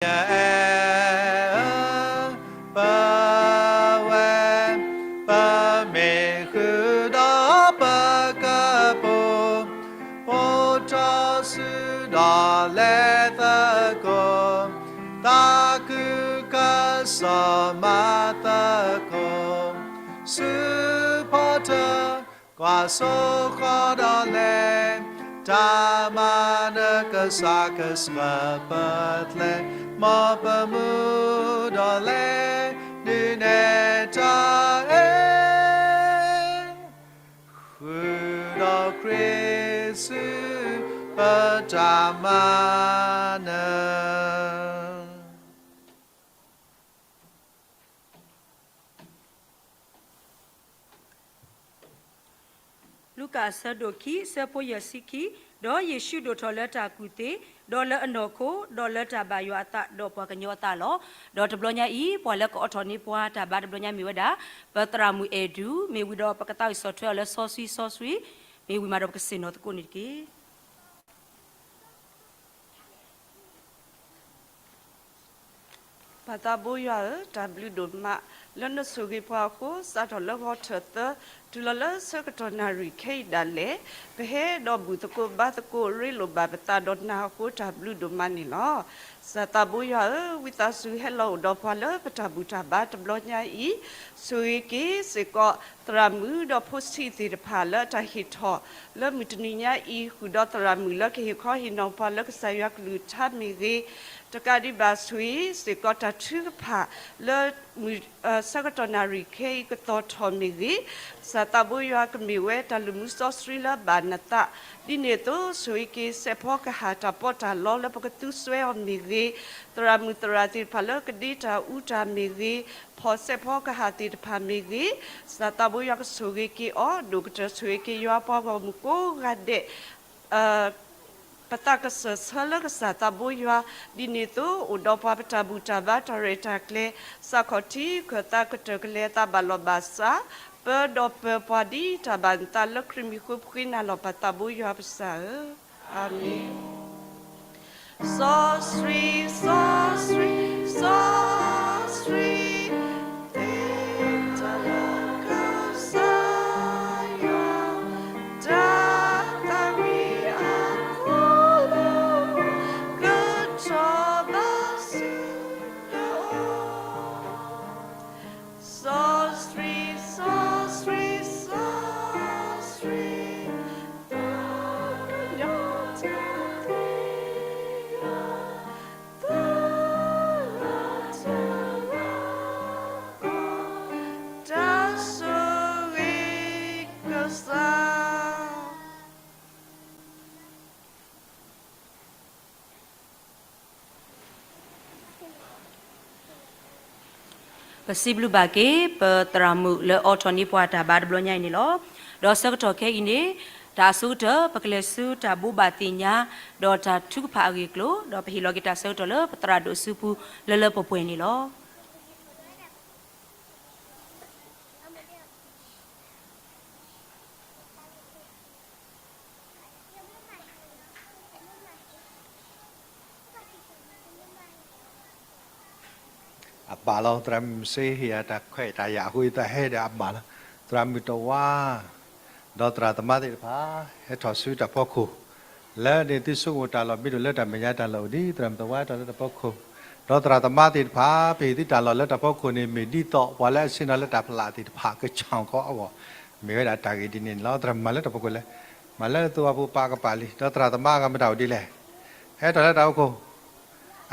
ယအဲၣ်ဧၢ, ပဝဲ, ပမ့ၢ်ဃုာ်ဒီးပကပိာ်, ပိာ်ထီၣ်စုဒီးလဲၤသကိး, သးခုကစီၣ်မၤသကိး, ဆူဖီတၢၣ် ကွၢ်စိဃီဒီးလဲၤ, တၢ်မၤနၢၤကစၢ်ကဆှၢပၢၢ်ကျဲ, မ်ပမူဒီးလဲၤ, ဒုးနဲၣ်တၢ်အဲၣ်, ဃုာ်ဒီးခရံာ်ဆူပတၢ်မၤနၢၤ. လူၤကၣ်အဆၢဒိၣ်ခံ အဆၢဖိယဲၢ်ဆံခံ, ဒီးယ့ၣ်ၡူးဒိၣ်ထီၣ်လၢတၢ်ကူၣ်သ့, ဒီးလၢအနီၢ်ခိ, ဒီးလၢတၢ်ဘၣ်ယွၤအသး, ဒီးပှၤကညီအသးလီၤ. ဒီးတဘျီညါအံၤ ပှၤလၢကအိးထီၣ်န့ၢ်ပှၤတၢ်ဘါတဘျီညါမ့ၢ်ဝဲဒၣ် ပသရၣ်မုၣ်အဲၣ်ဒူ, မ့ၢ်ဝံၤဒီးပကသးဝံၣ်ဆီၣ်ထွဲအီၤလၢစီဆှံစီဆှံ, မ့ၢ်ဝံၤမးဒီးပကဆ့ၣ်နီၤသကိးန့ၣ်တက့ၢ်. ပၢ်သးဘိယွၤဧၢ, တၢ်ဘျုးဒိၣ်မး လၢနဆိၣ်ဂ့ၤပှၤအဃိ စးထီၣ်လၢဂီၤထၢၣ်သၢ တုၤလီၤလၢဆၢကတီၢ်နၣ်ရံၣ်ခဲအံၤဒၣ်လဲာ်, ပဟဲဒီးဘူၣ်သကိးဘါသကိး ရ့လိာ်ဘၣ်ပသးဒီးနၤအဃိ တၢ်ဘျုးဒိၣ်မးန့ၣ်လီၤ. ပၢ်သးဘိယွၤဧၢ, ဝံသးစူၤဟဲလီၤအိၣ်ဒီးပှၤလၢပတၢ်ဘူၣ်တၢ်ဘါတဘျီညါအံၤ, ဆိၣ်ဂ့ၤက့ၤစ့ၢ်ကီး သရၣ်မုၣ်ဒီးဖိဆံးသ့ၣ်တဖၣ်လၢတၢ်ဟ့ၣ်ထီၣ် လၢမုၢ်တနံၤညါအံၤ ဃုာ်ဒီးသရၣ်မုၣ်လၢကဟ့ၣ်ခီဟ့ၣ်နီၤပှၤလၢကစၢ်ယွၤကလုၢ်ကထါမ့ၢ်ဂ့ၤ, တကးဒံးဘၣ်ဆိၣ်ဂ့ၤစ့ၢ်ကီးတၢ်ထုကဖၣ်လၢ ဆၢကတီၢ်နၣ်ရံၣ်ခဲအံၤကသီၣ်ထီၣ်မ့ၢ်ဂ့ၤ, ပၢ်သးဘိယွၤကမ့ၢ်ဝဲတၢ်လုၢ်မူစီဆှံလၢဘၣ်နသး, ဒ်န့ၣ်အသိးဆိၣ်ဂ့ၤက့ၤစဲးဖီကဟၣ်တၢ်ပီးတၢ်လီလၢပကသူစွဲအီၤမ့ၢ်ဂ့ၤ, သရၣ်မုၣ်သရၣ်သ့ၣ်တဖၣ်လၢကဒ့တၢ်အူတၢ်မ့ၢ်ဂ့ၤ, ဖီၣ်စဲးဖီကဟၣ်သ့ၣ်တဖၣ်မ့ၢ်ဂ့ၤ, ပၢ်သးဘိယွၤကဆိၣ်ဂ့ၤက့ၤအီၤ, ဒိၣ်ကတၢၢ်ဆိၣ်ဂ့ၤက့ၤယွၤပှၤဂီၢ်မုၢ်ကိးဂၤဒဲး ပသးကစၢၢ်ဆၢလၢကစၢ်သးဘိယွၤ, ဒ်န့ၣ်အသိး အိၣ်ဒီးပှၤပတၢ်ဘူၣ်တၢ်ဘါတၢ်ရဲၣ်တၢ်ကျဲၤ, စးခီၣ်ထံးခၢၣ်သးကတၢၢ်ကလဲၤအသးဘၣ်လီၤဘၣ်စး, ပၢဒီးပၢၤပှၤဒ်တၢ်ဘၣ်နသးလၢခရံာ်မံၤဃိဖှ့နၤလီၤ ပၢ်သးဘိယွၤပစၢ်ဧၢ, အၤမ့ၣ်. စီဆှံ, စီဆှံ, စီဆှံ, သ့တၢ်လၢကစၢ်ယွၤ, တၢ်သးဝံၣ်အခိၣ်လၢ ကထီၣ်ဘၣ်ဆူ စီဆှံ, စီဆှံ, စီဆှံ, သးကညီၤတၢ်သ့လီၤ, သရၣ်တဂၤအဂီၢ်, တၢ်ဆိၣ်ဂ့ၤကစၢ် ပစံးဘျုးဘၣ်က့ၤ ပသရၣ်မုၣ်လၢအိးထီၣ်န့ၢ်ပှၤတၢ်ဘါတဘျီညါအံၤန့ၣ်လီၤ. ဒီးဆၢကတီၢ်ခဲအံၤန့ၣ် တၢ်အဆိကတၢၢ် ပကလဲၤဆူတၢ်ဘိးဘၣ်သ့ၣ်ညါ ဒီးတၢ်ထုကဖၣ်အဂ့ၢ်အကျိၤ ဒီးပဟ့ၣ်လီၤက့ၤတၢ်ဆၢကတီၢ်လၢပသရၣ်ဒိၣ်စုပူၤ လၢလၢပှဲၤပှဲၤန့ၣ်လီၤ. အဘၣ်လီၤ သရၣ်မုၣ်စ့ဟ့ၣ်အတၢ်ခွဲးတၢ်ယာ်အဃိ ယသးဟဲဒီးအဘၣ်လီၤ. သရၣ်မုၣ်တဝါ ဒီးသရၣ်သမါသ့ၣ်တဖၣ် ဟဲထီၣ်ဆူတၢ်ဖီခိၣ် လၢန့ၣ်သုဆိကမိၣ်တၢ်လီၢ် မ့ၢ်ဒိၣ်လၢတၢ်မဲာ်ညါတၢ်လီၢ်အိၣ်ဒံး သရၣ်မုၣ်တဝါဟဲထီၣ်လၢတၢ်ဖီခိၣ် ဒီးသရၣ်သမါသ့ၣ်တဖၣ် ပဟ့ၣ်သုတၢ်လီၢ်လၢတၢ်ဖီခိၣ်န့ၣ် မ့ၢ်ဒ်သိးပှၤလၢအဆ့ၣ်နီၤလၢတၢ်ဖျးသ့ၣ်တဖၣ် ကဆၣ်ကီအဂီၢ် မ့ၢ်ဝဲဒၣ်တၢ်ဂ့ၢ်ဒ်န့ၣ်လီၤ. သရၣ်မုၣ်မၤလၢတၢ်ဖီခိၣ်လဲၣ်, မၤလၢသုဝၤဖိပာ်ကပာ်လံ, ဒီးသရၣ်သမါအဂၤမတၤအိၣ်ဒ်လဲၣ်, ဟဲထီၣ်လၢတၢ်ဖီခိၣ်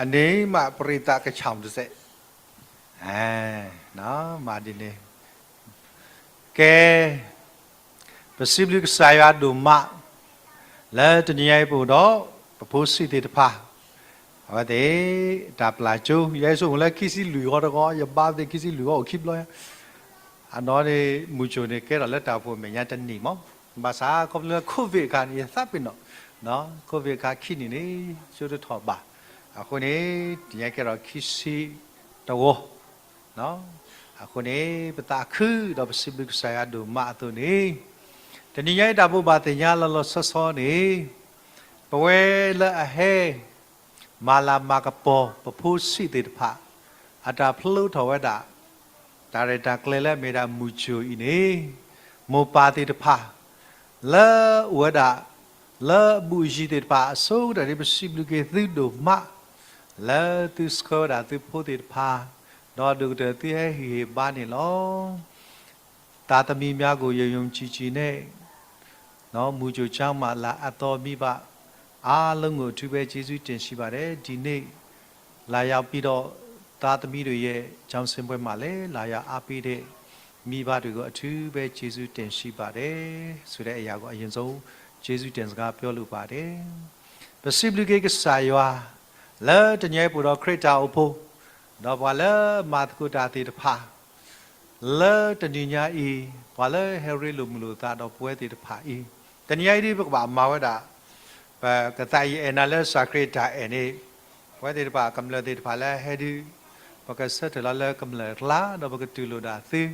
အန့ၣ်မးပရံးသးကဆၣ်တစဲး မၤဒ်န့ၣ် ကဲ ပစံးဘျုးကစၢ်ယွၤဒိၣ်မး လၢတနံၤညါအံၤပအိၣ်ဒီး ပဖိဆံးသ့ၣ်တဖၣ် အဝဲသ့ၣ် တၢ်ပျၢ်ကၠိ ယဲယဆိကမိၣ်လၢခံဆံလွံၢ်ဂီၤတဂီၤ ယဘါသ့ၣ်ခံဆံလွံၢ်ဂီၤအိၣ်ခံဘျီ, အနီၢ်န့ၣ် မုၢ်ကိၣ်န့ၣ်ကဲထီၣ်လၢတၢ်အိၣ်ဖှိၣ်အမဲာ်ညါတနံၣ်မး, ဘၣ်ဆၣ်ခီဖျိလၢ COVID အခါန့ၣ် ယသးပ့ၤနီၣ်, COVID အခါခံနံၣ်န့ၣ် ကၠိတထီၣ်ဘၣ်, အဃိန့ၣ် တနံၤညါကဲထီၣ်ခံဆံတဂီၤ အဃိန့ၣ် ပသးခုဒီးပစံးဘျုးကစၢ်ယွၤဒိၣ်မးအသိးန့ၣ်, တနံၤညါအံၤတၢ်ဘိးဘၣ်သ့ၣ်ညါလီၤလီၤဆီဆီန့ၣ်, ပဝဲလၢအဟဲ မၤလၤမၤကပီၤ ပဖိဆံးသ့ၣ်တဖၣ် အတၢ်ဖျိထီၣ်ဝဲဒၣ် တၢ်ရဲၣ်တၢ်ကျဲၤလၢအမ့ၢ်ဒၣ်မုၢ်ကၠိၤအံၤန့ၣ်, မိၢ်ပၢ်သ့ၣ်တဖၣ် လၢအိၣ်ဝဲဒၣ် လၢအဘူးအယံၤသ့ၣ်တဖၣ်အဆိကတၢၢ်န့ၣ် ပစံးဘျုးက့ၤသုဒိၣ်မး လၢသုဆှၢဝဲဒၣ်သုဖိသ့ၣ်တဖၣ်, ဒီးဒိၣ်ကတၢၢ်သုဟဲဟ့ၣ်ဂံၢ်ဟ့ၣ်ဘါန့ၣ်လီၤ. သားသမီးများကို ယုံယုံကြည်ကြည်နဲ့ နော် မူကြိုကျောင်းမှာ လာအပ်သောမိဘအားလုံးကို အထူးပဲကျေးဇူးတင်ရှိပါတယ်။ ဒီနေ့ လာရောက်ပြီးတော့ သားသမီးတွေရဲ့ကျောင်းဆင်းပွဲမှာလည်း လာရောက်အားပေးတဲ့မိဘတွေကို အထူးပဲကျေးဇူးတင်ရှိပါတယ် ဆိုတဲ့အရာကို အရင်ဆုံး ကျေးဇူးတင်စကားပြောလိုပါတယ်။ ပစံးဘျုးက့ၤကစၢ်ယွၤ လၢတနံၤအံၤပအိၣ်ဒီးခရံာ်တၢ်အိၣ်ဖှိၣ် ဒီးပှၤလၢမၤသကိးတၢ်သ့ၣ်တဖၣ် လၢတနံၤညါအံၤ ပှၤလၢဟဲရ့လိာ်မုာ်လိာ်သးဒီးပဝဲသ့ၣ်တဖၣ်အံၤ, တနံၤညါအံၤဒ်ပကဘၣ်မၤဝဲဒၣ် ပကသးယံာ်အဲၣ်နၤလၢစၢ်ခရံာ်တၢ်အဲၣ်န့ၣ်, ပဝဲသ့ၣ်တဖၣ်ကမျၢၢ်သ့ၣ်တဖၣ်လၢဟဲဒုး, ပကဆၢထၢၣ်လီၤလၢကမျၢၢ်အကျါ ဒီးပကတူၢ်လိာ်ဒၣ်သု, ဒီး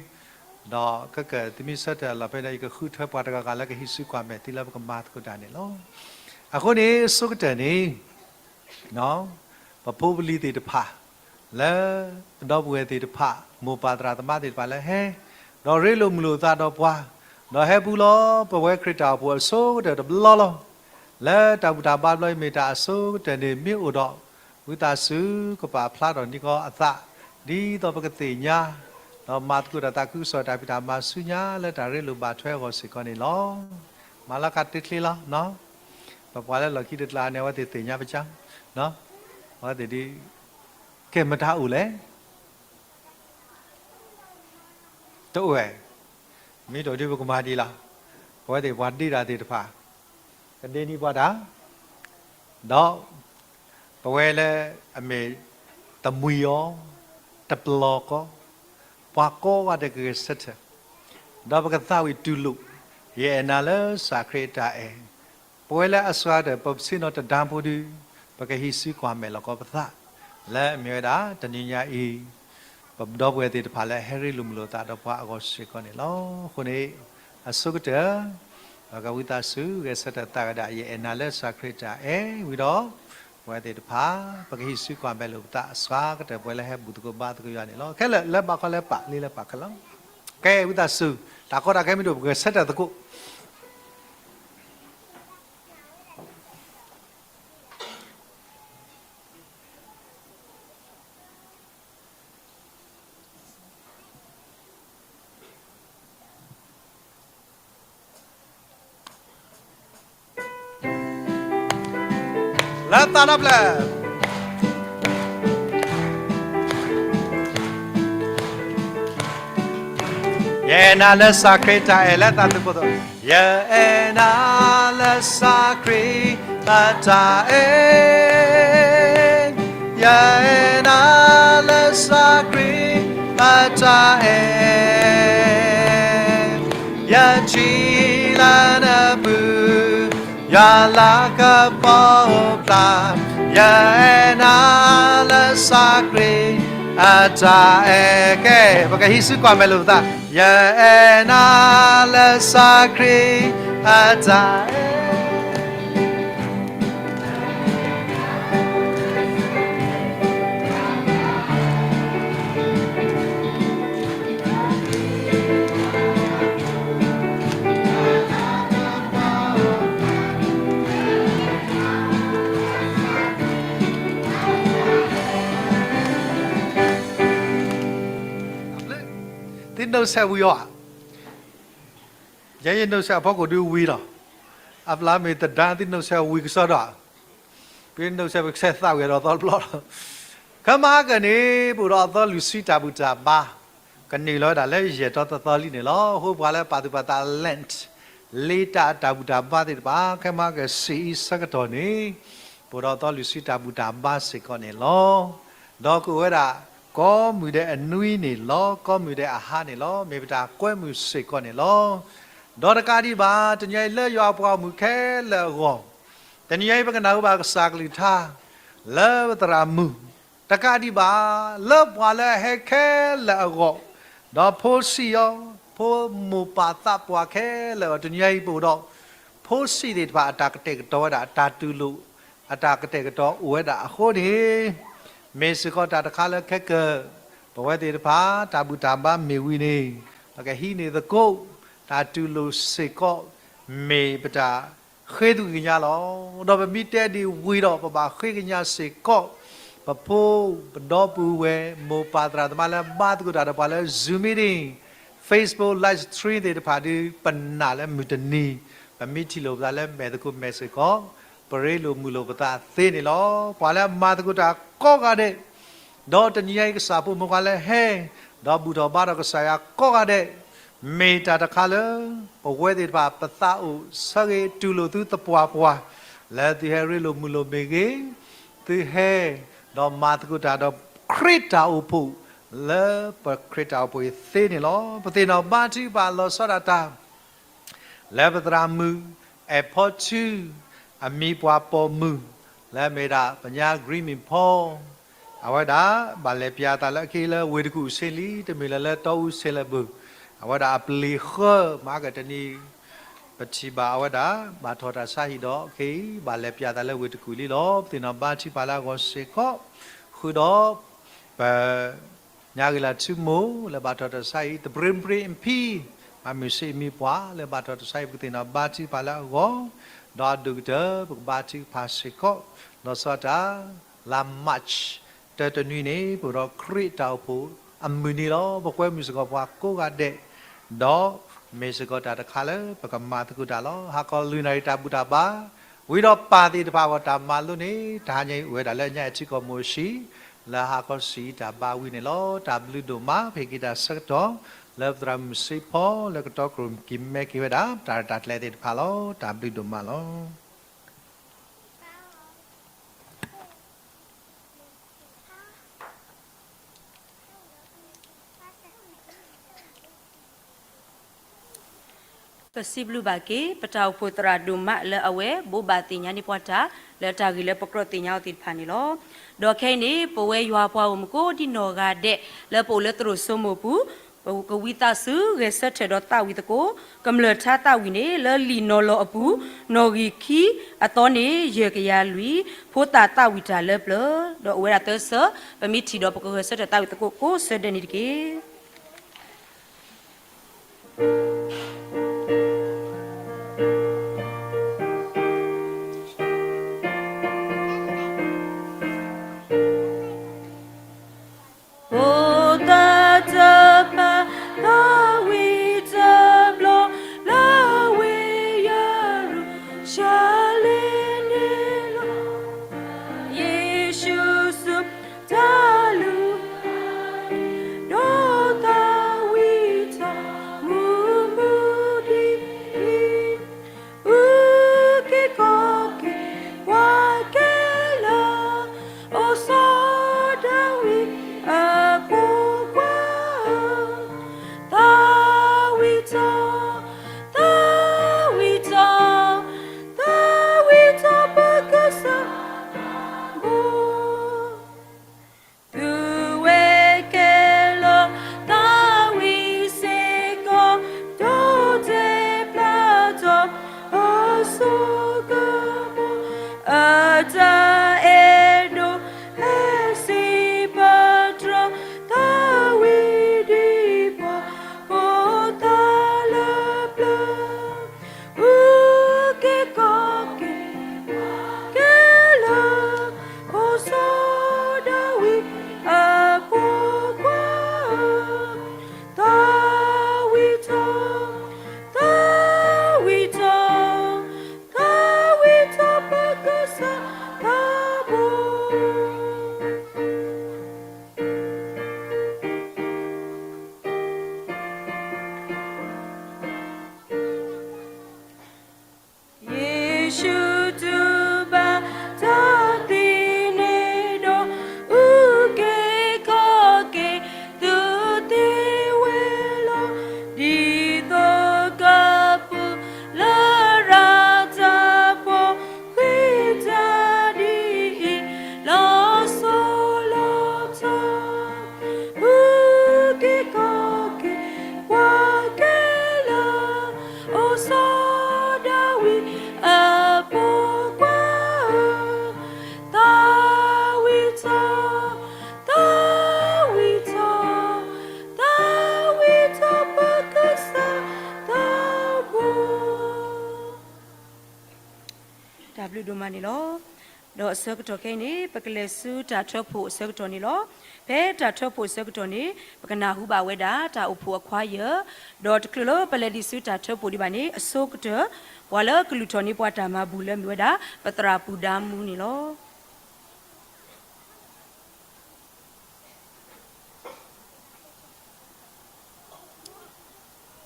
ကကၢၢ်သုမ့ၢ်ဆၢထၢၣ်လီၤဖဲန့ၣ် ယကဃုထၢပှၤတဂၤဂၤလၢကဟံးစုကွၢ်မဲာ်သုလၢပကမၤသကိးတၢ်န့ၣ်လီၤ. အဃိန့ၣ် အဆိကတၢၢ်န့ၣ် ပဖိပလံၤသ့ၣ်တဖၣ် လၢပဒီပုၢ်ဝဲၢ်သ့ၣ်တဖၣ် မိၢ်ပၢ်သရၣ်သမါသ့ၣ်တဖၣ်လၢဟဲ, ဒီးရ့လိာ်မုာ်လိာ်သးဒီးပှၤ, ဒီးဟဲပူၤလီၤ ပဝဲခရံာ်တၢ်အိၣ်ဖှိၣ်အဆိကတၢၢ်တဘျီလီၤ. လၢတၢ်ဘူၣ်တၢ်ဘါတဘျီအံၤမ့ၢ်တၢ်အဆိကတၢၢ်န့ၣ် မ့ၢ်အိၣ်ဒီး ဝံသးစူၤကပာ်ဖျါထီၣ်န့ၢ်ကီးအသး ဒ်သိးပကသ့ၣ်ညါ ဒီးမၤသကိးတၢ်သးခုကစီၣ်တၢ်ဖံးတၢ်မၤဆူညါလၢတၢ်ရ့လိာ်ဘၣ်ထွဲအဂီၢ်စ့ၢ်ကီးန့ၣ်လီၤ. မၤလီၤကတၢၢ်ချ့လီၤ. ပပှၤလၢလီၢ်ခံတကျါန့ၣ် အဝဲသ့ၣ်သ့ၣ်ညါပကါ, အဝဲသ့ၣ်ဒ် ကဲမတၤအိၣ်လဲၣ် တအိၣ်ဝဲ, မ့ၢ်တအိၣ်ဒ်ပကမၤဒ်လဲၣ်, ပဝဲသ့ၣ်ပှၤဒ့တၢ်သ့ၣ်တဖၣ် ကဒ့န့ၢ်ပှၤတၢ်, ဒီးပဝဲလၢအမ့ၢ်တမှံၤအီၤ တပျီၤကီ, ပှၤကိးဂၤဒဲးကဂဲၤဆၢထၢၣ်, ဒီးပကသးဝံၣ်တူၢ်လိာ်, ယအဲၣ်နၤလၢစၢ်ခရံာ်တၢ်အဲၣ်, ပဝဲလၢအစှၤကတၢၢ် ပဆ့ၣ်နီၤတဒါဖိဒု ပကဟံးစုကွၢ်မဲာ်လီၤကီးပသး, လၢအမ့ၢ်ဝဲဒၣ်တနံၤညါအံၤ ပဒီပုၢ်ဝဲၢ်သ့ၣ်တဖၣ်လၢဟဲရ့လိာ်မုာ်လိာ်သးဒီးပှၤအဂီၢ်စ့ၢ်ကီးန့ၣ်လီၤ. အဃိန့ၣ် အဆိကတၢၢ် ပကဝံသးစူၤဂဲၤဆၢထၢၣ်သးဝဲဒၣ် ယအဲၣ်နၤလၢစၢ်ခရံာ်တၢ်အဲၣ်ဝံၤဒီး ပဝဲသ့ၣ်တဖၣ် ပကဟံးစုကွၢ်မဲာ်လိာ်ပသးအစှၤကတၢၢ် ပဝဲလၢဟဲဘူၣ်သကိးဘါသကိးယွၤန့ၣ်လီၤ. ခဲလၢာ်လၢဘၣ်ခီလၢပာ်လံလၢပာ်ခဲလၢာ်, ကဲဝံသးစူၤ တၢ်ကီတၢ်ခဲမ့ၢ်တအိၣ် ပဂဲၤဆၢထၢၣ်သကိး လၢသးဒီဖျၢၣ် ယအဲၣ်နၤလၢစၢ်ခရံာ်တၢ်အဲၣ် လၢသးသုးဖိသီ, ယအဲၣ်နၤလၢစၢ်ခရံာ်အတၢ်အဲၣ်, ယအဲၣ်နၤလၢစၢ်ခရံာ်အတၢ်အဲၣ်, ယထံၣ်လၢနပူၤ ယွၤလၤကပီၤအိၣ်ဖျါ, ယအဲၣ်နၤလၢစၢ်ခရံာ်အတၢ်အဲၣ်, ကဲ ပကဟံးစုကွၢ်မဲာ်လိာ်ပသး, ယအဲၣ်နၤလၢစၢ်ခရံာ်အတၢ်အဲၣ် သု နှုတ်ဆက် ဝံၤအီၤဧါ, ယဲယ နှုတ်ဆက် အဖီခိၣ်ဒုးဝံၤလီၤ, အဖျါမ့ၢ်သဒါ သု နှုတ်ဆက် ဝံၤကစီဒီဧါ, ပ နှုတ်ဆက် ပကဆဲးသးဝံၣ်ဒီးအသီတဘျီလီၤ. ခဲမဟါကန့ၣ် ပအိၣ်ဒီးအသီလွံၢ်ဆံတၢ်ဘူၣ်တၢ်ဘါ, ကနုာ်လီၤဝဲဒၣ်လၢယဲၢ်တီသၢသီလံန့ၣ်လီၤ. အဃိပှၤလၢပာ်သူၣ်ပာ်သး Lent လ့တၢ်တၢ်ဘူၣ်တၢ်ဘါသ့ၣ်တဖၣ် ခဲမဟါကဆံးအံၤဆၢကတီၢ်န့ၣ် ပအိၣ်ဒီးအသီလွံၢ်ဆံတၢ်ဘူၣ်တၢ်ဘါစ့ၢ်ကီးန့ၣ်လီၤ. ဒီးကအိၣ်ဝဲဒၣ် ကိးမုၢ်ဒဲးအနွံန့ၣ်လီၤ, ကိးမုၢ်ဒဲးအဟါန့ၣ်လီၤ, မ့ၢ်ပတၢ်ကွဲမုာ်စ့ၢ်ကီးန့ၣ်လီၤ. ဒီးတကးဒံးဘၣ် တနံၤအံၤလၢယွၤအပှၤဂီၢ်မုၢ်ခဲလၢာ်အဂီၢ်, တနံၤအံၤပကနၢ်ဟူဘၣ်ကစၢ်ကလုၢ်ကထါ လၢပသရၣ်မုၣ်, တကးဒံးဘၣ် လၢပှၤလၢအဟဲခဲလၢာ်အဂီၢ်, ဒီးဖိဆံးအီၤ, ဖိမိၢ်ပၢ်သးပှၢ်ခဲလၢာ်အဂီၢ်, တနံၤအံၤပအိၣ်ဒီး ဖိဆံးသ့ၣ်တဖၣ်အတၢ်ကတဲာ်ကတီၤဝဲဒၣ် တၢ်တူၢ်လိာ် အတၢ်ကတဲာ်ကတီၤအိၣ်ဝဲဒၣ်အဃိန့ၣ်, မ့ၢ်စ့ၢ်ကီးတၢ်တခါလၢခဲကၢၢ် ပဝဲသ့ၣ်တဖၣ် တၢ်ဘူၣ်တၢ်ဘါမ့ၢ်ဝံၤန့ၣ် ပကဟံးန့ၢ်သကိး တၢ်တူၢ်လိာ်စ့ၢ်ကီး မ့ၢ်ပတၢ်ဃ့သုးကညးလီၤ. ဒီးပမ့ၢ်တဲဒ်ဝံၤဒီး ပဘၣ်ဃ့ကညးစ့ၢ်ကီး ပဖိ ပဒီပုၢ်ဝဲၢ် မိၢ်ပၢ်သရၣ်သမါလၢဘါသကိးတၢ်ဒီးပှၤလၢ Zoom meeting, Facebook live stream သ့ၣ်တဖၣ်ဒီး ပနာ်လၢမုၢ်တနံၤ ပမ့ၢ်ထံၣ်လိာ်ပသးလၢမဲာ်သကိးမဲာ်စ့ၢ်ကီး ပရ့လိာ်မုာ်လိာ်ပသးသ့န့ၣ်လီၤ. ပှၤလၢအမၤသကိးတၢ်ကိးဂၤဒဲး ဒီးတနံၤညါအံၤ ကစၢ်ဖိမုၣ်ခွါလၢဟဲ ဒီးဘူၣ်ထီၣ်ဘါထီၣ်ကစၢ်ယွၤကိးဂၤဒဲး, မ့ၢ်တၢ်တခါလၢ ပဝဲသ့ၣ်တဖၣ် ပသးအိၣ်ဆၢဂ့ၤတူၢ်လိာ်သုသပှၢ်ပှၢ်, လၢသုဟဲရ့လိာ်မုာ်လိာ်မ့ၢ်ဂ့ၤ, သုဟဲ ဒီးမၤသကိးတၢ်ဒီး ခရံာ်တၢ်အိၣ်ဖှိၣ် လၢပခရံာ်တၢ်အိၣ်ဖှိၣ်အံၤသ့န့ၣ်လီၤ. ပသ့ၣ်နီၣ်ဘါထုကဖၣ်လီၤဆီဒၣ်တၢ် လၢပသရၣ်မုၣ် အဲၣ်ဖီထူ အမံၤပှၢ်ပိာ်မုၣ် လၢအမ့ၢ်ဒၣ် ပညါ Green Min Paul, အဝဲဒၣ်ဘၣ်လဲၤပၠးအသးလၢအခဲအံၤလၢဝ့ၢ်တကူၣ်ဆ့လံ တမ့ၢ်လၢလၢတီအူဆ့လၢဘၢၣ်, အဝဲဒၣ်အပျ့ၤဃၢ မၤကတနံၤ ပထံၣ်ဘၣ်အဝဲဒၣ် ဘၣ်ထီၣ်တၢ်ဆါဟံၣ်ဒီးခဲအံၤ ဘၣ်လဲၤပၠးအသးလၢဝ့ၢ်တကူၣ်လံလီၤ. ပသ့ၣ်နီၣ်ဘါထုကဖၣ်လၢအဂီၢ်စ့ၢ်ကီး ဃုာ်ဒီး ပ ညါဂ့ၤလၢ်ထူမိၢ် လၢဘၣ်ထီၣ်တၢ်ဆါဟံၣ်, တဘြ့ၣ်ဘြ့ၣ်အဖံ မၤမုၢ်ဆ့အမံၤပှၢ် လၢဘၣ်ထီၣ်တၢ်ဆါဟံၣ် ပကသ့ၣ်နီၣ်ဘါထုကဖၣ်လၢအဂီၢ်, ဒီးအဒိၣ်ကတၢၢ် ပကဘါထုကဖၣ်စ့ၢ်ကီး လီၤဆီဒၣ်တၢ် လါ March တၢတနွံန့ၣ် ပအိၣ်ဒီးခရံာ်တၢ်အိၣ်ဖှိၣ်အမုၢ်နံၤလီၤ. ပကွဲမုာ်စ့ၢ်ကီးပှၤကိးဂၤဒဲး, ဒီးမ့ၢ်စ့ၢ်ကီးတၢ်တခါလၢပကမၤသကိးတၢ်လီၤ. ဟါခီလွံၢ်နၣ်ရံၣ်တၢ်ဘူၣ်တၢ်ဘါ ဝံၤဒီးပၢ်သ့ၣ်တဖၣ်အဂီၢ်တၢ်မၤလိန့ၣ် တဟါညါအံၤအိၣ်ဝဲဒၣ်လၢညါအထံကီၢ်မိၢ်ဆံး လၢဟါခီဆံးအံၤတၢ်ဘါဝံၤန့ၣ်လီၤ. တၢ်ဘျုးဒိၣ်မး ပဟ့ၣ်က့ၤတၢ်ဆၢကတီၢ် လၢပသရၣ်မုၣ်စ့ဖီ လၢကတီၤကြၢးက့ၤမဲက့ၤဝဲဒၣ် တၢ်ရဲၣ်တၢ်ကျဲၤသ့ၣ်တဖၣ်လီၤ. တၢ်ဘျုးဒိၣ်မးလီၤ. ပစံးဘျုးဘၣ်က့ၤ ပတၢ်အိၣ်ဖှိၣ်သရၣ်ဒိၣ်မးလၢအဝဲဘိးဘၣ်သ့ၣ်ညါန့ၢ်ပှၤတၢ် လၢတၢ်ဂ့ၢ်လၢပကြၢးသ့ၣ်ညါအီၤသ့ၣ်တဖၣ်န့ၣ်လီၤ. ဒီးခဲအံၤန့ၣ် ပဝဲယွၤပှၤဂီၢ်မုၢ်ကိးဒံနီၢ်ဂၤဒဲး လၢပအိၣ်လၢသရိာ်စိမိၢ်ပူၤ ပကဝံသးစူၤဂဲၤဆၢထၢၣ်ဒီးသးဝံၣ်သကိး ကမျၢၢ်ထါသးဝံၣ်န့ၣ် လၢလံာ်နီၤလီၤအပူၤ နီၣ်ဂံၢ်ခံအသီန့ၣ် ယဲၢ်ကယၤလွံၢ် ဖိသၣ်သးဝံၣ်တၢ်လၢပျၢၤ ဒီးအိၣ်ဝဲဒၣ်သၢဆၢ ပမ့ၢ်ထံၣ်ဒီးပကဂဲၤဆၢထၢၣ်သးဝံၣ်သကိးကိးဆၢဒဲးန့ၣ်တက့ၢ်. ဒိၣ်မးန့ၣ်လီၤ. ဒီးအဆၢကတီၢ်ခဲအံၤန့ၣ် ပကလဲၤဆူတၢ်ထၢဖှိၣ်အဆၢကတီၢ်န့ၣ်လီၤ. ဖဲတၢ်ထၢဖှိၣ်အဆၢကတီၢ်န့ၣ် ပကနၢ်ဟူဘၣ်ဝဲဒၣ်တၢ်အိၣ်ဖှိၣ်အခါယၢၢ်, ဒီးတချုးလၢပလဲၤဒံးဆူတၢ်ထၢဖှိၣ်ဒံးဘၣ်န့ၣ် အဆိကတၢၢ် ပှၤလၢကလုၢ်ထီၣ်န့ၢ်ပှၤတၢ်မၤဘူၣ်လၢမ့ၢ်ဝဲဒၣ် ပသရၣ်ပူၤဒါမူန့ၣ်လီၤ.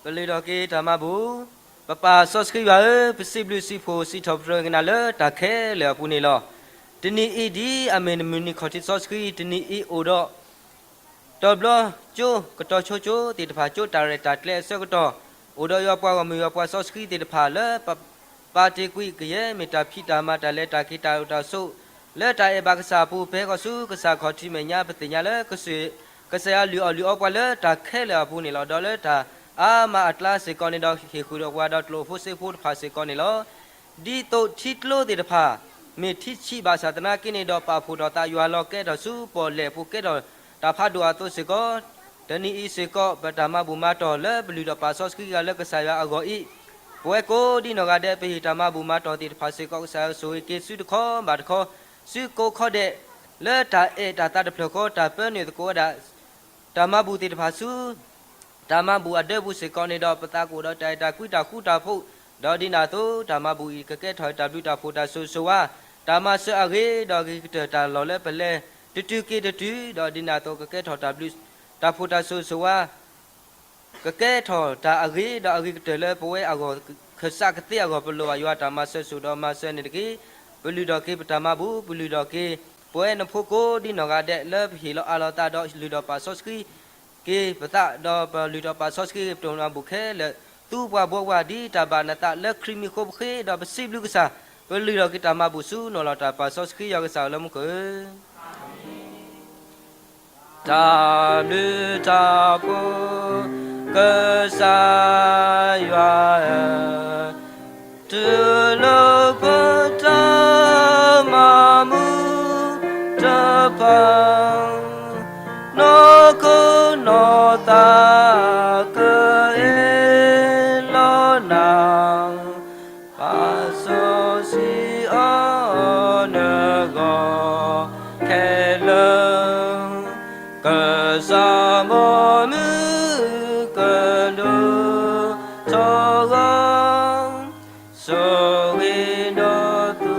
ပလုၢ်ထီၣ်က့ၤတၢ်မၤဘူၣ်, ပပၢ်စီဆှံယွၤဧၢ, ပစံးဘျုးစံးဖှိၣ်စံးထီၣ်ပတြၢၤက့ၤနၤလၢတၢ်ခဲလၢာ်အပူၤန့ၣ်လီၤ. တနံၤအံၤဒ်အမ့ၢ်နမုၢ်နံၤခီၣ်ထံးစီဆှံ, တနံၤအံၤအိၣ်ဒီး တဘျီကၠိ ကတီၤဆိကၠိသ့ၣ်တဖၣ်, ကၠိတၢ်ရဲၣ်တၢ်ကျဲၤအဆၢကတီၢ်, အိၣ်ဒီးယွၤပှၤဂီၢ်မုၢ်ယွၤပှၤစီဆှံသ့ၣ်တဖၣ်လၢ ပာ်တ့ၢ်ကွံာ်ကယဲၢ်မ့ၢ်တၢ်ဖံးတၢ်မၤတၢ်လဲၤတၢ်က့ၤတၢ်အိၣ်တၢ်ဆိး လၢတၢ်အဲၣ်ဘၣ်ကစၢ်အပူၤ ပဟဲဃီၤဆူကစၢ်ခီၣ်ထံးမဲာ်ညါ ပသ့ၣ်ညါလၢ ကစၢ်ယွၤလုၢ်အီၣ်လုၢ်အီပှၤလၢတၢ်ခဲလၢာ်အပူၤန့ၣ်လီၤ. ဒီးလၢတၢ်အါမးအကျါစ့ၢ်ကီးန့ၣ်ဒီး ဟ့ၣ်ဃုာ်ဒီးပှၤဒီးကျိာ်ဖိစ့ဖိတဖၣ်စ့ၢ်ကီးန့ၣ်လီၤ. ဒ်သိးထံကျိသ့ၣ်တဖၣ် မ့ၢ်ထံဆံးဘၣ်ဆၣ်သနာ်က့န့ၣ်ဒီး ပာ်ဖှိၣ်ထီၣ်သးယွၤလီၤ ကဲထီၣ်ဆူပီၣ်လဲၣ်ပူၤကဲထီၣ်တၢ်ဖးဒိၣ်အသိးစ့ၢ်ကီး, တနံၤအံၤစ့ၢ်ကီး ပတၢ်မၤဘူၣ်မၤတီၢ်လၢပလုၢ်ဒီးပာ်စီဆှံက့ၤလၢကစၢ်ယွၤအဂီၢ်အံၤ, ပဝဲကိးဒ်နီၢ်ဂၤဒဲး ပဟ့ၣ်တၢ်မၤဘူၣ်မၤတီၢ်သ့ၣ်တဖၣ်စ့ၢ်ကီး ကစၢ်ယွၤဆိၣ်ဂ့ၤက့ၤဆူတခီဘၣ်တခီ, ဆူကိးခီဒဲး လၢတၢ်အဲၣ်တၢ်သးတဖျၢၣ်ဃီ တၢ်ပၢနုာ်သကိးဝဲဒၣ် တၢ်မၤဘူၣ်သ့ၣ်တဖၣ်ဆူ တၢ်မၤဘူၣ်အဒၢပူၤစ့ၢ်ကီးန့ၣ်ဒီး ပသးကအိၣ်ဒီးတၢ်အဲၣ်တၢ်ကွံတၢ်ဃူတၢ်ဖိး, ဒီးဒ်န့ၣ်အသိး တၢ်မၤဘူၣ်အံၤ ကကဲထီၣ်တၢ်ဘျုးတၢ်ဖှိၣ်တၢ်ဆိၣ်ဂ့ၤဆိၣ်ဝါ, တၢ်မၤစၢၤအဂ့ၤဒီးအဂ့ၤကတၢၢ်တၢ်လီၢ်လၢပလဲၤတတုၤက့ၤတတုၤ, ဒီးဒ်န့ၣ်အသိး ကကဲထီၣ်တၢ်ဘျုးတၢ်ဖှိၣ်တၢ်ဆိၣ်ဂ့ၤဆိၣ်ဝါ ကကဲထီၣ်တၢ်အဂ့ၤဒီးအဂ့ၤကတၢၢ်လၢပဝဲအဂီၢ်, ကစၢ်ကသ့အဂီၢ် ပလိၣ်ဘၣ်ယွၤတၢ်မၤစၢၤဆိၣ်ဒီးမၤစၢၤန့ၣ်တက့ၢ်. ပလုၢ်ထီၣ်က့ၤပတၢ်မၤဘူၣ်, ပလုၢ်ထီၣ်က့ၤ ပဝဲနဖိကိးဒ်နီၢ်ဂၤဒဲး လၢပဟ့ၣ်လီၤအးလီၤသးဒီးလုၢ်ထီၣ်ပာ်စီဆှံက့ၤပသး, ဒီးပလုၢ်ထီၣ်ပာ်စီဆှံက့ၤပတၢ်မၤဘူၣ်ခဲလၢာ်, သူပှၤဘှီပှၤဒ်တၢ်ဘၣ်နသးလၢခရံာ်မံၤအဃိ ပဃ့ဒီးပစံးဘျုးကစၢ်, ပလုၢ်ထီၣ်က့ၤတၢ်မၤဘူၣ်ဆူနီၢ်လီၤတၢ်ပာ်စီဆှံယွၤကစၢ်ဧၢ လၢမူခိၣ်ဧၢ တၢ်ဘျုးတၢ်ဖှိၣ် ကစၢ်ယွၤဧၢ, တူၢ်လိာ်ပတၢ်မၤမုာ်တဖၣ်, နီၢ်ခိနီၢ်သးကအဲၣ်လီၤနၤ ပာ်စီဆှံအီၤနဂီၢ်ခဲလၢာ်, ကစၢ်ဘီမုၢ်ကဒိၣ်ထီၣ်ဂီၤ, ဆိၣ်ဂ့ၤဒီးသု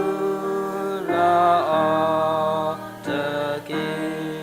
လၢအီၤတက့ၢ်.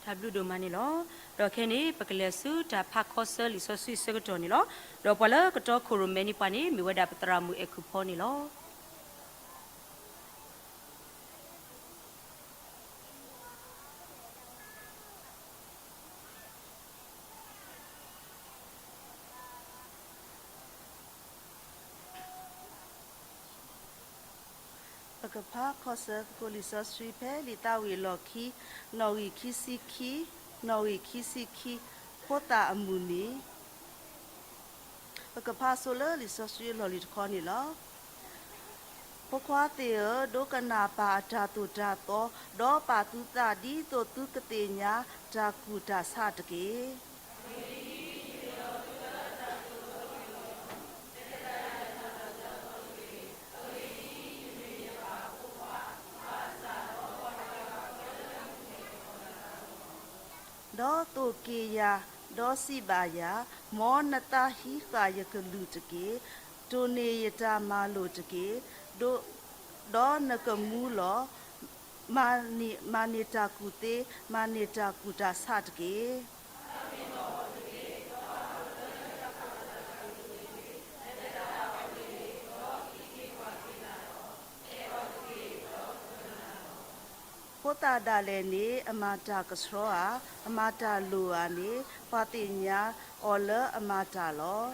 တၢ်ဘျုးဒိၣ်မးန့ၣ်လီၤ. ဒီးခဲအံၤန့ၣ် ပကလဲၤဆူတၢ်ဖးခီဆၢလံာ်စီဆှံအဆၢကတီၢ်န့ၣ်လီၤ. ဒီးပှၤလၢကတီခိၣ်ရိၣ်မဲန့ၢ်ပှၤန့ၣ် မ့ၢ်ဝဲဒၣ်ပသရၣ်မုၣ်အဲၣ်ခုၣ်ဖီန့ၣ်လီၤ. ပကဖးခီဆၢသကိးလံာ်စီဆှံဖဲလံာ်သးဝံၣ်အလီၢ်ခံ, နီၣ်ဂံၢ်ခံဆံခံ, နီၣ်ဂံၢ်ခံဆံခံ, ဖိသၣ်အမုၢ်နံၤ. ပကဖးဆိလၢလံာ်စီဆှံအလီၢ်လံၤတခီန့ၣ်လီၤ. ဖိခွါသ့ၣ်ဧၢ, ဒိကနၣ်ပၢ်အတၢ်သိၣ်တၢ်သီ, ဒီးပာ်သုသးဒ်သိးသုကသ့ၣ်ညါတၢ်ကူၣ်တၢ်ဆးတက့ၢ်. ဒီးသိၣ်က့ၤယၤ, ဒီးစံးဘၣ်ယၤ, မ်နသးဟံးဃာ်ယကလုၢ်တက့ၢ်. တိၢ်န့ၢ်ယတၢ်မၤလိာ်တက့ၢ်. ဒီးနကမူလီၤ. မၤန့ၢ်တၢ်ကူၣ်သ့, မၤန့ၢ်တၢ်ကူၣ်တၢ်ဆးတက့ၢ်. ဖိသၣ်ဒၣ်လဲာ်န့ၣ် အမၤတၢ်ကဆှီဧါ, အမၤတၢ်လိၣ်ဧါန့ၣ် ပှၤသ့ၣ်ညါအီၤလၢအမၤတၢ်လီၤ.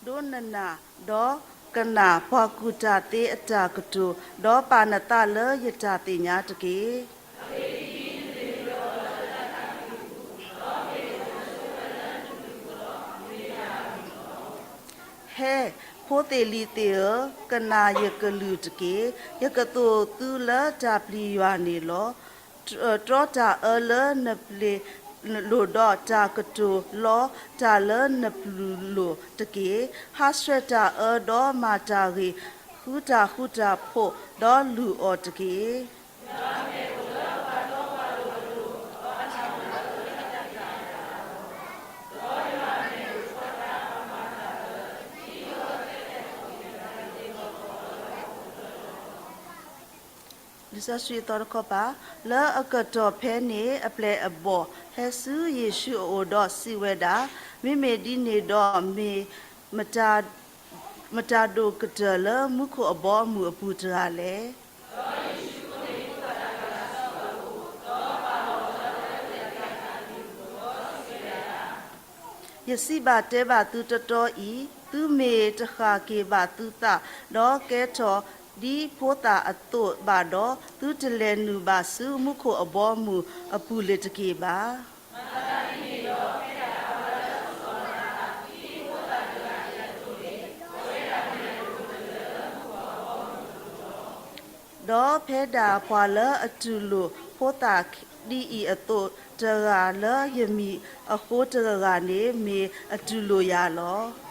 ဒိကနၣ်, ဒီးကနၣ်ပှၤကူၣ်တၢ်သ့အတၢ်ကတိၤ, ဒီးပာ်နသးလၢယတၢ်သ့ၣ်ညါတက့ၢ်. ဟဲ, ဖိသ့ၣ်လံၤသ့ၣ်ဧၢ, ကနၣ်ယကလုၢ်တက့ၢ်. ယကသိၣ်သုလၢတၢ်ပျံၤယွၤန့ၣ်လီၤ. တြီတၢ်အၢလၢနပျ့ၤလိာ်ဒီး တၢ်ကတိၤလီတၢ်လၢနပျုၤလိာ်တက့ၢ်. ဟးဆှဲးတၢ်အၢဒီးမၤတၢ်ဂ့ၤ, ဃုတၢ်ဃူတၢ်ဖိးဒီးလုၢ်အီၣ်တက့ၢ်. လံာ်စီဆှံအသီတခီပၤ, လၢအကတီၢ်ဖဲန့ၣ်အပျဲၢ်အဘီၣ်ဟဲဆူယ့ၣ်ၡူးအအိၣ်ဒီးစံးဝဲဒၣ်, မ့မ့ၢ်ဒ်န့ၣ်ဒီးမ့ၢ်မတၤဒိၣ်ကတၢၢ်လၢမူခိၣ်အဘီအမုၢ်အပူၤတဂၤလဲၣ်. ယစံးဘၣ်တဲဘၣ်သုတီတီအံၤ, သုမ့ၢ်တဃၣ်က့ၤဘၣ်သုသး, ဒီးကဲထီၣ်ဒ်ဖိသၣ်အသိးဘၣ်ဒီး, သုတလဲၤနုာ်ဘၣ်ဆူမူခိၣ်အဘီအမုၢ်အပူၤလၢၤတက့ၢ်ဘၣ်. ဒီးဖဲဒၣ်ပှၤလၢအတူၢ်လိာ်ဖိသၣ်ဒ်အံၤအသိးတဂၤလၢယမံၤအဃိတဂၤဂၤန့ၣ် မ့ၢ်အတူၢ်လိာ်ယၤလီၤ.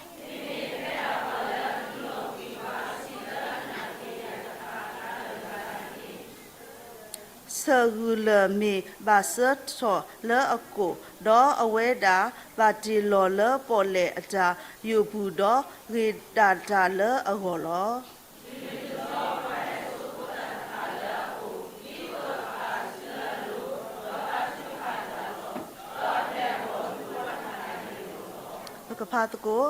ဆၢၣ်ဂုၢ်လၢၢ်မ့ၢ်ဘၣ်ဆၢထီၣ်လၢအကိာ်, ဒီးအဝဲဒၣ်ဘၣ်တ့ၢ်လီၤလၢပီၣ်လဲၣ်အတၢ်ယိာ်ပူၤ, ဒီးဂ့ၤဒၣ်တၢ်လၢအဂီၢ်လီၤ. ပကဖးသကိး,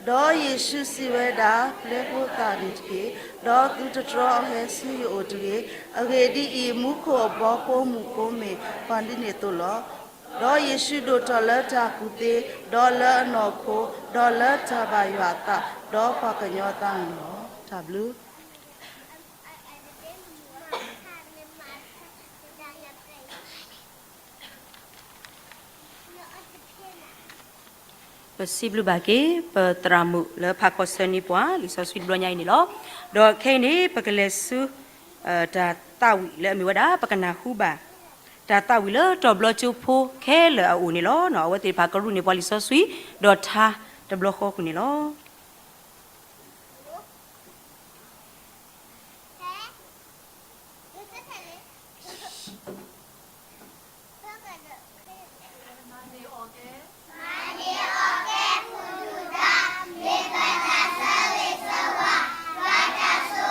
ဒီးယ့ၣ်ၡူးစံးဝဲဒၣ်, ပျဲဖိသၣ်န့ၣ်တက့ၢ်, ဒီးသုတတြီအီၤဟဲဆူယအိၣ်တဂ့ၤ. အဂ့ၢ်ဒ်အံၤ, မူခိၣ်အဘီဖိမုၣ်ဖိမ့ၢ်ပှၤဒ်န့ၣ်အသိးလီၤ. ဒီးယ့ၣ်ၡူးဒိၣ်ထီၣ်လၢတၢ်ကူၣ်သ့, ဒီးလၢအနီၢ်ခိ, ဒီးလၢတၢ်ဘၣ်ယွၤအသး, ဒီးပှၤကညီအသးန့ၣ်လီၤ. တၢ်ဘျုး ပစံးဘျုးဘၣ်က့ၤ ပသရၣ်မုၣ်လၢဖးခီဆၢန့ၢ်ပှၤ လံာ်စီဆှံတဘျီညါအံၤန့ၣ်လီၤ. ဒီးခဲအံၤန့ၣ် ပကလဲၤဆူ တၢ်သးဝံၣ်လၢအမ့ၢ်ဝဲဒၣ် ပကနၢ်ဟူဘၣ် တၢ်သးဝံၣ်လၢတီၤဘျီကၠိဖိခဲလၢာ်အအိၣ်န့ၣ်လီၤ. အဝဲသ့ၣ်တဖၣ်ကရူၢ်န့ၢ်ပှၤလံာ်စီဆှံ ဒီးထါတဘျီဃီအဃိန့ၣ်လီၤ. မၤန့ၢ်အီၣ်ကဲ မၤန့ၢ်အီၣ်ကဲ မ့ၢ်ဘၣ်တၢ်ဆၢဂ့ၤဆၢဝါ, ဘၣ်တၢ်ဆိၣ်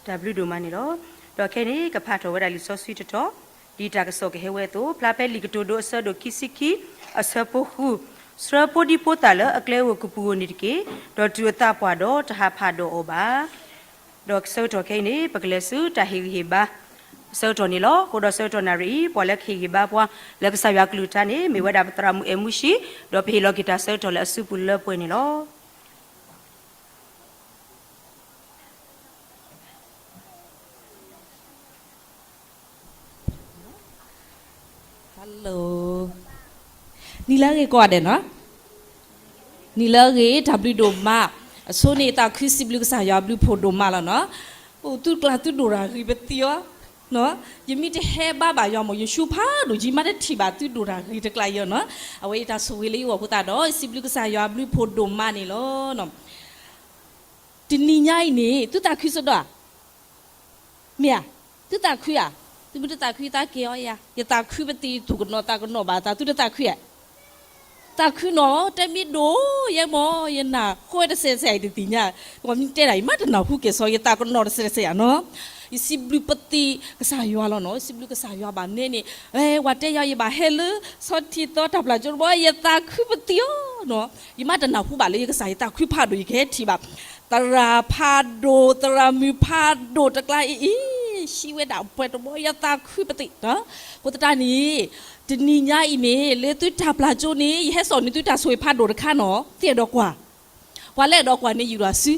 တၢ်ဘျုးဒိၣ်မးန့ၣ်လီၤ. ဒီးခဲအံၤန့ၣ် ကဖးထီၣ်ဝဲဒၣ်လံာ်စီဆှံတတီၤ, ဒ်တၢ်ကစီၣ်ကဟဲဝဲအသိး, ဖျါဖဲလံာ်ကတိၤဒိအဆၢဒိၣ်ခံဆံခံ, အဆၢဖိဃု, ဆှၢဖိဒံဖိသၣ်လၢအကျဲဧိၤကပူၤဧိၤန့ၣ်တက့ၢ်, ဒီးတုၤအသးပှၢ်ဒီးတဟးဖးဒိၣ်အီၤဘၣ်. ဒီးဆၢကတီၢ်ခဲအံၤန့ၣ် ပကလဲၤဆူတၢ်ဟ့ၣ်ဂံၢ်ဟ့ၣ်ဘါ အဆၢကတီၢ်န့ၣ်လီၤ. အဃိဒီးဆၢကတီၢ်နၣ်ရံၣ်အံၤ ပှၤလၢကဟ့ၣ်ဂံၢ်ဘါပှၤ လၢကစၢ်ယွၤကလုၢ်ကထါန့ၣ် မ့ၢ်ဝဲဒၣ်ပသရၣ်မုၣ်အဲၣ်မူၡံ, ဒီးပဟ့ၣ်လီၤက့ၤတၢ်ဆၢကတီၢ်လၢအစုပူၤလၢပှဲၤန့ၣ်လီၤ. Hello, နံၤလၢအဂ့ၤကိးဂၤဒဲးနီၤ, နံၤလၢအဂ့ၤ တၢ်ဘျုးဒိၣ်မး, အဆိန့ၣ်သးခုစံးဘျုးကစၢ်ယွၤဘျုးဖှိၣ်ဒိၣ်မးလီၤနီၤ. အိၣ်သုကျါသုဒိၣ်တၢ်ဂ့ၤပသံအီၤ, ယမ့ၢ်တဟဲဘါဘၣ်ယွၤမ့ၢ်ယဆူဖးဒိၣ် ယမ့ၢ်တထံၣ်ဘၣ်သုဒိၣ်တၢ်ဂ့ၤတကျါအံၤနီၤ. အဝဲအံၤတၢ်ဆိၣ်ဂ့ၤလၢယဂီၢ်အဃိသတးဒီး စံးဘျုးကစၢ်ယွၤဘျုးဖှိၣ်ဒိၣ်မးန့ၣ်လီၤ. တနံၤညါအံၤန့ၣ် သုသးခုစ့ၢ်ကီးဧါ, မ့ၢ်ဧါ, သုသးခုဧါ, သုမ့ၢ်တသးခု ယသးက့ၤအီၤယၤ, ယသးခုပသံး ယသူၣ်ကနီၤသးကနီၤဘၣ်သး သုတသးခုဧါ. သးခုနီၤ, တဲမ့ၢ်ဒိၣ်ယဲမ့ၢ် ယနၢ်ဃိတစဲးစဲး ယတသ့ၣ်ညါ, ပှၤမ့ၢ်တဲဒၣ် ယမ့ၢ်တနၢ်ဟူက့ၤစီၤ ယသးကနီၤတစဲးစဲးဧါနီၤ. ယစံးဘျုးပသံးကစၢ်ယွၤလီၤနီၤ, စံးဘျုးကစၢ်ယွၤဘၣ်နဲန့ၣ်, ဝဲတဲယၤ ယဘၣ်ဟဲလၢ ဆီထံသီတၢ်ပျၢ်ကၠိတဘီ ယသးခုပသံးအီၤနီၤ. ယမ့ၢ်တနၢ်ဟူဘၣ်လၢယကစၢ် ယသးခုဖးဒိၣ် ယကဟဲထံၣ်ဘၣ် သရၣ်ဖးဒိၣ် သရၣ်မုၣ်ဖးဒိၣ်တကျါအံၤအံၤ, ဟံးဝဲဒၣ်ပှဲၤတဘီ ယသးခုပသံး. အဃိသတးန့ၣ် တနံၤညါအံၤန့ၣ် လၢသုတၢ်ပျၢ်ကၠိန့ၣ် ယဟဲစိာ်န့ၢ်သုတၢ်ဆိၣ်ဂ့ၤဖးဒိၣ်တခါနီၤ, သုအဲၣ်ဒိးကွၢ်, ပှၤလၢအဲၣ်ဒိးကွၢ်န့ၣ် ယူၤထီၣ်စု,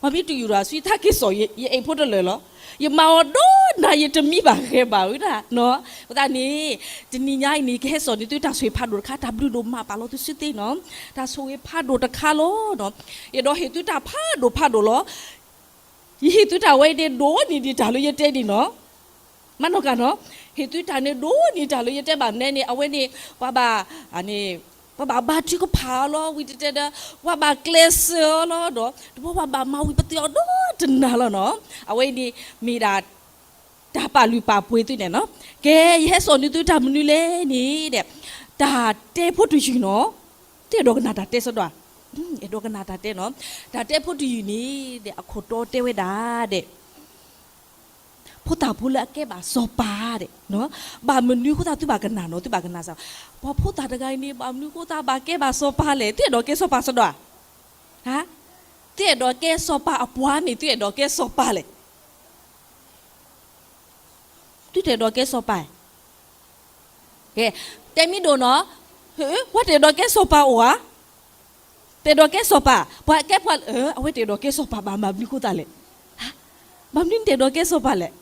ပှၤမ့ၢ်တယူၤထီၣ်စု ယသးက့ၤစိာ် ယအိၣ်ဖှိၣ်တလၢာ်လီၤ. ယမၤအီၤဒိၣ်နၤ ယတမံဘၣ်ဂဲၤဘၣ်ဝဲဒၣ်နီၤ. အဃိသတးန့ၣ် တနံၤညါအံၤန့ၣ် ကဟဲစိာ်န့ၢ်သုတၢ်ဆိၣ်ဂ့ၤဖးဒိၣ်တခါ တၢ်ဘျုးဒိၣ်မးပာ်လီၤသုစုသ့နီၤ, တၢ်ဆိၣ်ဂ့ၤဖးဒိၣ်တခါလီၤ. ယအဲၣ်ဒိးဟ့ၣ်သုတၢ်ဖးဒိၣ်ဖးဒိၣ်လီၤ. ယဟ့ၣ်သုတၢ်ဝဲအံၤန့ၣ် ဒိၣ်န့ၢ်ဒံးတၢ်လၢယတဲဒံးနီၤ, မ့ၢ်နီၢ်ကနီၤ, ဟ့ၣ်သုတၢ်န့ၣ်ဒိၣ်န့ၢ်တၢ်လၢယတဲဘၣ်နဲန့ၣ် အဝဲန့ၣ် ပှၤဘၣ် ပှၤဘၣ်ဘါထုကဖၣ်အီၤလီၤ, ဝံၤတတဲဒီး ပှၤဘၣ်ကျဲးစၢးအီၤလီၤဒီး တဘျီပှၤဘၣ်မၤဝံၤပသ့ၣ်အီၤဒိၣ်တနၤလီၤနီၤ. အဝဲအံၤန့ၣ် မ့ၢ်ဒၣ် တၢ်ပာ်လုၢ်ပာ်ပှ့ၤသုန့ၣ်နီၤ. ကဲ ယဟဲစိာ်န့ၢ်သုတၢ်မနုၤလဲၣ်န့ၣ်ဒီး တၢ်တဲဖိတယုၢ်နီၤ, သုအဲၣ်ဒိးကနၣ်တၢ်တဲစ့ၢ်ကီးဧါ, အဲၣ်ဒိးကနၣ်တၢ်တဲနီၤ. တၢ်တဲဖိတယုၢ်န့ၣ်ဒီး အခိၣ်တီတဲဝဲဒၣ်ဒီး ဖိသၣ်ဖိလၢအကဲဘၣ်စီၤပၤဒီး ဘၣ်မနုၤအဃိသတးသုဘၣ်ကနၣ်နီၤ, သုဘၣ်ကနၣ်စ့ၢ်ကီး, ပှၤဖိသၣ်တဂၤအံၤန့ၣ် ဘၣ်မနုၤအဃိသတးဘၣ်ကဲဘၣ်စီၤပၤလဲၣ်, သုအဲၣ်ဒိးကဲစီၤပၤစ့ၢ်ကီးဧါ, သုအဲၣ်ဒိးကဲစီၤပၤအပှၤန့ၣ် သုအဲၣ်ဒိးကဲစီၤပၤလဲၣ်, သုတအဲၣ်ဒိးကဲစီၤပၤ, ကဲ, တဲမ့ၢ်ဒိၣ်နီၤ, ပှၤတအဲၣ်ဒိးကဲစီၤပၤအိၣ်ဧါ. တဲာ်ဒီးကဲစီၤပၤ, ပှၤကဲပှၤ, အဝဲတဲာ်ဒီးကဲစီၤပၤဘၣ်, ဘၣ်မနုၤဃိသတးလဲၣ်. ဘၣ်မနုၤနတဲာ်ဒီးကဲစီၤပၤလဲၣ်.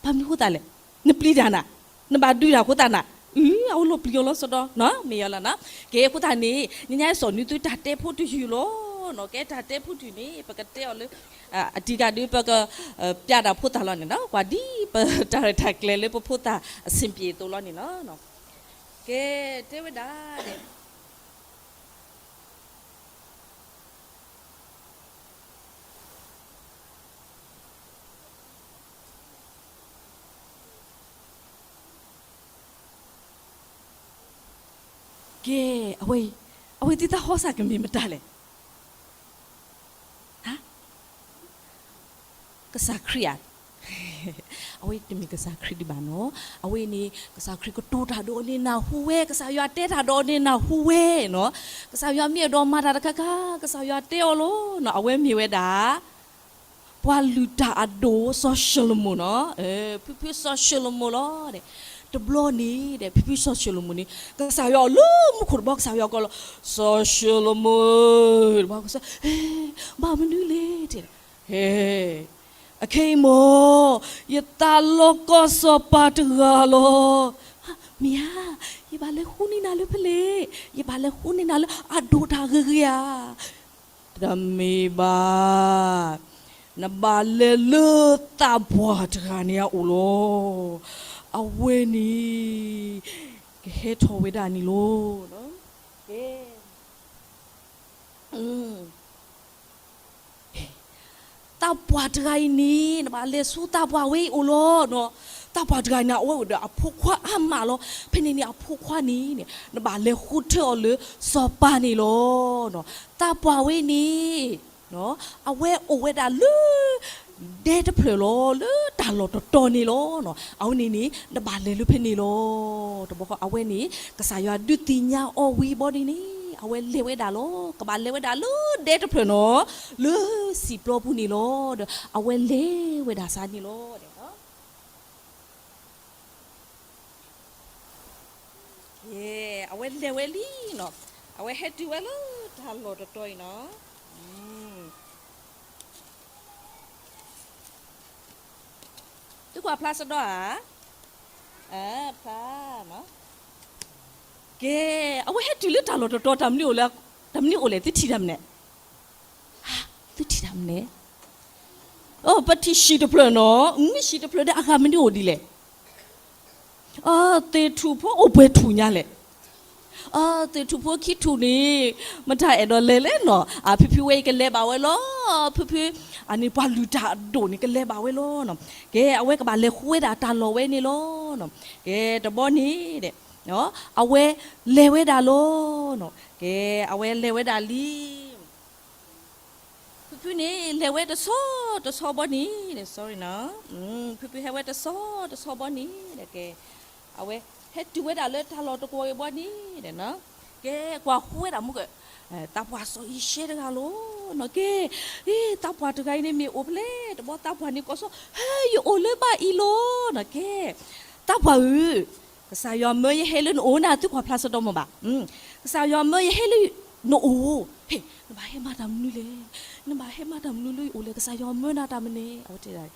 ဘၣ်မနုၤဃိသတးလဲၣ်. နပျံၤတၢ်နၤ, နဘၣ်ဒုးတၢ်အဃိသတးနၤ, အၢ အဝဲလီၤပျံၤအီၤလီၤစီဒီး မ့ၢ်ယလီၤနီၤ. ကဲအဃိသတးန့ၣ် ညါညါစီၤနုၤသုတၢ်တဲဖိတယုၢ်လီၤနီၤ. ကဲတၢ်တဲဖိတယုၢ်န့ၣ် ပကတဲအီၤလၢ အတံၤကဒုး ပက ပျဲတၢ်ဖိသၣ်လီၤန့ၣ်နီၤ. ကွၢ်ဒ်ပတၢ်ရဲၣ်တၢ်ကျဲၤလၢပဖိသၣ်အဆင်ပြေအသိးလီၤန့ၣ်လီၤ. ကဲ တဲဝဲဒၣ်ဒီး ကဲ, အဝဲ, အဝဲသ့ၣ်တၢ်ဟီၣ်စၢ်ကမ့ၢ်မတၤလဲၣ်. ကစၢ်ခရံာ်ဧါ. အဝဲတမ့ၢ်ကစၢ်ခရံာ်ဒံးဘၣ်နီၤ. အဝဲန့ၣ် ကစၢ်ခရံာ်ကတိၤတၢ်ဒီးအီၤန့ၣ်နၢ်ဟူဝဲ, ကစၢ်ယွၤတဲတၢ်ဒီးအီၤန့ၣ်နၢ်ဟူဝဲနီၤ. ကစၢ်ယွၤမ့ၢ်အဲၣ်ဒိးမၤတၢ်တခါခါ ကစၢ်ယွၤတဲအီၤလီၤနီၤ. အဝဲမ့ၢ်ဝဲဒၣ် ပှၤလုၢ်တၢ်အဒိၣ်စီၤၡလိၤမိၣ်နီၤ. ဖုဖုစီၤၡလိၤမိၣ်လီၤ. တဘျီန့ၣ်ဒီး ဖုဖုစီၤၡလိၤမိၣ်န့ၣ် ကစၢ်ယွၤအိၣ်လၢမူခိၣ်တဘျီ ကစၢ်ယွၤကိးလီၤ, စီၤၡလိၤမိၣ်, တဘျီ, ဘၣ်မနုၤလဲၣ် တဲ, အခဲအံၤမ့ၢ် ယသးလီကီစီၤပၤတဂၤလီၤ. မ့ၢ်ဧါ, ယဘၣ်လဲၤဃုန့ၢ်နၤလၢဖဲလဲၣ်. ယဘၣ်လဲၤဃုန့ၢ်နၤလၢအဒိၣ်တၢ်ဂ့ၤဂ့ၤဧါ. တမ့ၢ်ဘၣ်, နဘၣ်လဲၤလၢသးပှၢ်တဂၤန့ၣ်အအိၣ်လီၤ. အဝဲန့ၣ် ကဟဲထီၣ်ဝဲဒၣ်န့ၣ်လီၤ. ကဲ, သးပှၢ်တဂၤအံၤန့ၣ် နဘၣ်လဲၤဆူသးပှၢ်ဝဲအံၤအိၣ်လီၤ. သးပှၢ်တဂၤန့ၣ် အဝဲအိၣ်ဒီးအဖိခွါအါမးလီၤ. ဖဲန့ၣ်န့ၣ် အဖိခွါန့ၣ် နဘၣ်လဲၤဃုထၢအီၤလၢစီၤပၤန့ၣ်လီၤ. သးပှၢ်ဝဲန့ၣ် အဝဲအိၣ်ဝဲဒၣ်လၢ ဒဲတဖျၢၣ်လီၤ, လၢတၢ်လီၢ်တတီၤန့ၣ်လီၤ. အဝဲန့ၣ်န့ၣ် နဘၣ်လဲၤလၢဖဲန့ၣ်လီၤ. တဘျီဃီအဝဲန့ၣ် ကစၢ်ယွၤဒုးသ့ၣ်ညါအီၤဝံၤဘီဒ်န့ၣ် အဝဲလဲၤဝဲဒၣ်လီၤ. ကဘၣ်လဲၤဝဲဒၣ်လၢဒဲတဖျၢၣ်နီၤ, လၢစံာ်ပျီပူၤန့ၣ်လီၤ. ဒီးအဝဲလဲၤဝဲဒၣ်စ့ၢ်န့ၣ်လီၤ. ကဲ, အဝဲလဲၤဝဲလံနီၤ, အဝဲဟဲတုၤဝဲလၢတၢ်လီၢ်တတီၤအံၤနီၤ. သုကွၢ်ဖျါစ့ၢ်ဒီးဧါ, ဖျါ, ကဲ, အဝဲဟဲတုၤလၢတၢ်လီၢ်တတီၤ တၢ်မနုၤအိၣ်လဲၣ်, တၢ်မနုၤအိၣ်လဲၣ် သုထံၣ်တၢ်မနုၤလဲၣ်, သုထံၣ်တၢ်မနုၤလဲၣ်. ပထံၣ်ဟံၣ်တဖျၢၣ်နီၤ, ဟံၣ်တဖျၢၣ်ဒီးအဂၤမနုၤအိၣ်ဒ်လဲၣ်. သ့ၣ်ထူၣ်ဖိအိၣ်ပှဲၤထူၣ်ညါလဲၣ်. သ့ၣ်ထူၣ်ဖိခံထူၣ်န့ၣ် မတၤအဲၣ်ဒိးလဲၤလဲၣ်နီၤ, ဖုဖုဝဲအံၤကလဲၤဘၣ်ဝဲလီၤ. ဖုဖု, အန့ၣ်ပှၤလုၢ်တၢ်အဒိၣ်န့ၣ် ကလဲၤဘၣ်ဝဲလီၤ. ကဲ, အဝဲကဘၣ်လဲၤဃုဝဲဒၣ်တၢ်လီၢ်ဝဲန့ၣ်လီၤ. ကဲ, တဘျီန့ၣ်ဒီး အဝဲလဲၤဝဲဒၣ်လီၤ. ကဲ, အဝဲလဲၤဝဲဒၣ်လံ. ဖုဖုန့ၣ် လဲၤဝဲတဆီတဆီဘီန့ၣ်, ဖုဖုဟဲဝဲတဆီတဆီဘီန့ၣ်, ကဲ, အဝဲဟဲတုၤဝဲဒၣ်လၢတၢ်လီၢ်တကွီၤအံၤဘီန့ၣ်, ကဲ, ကွၢ်ဃုဝဲဒၣ်မူက, သးပှၢ်စီၤအံၤရှဲတဂၤလီၤ. ကဲ, သးပှၢ်တဂၤအံၤန့ၣ်မ့ၢ်အိၣ်ဖဲလဲၣ်, တဘျီသးပှၢ်န့ၣ်ကိးဆီ, ဟဲ, ယအိၣ်လၢဘၣ်အံၤလီၤ. ကဲ, သးပှၢ်ဧၢ, ကစၢ်ယွၤမၢယဟဲလၢနအိၣ်နၤ, သုကွၢ်ဖျါစ့ၢ်ဒီးမ့ၢ်ဘၣ်, ကစၢ်ယွၤမၢယဟဲလၢနအိၣ်, ဟဲ, နဘၣ်ဟဲမၤတၢ်မနုၤလဲၣ်, နဘၣ်ဟဲမၤတၢ်မနုၤလၢယအိၣ်လဲၣ်, ကစၢ်ယွၤမၢနၤတၢ်မနုၤလဲၣ်. အဝဲတဲဒၣ်,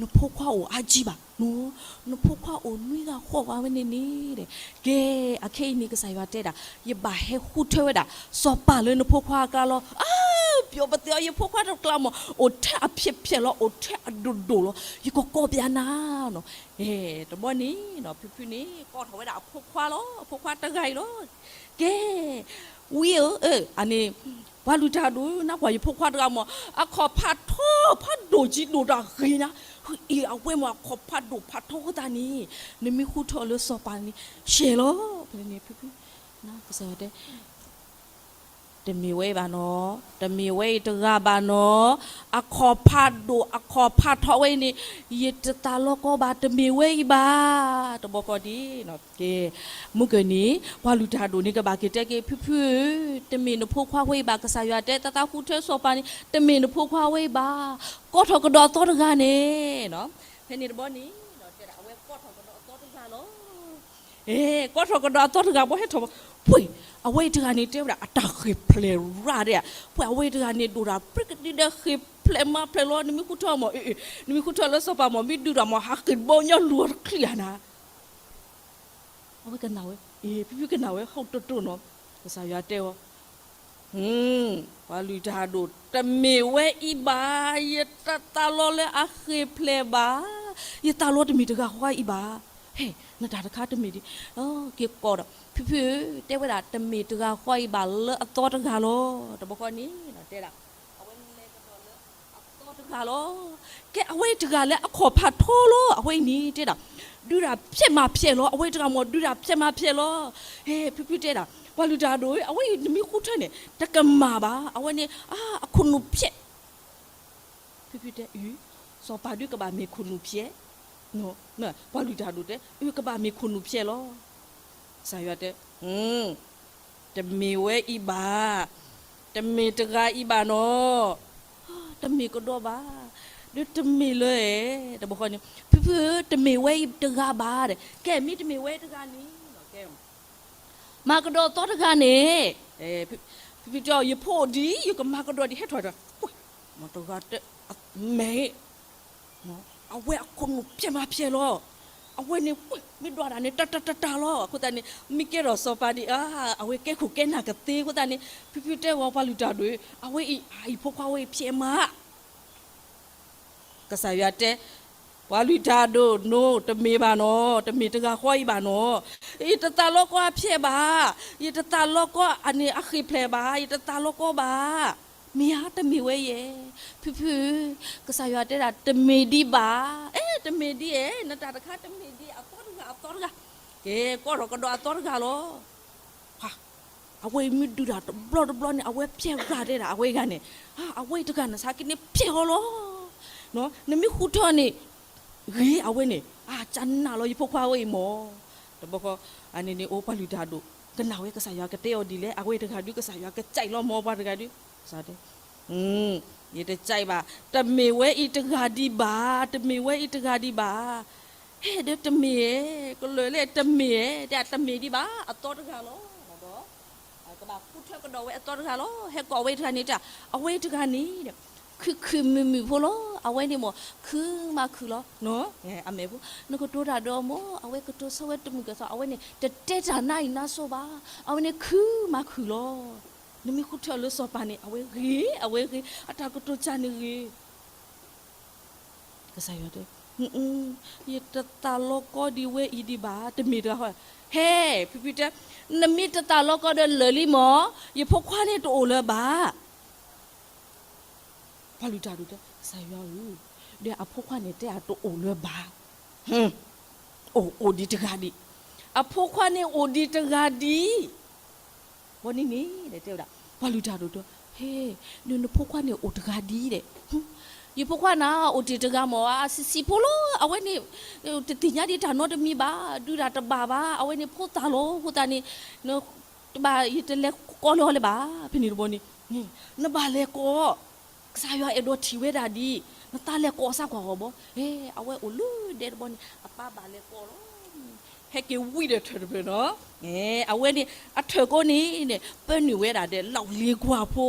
နဖိခွါအိၣ်အါကံဘၣ်, နဖိခွါအိၣ်နွံဂၤဃိးဂၤဝဲန့ၣ်န့ၣ်, ကဲ, အခဲအံၤန့ၣ် ကစၢ်ယွၤတဲဒၣ်, ယဘၣ်ဟဲဃုထၢဝဲဒၣ် စီၤပၤလၢနဖိခွါအကျါလီၤ. အၢ, ပျီပသ့အီၤ, ယဖိခွါတကျါမ့ၢ် အိၣ်ထဲအဖျဲၣ်ဖျဲၣ်လီၤ, အိၣ်ထဲအဒိၣ်ဒိၣ်လီၤ, ယကကိးပျးနၤနီၤ. တဘီန့ၣ် ဖုဖုန့ၣ် ကိးထီၣ်ဝဲဒၣ်အဖိခွါလီၤ, အဖိခွါတဂၤအံၤလီၤ. ကဲ, ဝံဧၢ, အန့ၣ်, ပှၤလုၢ်တၢ်ဒိၣ်, နကွၢ်ယဖိခွါတဂၤမ့ၢ် အခီၣ်ဖးထီ, ဖးဒိၣ်ကံဒိၣ်တၢ်ဂ့ၤညါ, အ့ၣ်, အဝဲမ့ၢ်အခီၣ်ဖးဒိၣ်ဖးထီအဃိသတးန့ၣ်, နမ့ၢ်ဃုထၢအီၤလၢစီၤပၤန့ၣ် ရှဲလီၤ. ဖဲန့ၣ်ဖုဖု, ကစၢ်ယွၤတဲ တမ့ၢ်ဝဲအံၤဘၣ်နီၤ, တမ့ၢ်ဝဲအံၤတဂၤဘၣ်နီၤ, အခီၣ်ဖးဒိၣ်အခီၣ်ဖးထီဝဲအံၤန့ၣ်, ယတသးလီကီဘၣ်, တမ့ၢ်ဝဲအံၤဘၣ်. တဘီကီဒံး, ကဲ, မုၢ်ကၢၢ်န့ၣ် ပှၤလုၢ်တၢ်ဒိၣ်န့ၣ် ကဘၣ်က့ၤတဲက့ၤ ဖုဖုဧၢ, တမ့ၢ်နဖိခွါဝဲအံၤဘၣ်, ကစၢ်ယွၤတဲ သးသးဃုထၢစီၤပၤန့ၣ် တမ့ၢ်နဖိခွါဝဲအံၤဘၣ်, ကိးထီၣ်ကဒီးအသီတဂၤန့ၣ်, ဖဲန့ၣ်တဘီန့ၣ် တဲဒၣ်အဝဲကိးထီၣ်ကဒီးအသီတဂၤလီၤ. ဟဲ ကွၢ်ထီၣ်ကဒီးအသီတဂၤဘီ ဟဲထီၣ်ဘီ, ပှ့ၤ အဝဲအံၤတဂၤန့ၣ် တဲဝဲဒၣ်အတၢ်ဃ့ၢ်ဖျဲးရၣ်ဒဲး, ပှ့ၤ အဝဲအံၤတဂၤန့ၣ် ဒိၣ်တၢ်ပြံကဒံဒီး ဃ့ၢ်ဖျဲးမၤဖျဲးလီၤ, နမ့ၢ်ဃုထၢအီၤမး နမ့ၢ်ဃုထၢလၢစီၤပၤမး မ့ၢ်ဒုးတၢ်မး ဟးဃ့ၢ်တဘီညီလူၤအီၤတချံၣ်ဧါနၤ. အဝဲကနၣ်ဝဲ, ဖံဖုကနၣ်ဝဲ ဟီၣ်တိၢ်တိၢ်နီၤ, ကစၢ်ယွၤတဲအီၤ, ပှၤလုၢ်တၢ်ဒိၣ် တမ့ၢ်ဝဲအံၤဘၣ်, ယတသးလီလၢအဃ့ၢ်ဖျဲးဘၣ်, ယသးလီတမ့ၢ်တဂၤဃီအံၤဘၣ်, ဟဲ နတၢ်တခါတမ့ၢ်ဒ်, က့ၤကိးဒီး ဖံဖုဧၢ, တဲဝဲဒၣ်တမ့ၢ်တဂၤဃီအံၤဘၣ် လၢအသီတဂၤလီၤ, တဘျီဃီန့ၣ် တဲဒၣ် အဝဲလဲၤကဒီးလၢအသီတဂၤလီၤ. ကဲ အဝဲအံၤတဂၤလၢအခီၣ်ဖးထီလီၤ, အဝဲအံၤန့ၣ်တဲဒၣ် ဒုးတၢ်ဖျဲးမၤဖျဲးလီၤ, အဝဲအံၤတဂၤမး ဒုးတၢ်ဖျဲးမၤဖျဲးလီၤ. ဟဲ ဖံဖုတဲဒၣ် ပှၤလုၢ်တၢ်ဒိၣ်ဧၢ, အဝဲအံၤနမ့ၢ်ဃုထၢန့ၣ် တကမၣ်ဘၣ်, အဝဲန့ၣ် အခိၣ်နူာ်ဖျဲး ဖံဖုတဲ အု စီၤပၤဒုးကဘၣ်မ့ၢ်ခိၣ်နူာ်ဖျဲး, ပှၤလုၢ်တၢ်ဒိၣ်တဲ အုကဘၣ်မ့ၢ်ခိၣ်နူာ်ဖျဲးလီၤ. ကစၢ်ယွၤတဲ တမ့ၢ်ဝဲအံၤဘၣ်, တမ့ၢ်တဂၤအံၤဘၣ်နီၤ, တမ့ၢ်ကဒီးဘၣ်, ဒီးတမ့ၢ်လၢ တဘျီဃီန့ၣ် ဖံဖုဧၢ တမ့ၢ်ဝဲအံၤတဂၤဘၣ်, ကဲမ့ၢ်တမ့ၢ်ဝဲအံၤတဂၤန့ၣ် မၤကဒီးအသီတဂၤန့ၣ်, ဖံဖုတဲအီၤ ယဖိအိၣ်ဒံး ယကမၤကဒီးဒံး ဟဲထီၣ်ဒီး မ့ၢ်တဂၤတဲ မဲာ် အဝဲအခိၣ်နူာ်ဖျဲးမၤဖျဲးလီၤ, အဝဲန့ၣ် မ့ၢ်ဒွးတၢ်န့ၣ် တၢ်တၢ်တၢ်တၢ်လီၤ. အဃိသတးန့ၣ် မ့ၢ်ကဲထီၣ်စီၤပၤဒံး အဝဲကဲခိၣ်ကဲနၢ်ကသ့အဃိသတးန့ၣ် ဖံဖုတဲအီၤ ပှၤလုၢ်တၢ်ဒိၣ်ဧၢ, အဝဲအံၤ ယဖိခွါဝဲအံၤဖျဲးမး ကစၢ်ယွၤတဲ, ပှၤလုၢ်တၢ်ဒိၣ် နီၤ တမ့ၢ်ဘၣ်နီၤ, တမ့ၢ်တဂၤဃီအံၤဘၣ်နီၤ, ယတသးလီကီအဖျဲးဘၣ်, ယတသးလီကီအန့ၣ်အဃ့ၢ်ဖျဲးဘၣ်, ယတသးလီကီဘၣ်, မ့ၢ်ဧါ တမ့ၢ်ဝဲယဲ, ဖုဖု, ကစၢ်ယွၤတဲဒၣ် တမ့ၢ်ဒံးဘၣ်, အဲ တမ့ၢ်ဒံးအဲ, နတၢ်တခါတမ့ၢ်ဒံး အသီတဂၤ အသီတဂၤ, ကဲ ကွၢ်ထီၣ်ကဒီးအသီတဂၤလီၤ. အဝဲအံၤမ့ၢ်ဒုးတၢ်တဘျီတဘျီန့ၣ် အဝဲဖျဲးဂၤတဲဒၣ် အဝဲဂၤန့ၣ်, အဝဲအံၤတဂၤန့ၣ် ဆါက့န့ၣ်ဖျဲးအီၤလီၤ. နမ့ၢ်ဃုထၢန့ၣ် ဂ့ၤအဝဲန့ၣ်, အကနၣ်လီၤ ယဖိခွါဝဲအံၤမၢ်, တဘျီဃီ, အန့ၣ်န့ၣ် အိၣ်ပှၤလုၢ်တၢ်ဒိၣ်, ကနၣ်ဝဲကစၢ်ယွၤကတဲအီၤဒ်လဲၣ်, အဝဲတဂၤဒုး ကစၢ်ယွၤကစဲးလီၤမၢ် ပှၤတဂၤဒုး, ကစၢ်တဲ ယတစဲးဘၣ်, တမ့ၢ်ဝဲအံၤတဂၤဒံးဘၣ်, တမ့ၢ်ဝဲအံၤတဂၤဒံးဘၣ်, ဟဲဒီးတမ့ၢ်ဧဲ, ကလၢာ်လၢတမ့ၢ်ဧဲ, တဲတမ့ၢ်ဒံးဘၣ်, အသီတဂၤလီၤ, ကဘၣ်ဃုထၢကဒီးဝဲအသီတဂၤလီၤ, ဟဲကိးဝဲတဂၤန့ၣ်တၢ်, အဝဲတဂၤန့ၣ် ခုခုမုာ်မုာ်ဖိလီၤ, အဝဲန့ၣ်မၢ် ခုမးခုၣ်လီၤ, အမဲာ်ဖိ, နကတိၤတၢ်ဒီးအီၤမၢ်, အဝဲကတိၤဆၢဝဲတမုာ်ကသီ, အဝဲန့ၣ် တတဲတၢ်နါအံၤနါစိၤဘၣ်, အဝဲန့ၣ်ခုမးခုၣ်လီၤ. နမ့ၢ်ဃုထၢလၢစီၤပၤန့ၣ် အဝဲဂ့ၤ, အဝဲဂ့ၤ, အတၢ်ကတိၤစၢ်န့ၣ်ဂ့ၤ ကစၢ်ယွၤတဲ, ယတသးလီကီဒံးဝဲအံၤဒံးဘၣ်, တမ့ၢ်တဂၤဃီ, ဟဲ, ဖံဖံတဲ, နမ့ၢ်တသးလီကီဒီးလၢာ်လံမၢ်, ယဖိခွါန့ၣ်တအိၣ်လၢၤဘၣ်. ပှၤလုၢ်တၢ်ဒိၣ်တဲ, ကစၢ်ယွၤဧၢ, ဒီးအဖိခွါန့ၣ်တဲအတအိၣ်လၢၤဘၣ်. အိၣ်, အိၣ်ဒံးတဂၤဒံး, အဖိခွါန့ၣ်အိၣ်ဒံးတဂၤဒံး ဘီန့ၣ်န့ၣ် တဲဝဲဒၣ်, ပှၤလုၢ်တၢ်ဒိၣ်တဲ, ဟဲ, နဖိခွါန့ၣ်အိၣ်တဂၤဒံးဒဲး, ယဖိခွါန့ၣ်အိၣ်တ့ၢ်တဂၤမၢ်, အဆံးဆံးဖိလီၤ, အဝဲန့ၣ် တသ့ၣ်ညါဒံးတၢ်နီတမံၤဘၣ်, ဒုးတၢ်တဘၣ်ဘၣ်, အဝဲန့ၣ်ဖိသၣ်လီၤ, အဃိသတးန့ၣ် တဘၣ်ယတလဲၤကိးလၢအီၤလၢၤဘၣ်, ဖဲန့ၣ်တဘီန့ၣ်, နဘၣ်လဲၤကိး ကစၢ်ယွၤအဲၣ်ဒိးထံၣ်ဝဲဒၣ်ဒ်, နသးလဲၤကိးစၢ်ကွၢ်ဂီၢ်ဘီ, ဟဲ, အဝဲအိၣ်လၢဒဲတဘီန့ၣ် အပၢ်ဘၣ်လဲၤကိးလီၤ, ဟဲက့ၤဝံၤဒီးထၢၣ်တဖျၢၣ်နီၤ, အဝဲန့ၣ် အထၢၣ်ကိးန့ၣ်န့ၣ် ပၢနုာ်ဝဲဒၣ်ဒီး လီၢ်လ့ၤကွၢ်ဖိ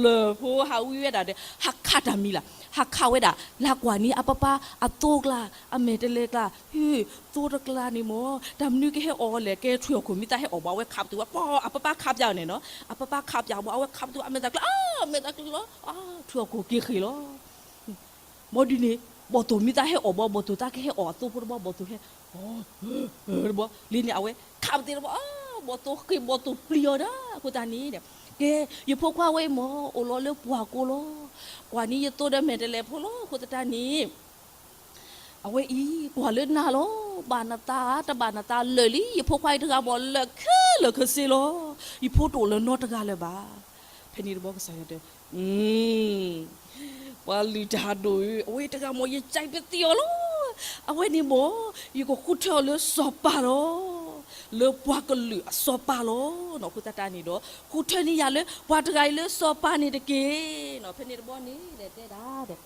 လၢၢ်ဖိ ဟးဝံဝဲဒၣ်ဒီး ဟးခးတၢ်မံၤလၢ်, ဟးခးဝဲဒၣ် လၢကွၢ်န့ၣ် အပၢ်ပၢ်အသိကျါ, အမဲာ်တဲၤလဲၤကျါ, ဟ့ၣ်, သိတကျါန့ၣ်မၢ်, တၢ်မနုၤကဟဲအီၣ်လဲၣ်, ကဲထွံၣ်ဟီၣ်ခိၣ်မ့ၢ်သးဟဲအီၣ်ဘၣ် အဝဲခးပတုာ်ဝဲ, ပှၤ အပၢ်ပၢ်ခးပၠးအီၤန့ၣ်နီၤ, အပၢ်ပၢ်ခးပၠးအီၤဘၣ် အဝဲခးပတုာ်ဝဲ အမဲာ်သၣ်ကျါ, အမဲာ်သၣ်ကျါလီၤ, ထွံၣ်ဟီၣ်ခိၣ်က့ၤဃ့ၢ်လီၤ ဘီဒုန့ၣ် ဘီၣ်သိၣ်မ့ၢ်သးဟဲအီၣ်ဘၣ် ဘီၣ်သိၣ်သးကဟဲအီၣ်အသိဖိတဘီ ဘီၣ်သိၣ်ဟဲအီၣ်, တဘီ လံန့ၣ် အဝဲခးပသ့တဘီ, ဘီၣ်သိၣ်ဃ့ၢ် ဘီၣ်သိၣ်ပျံၤအီၤဒၣ် အဃိသတးန့ၣ်ဒီး, ကဲ ယဖိခွါဝဲအံၤမၢ် အိၣ်လီၤလၢပှၢ်ကိးလီၤ, ကွၢ်န့ၣ် ယသိဒီးမဲာ်တဲၤလဲၤဖိလီၤ အဃိသတးန့ၣ် အဝဲအံၤ ကွၢ်လၢနၤလီၤ, ဘၣ်နသး တဘၣ်နသးလၢာ်လံ, ယဖိခွါအံၤတဂၤမၢ် လၢာ်ခဲလၢာ်ခဲဆ့လီၤ, ယဖိတအိၣ်လၢၤနီတဂၤလၢၤဘၣ်. ဖဲန့ၣ်တဘီကစၢ်ယွၤတဲ, ပှၤလုၢ်တၢ်ဒိၣ်ဧၢ, အဝဲတဂၤမၢ် ယကဲပသံအီၤလီၤ, အဝဲန့ၣ်မၢ် ယကဃုထၢအီၤလၢစီၤပၤလီၤ, လၢပှၤကလုာ်အစီၤပၤလီၤ, အဃိသတးန့ၣ်ဒီး ဃုထၢန့ၢ်ယၤလၢပှၤတဂၤအံၤလၢစီၤပၤန့ၣ်တက့ၢ်. ဖဲန့ၣ်တဘီန့ၣ် တဲဒၣ်ဒီး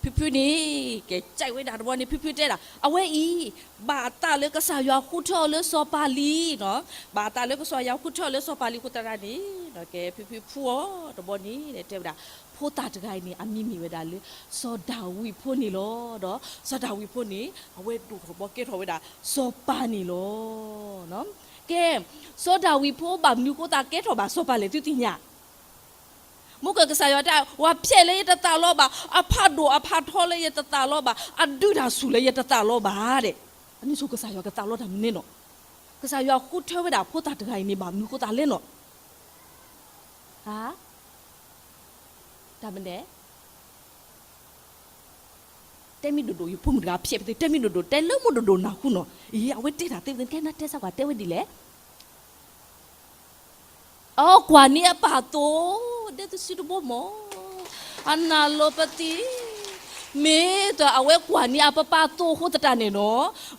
ဖုဖုန့ၣ် ကဲ ကၠဲးဝဲဒၣ်တဘျီန့ၣ် ဖုဖုတဲဒၣ် အဝဲအံၤ ဘၣ်အသးလၢကစၢ်ယွၤဃုထၢအီၤလၢစီၤပၤလံနီၤ, ဘၣ်အသးလၢကစၢ်ယွၤဃုထၢအီၤလၢစီၤပၤလံအဃိသတးန့ၣ် ကဲ ဖုဖုဖှူအီၤတဘျီန့ၣ် တဲဝဲဒၣ် ဖိသၣ်တဂၤအံၤန့ၣ် အမံၤမ့ၢ်ဝဲဒၣ်လၢ စီၤဒၤဝံးဖိန့ၣ်လီၤ. ဒီးစီၤဒၤဝံးဖိန့ၣ် အဝဲဒိၣ်ထီၣ်ဘီကဲထီၣ်ဝဲဒၣ် စီၤပၤန့ၣ်လီၤ. ကဲ စီၤဒၤဝံးဖိဘၣ်မနုၤဃိသတးကဲထီၣ်ဘၣ်စီၤပၤလဲၣ် သုသ့ၣ်ညါ မ့ၢ်ကစၢ်ယွၤတဲ ပှၤဖျဲးလၢယတသးလီဘၣ်, အဖးဒိၣ်အဖးထီလၢယတသးလီဘၣ်, အဒုးတၢ်ဆူၣ်လၢယတသးလီဘၣ်ဒဲး, အန့ၣ်ဆိကစၢ်ယွၤကသးလီတၢ်မနုၤလဲၣ်နီၤ. ကစၢ်ယွၤဃုထၢဝဲဒၣ်ဖိသၣ်တဂၤအံၤန့ၣ် ဘၣ်မနုၤဃိသတးလဲၣ်နီၤ. တၢ်မနုၤလဲၣ် တဲမ့ၢ်ဒိၣ်ဒိၣ် ယဖိမုၣ်တဂၤဖျဲးဖဲသ့ တဲမ့ၢ်ဒိၣ်ဒိၣ် တဲလၢမ့ၢ်ဒိၣ်ဒိၣ်နၢ်ဟူနီၤ. အံၤ အဝဲတဲတၢ်သ့ဖဲသ့ ကဲနတဲစၢ်ကွၢ် တဲဝဲဒ်လဲၣ်. အကွၢ်န့ၢ်အပၢ်သိ ဒဲတစုတဘိမး, အနၢ်လီၤပသံ, မ့ၢ်တၢ်အဝဲကွၢ်န့ၢ်အပၢ်သိအဃိသတးန့ၣ်နီၤ,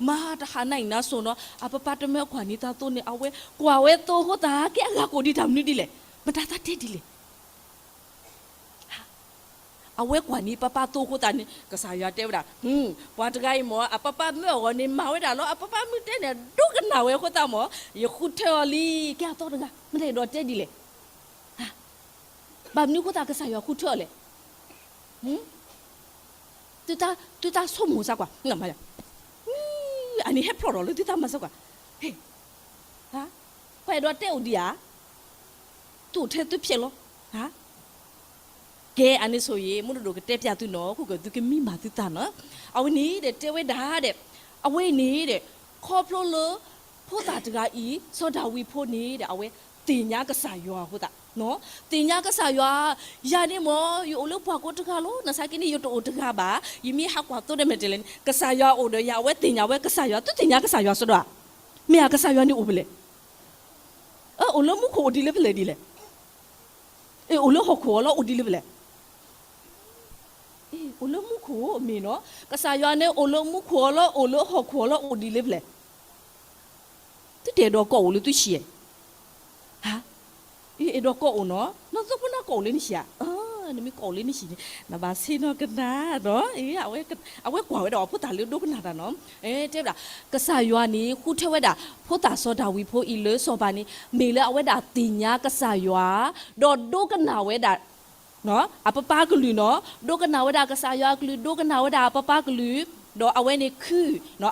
မၤတဟါနၤအံၤနၤစိၤနီၤ အပၢ်တမ့ၢ်ကွၢ်န့ၢ်တၢ်သိန့ၣ် အဝဲကွၢ်ဝဲသိအဃိသတး ကဲအဂၤကိးဒံးတၢ်မနုၤဒ်လဲၣ်, မတၤသးတဲဒ်လဲၣ်. အဝဲကွၢ်န့ၢ်ပၢ်ပၢ်သိအဃိသတးန့ၣ် ကစၢ်ယွၤတဲဝဲဒၣ်, ပှၤတဂၤအံၤမ့ၢ် အပၢ်ပၢ်မၢအဂီၢ်န့ၣ် မၤဝဲဒၣ်လီၤ. အပၢ်ပၢ်မုၢ်တဲန့ၣ် ဒိကနၣ်ဝဲအဃိသတးမ့ၢ် ယဃုထၢအီၤလံ. ကဲအသီတဂၤ မတၤအဲၣ်ဒိးတဲဒ်လဲၣ်. ဘၣ်မနုၤအဃိသတးကစၢ်ယွၤဃုထၢအီၤလဲၣ်. သုတၢ်ဆိကမိၣ်စၢ်ကွၢ်, အန့ၣ်ဟဲဖျိးထီၣ်လၢသုတၢ်မၤစၢ်ကွၢ်, ဟ့ၣ်, ပှၤအဲၣ်ဒိးတဲအိၣ်ဒံးဧါ, သုအိၣ်ထဲသုဖျဲးလီၤ. ကဲအန့ၣ်ဆိၣ်ဂ့ၤ မူတဒိၣ်ကတဲပျးသုနီၤ ခိၣ်ကၢၢ်သုကမံမၤသုသးနီၤ. အဝဲန့ၣ်ဒီးတဲဝဲဒၣ်ဒီး, အဝဲန့ၣ်ဒီး, ခီဖျိလၢ ဖိသၣ်တဂၤအံၤ စီၤဒၤဝံးဖိန့ၣ်ဒီး အဝဲသ့ၣ်ညါကစၢ်ယွၤအဃိသတး, သ့ၣ်ညါကစၢ်ယွၤ, ယၤန့ၣ်မ့ၢ် ယအိၣ်လၢပှၢ်ကိးတဂၤလီၤ နာ်သက့န့ၣ် ယတအိၣ်တဂၤဘၣ်, ယမ့ၢ်ဟးကွၢ်သိဒီးမဲာ်တဲးလဲးန့ၣ် ကစၢ်ယွၤအိၣ်ဒီးယၤ အဝဲသ့ၣ်ညါဝဲကစၢ်ယွၤ သုသ့ၣ်ညါကစၢ်ယွၤစ့ၢ်ကီးဧါ. မ့ၢ်ဧါ ကစၢ်ယွၤန့ၣ်အိၣ်ဖဲလဲၣ်. အိၣ်လၢမူခိၣ်အိၣ်ဒ်လဲၣ်ဖဲလဲၣ်ဒ်လဲၣ်. အိၣ်လၢဟီၣ်ခိၣ်အီၤလီၤအိၣ်ဒ်လဲၣ်ဖဲလဲၣ်. အိၣ်လၢမူခိၣ်မ့ၢ်နီၤ, ကစၢ်ယွၤန့ၣ်အိၣ်လၢမူခိၣ်အီၤလီၤ အိၣ်လၢဟီၣ်ခိၣ်အီၤလီၤအိၣ်ဒ်လဲၣ်ဖဲလဲၣ်. သုတအဲၣ်ဒိးကိးအိၣ်လၢသုဆံးဧါ. အဲၣ်ဒိးကိးအိၣ်နီၤ, နီၢ်သိဖိနကိးအိၣ်လၢနဆံးဧါ. နမ့ၢ်ကိးအိၣ်လၢနဆံးန့ၣ် နဘၣ်ဆ့ၣ်နီၤကနၣ်ဒီး, အဝဲကွၢ်ဝဲဒၣ်အဖိသၣ်လၢဒိကနၣ်တၢ်နီၤ, တဲဝဲဒၣ်, ကစၢ်ယွၤန့ၣ် ဃုထၢဝဲဒၣ် ဖိသၣ်စီၤဒၤဝံးဖိအံၤလၢစီၤပၤန့ၣ် မ့ၢ်လၢအဝဲဒၣ်သ့ၣ်ညါကစၢ်ယွၤ, ဒီးဒိကနၣ်ဝဲဒၣ် အပၢ်ပၢ်ကလုၢ်နီၤ, ဒိကနၣ်ဝဲဒၣ်ကစၢ်ယွၤအကလုၢ် ဒိကနၣ်ဝဲဒၣ်အပၢ်ပၢ်ကလုၢ်, ဒီးအဝဲန့ၣ်ခု,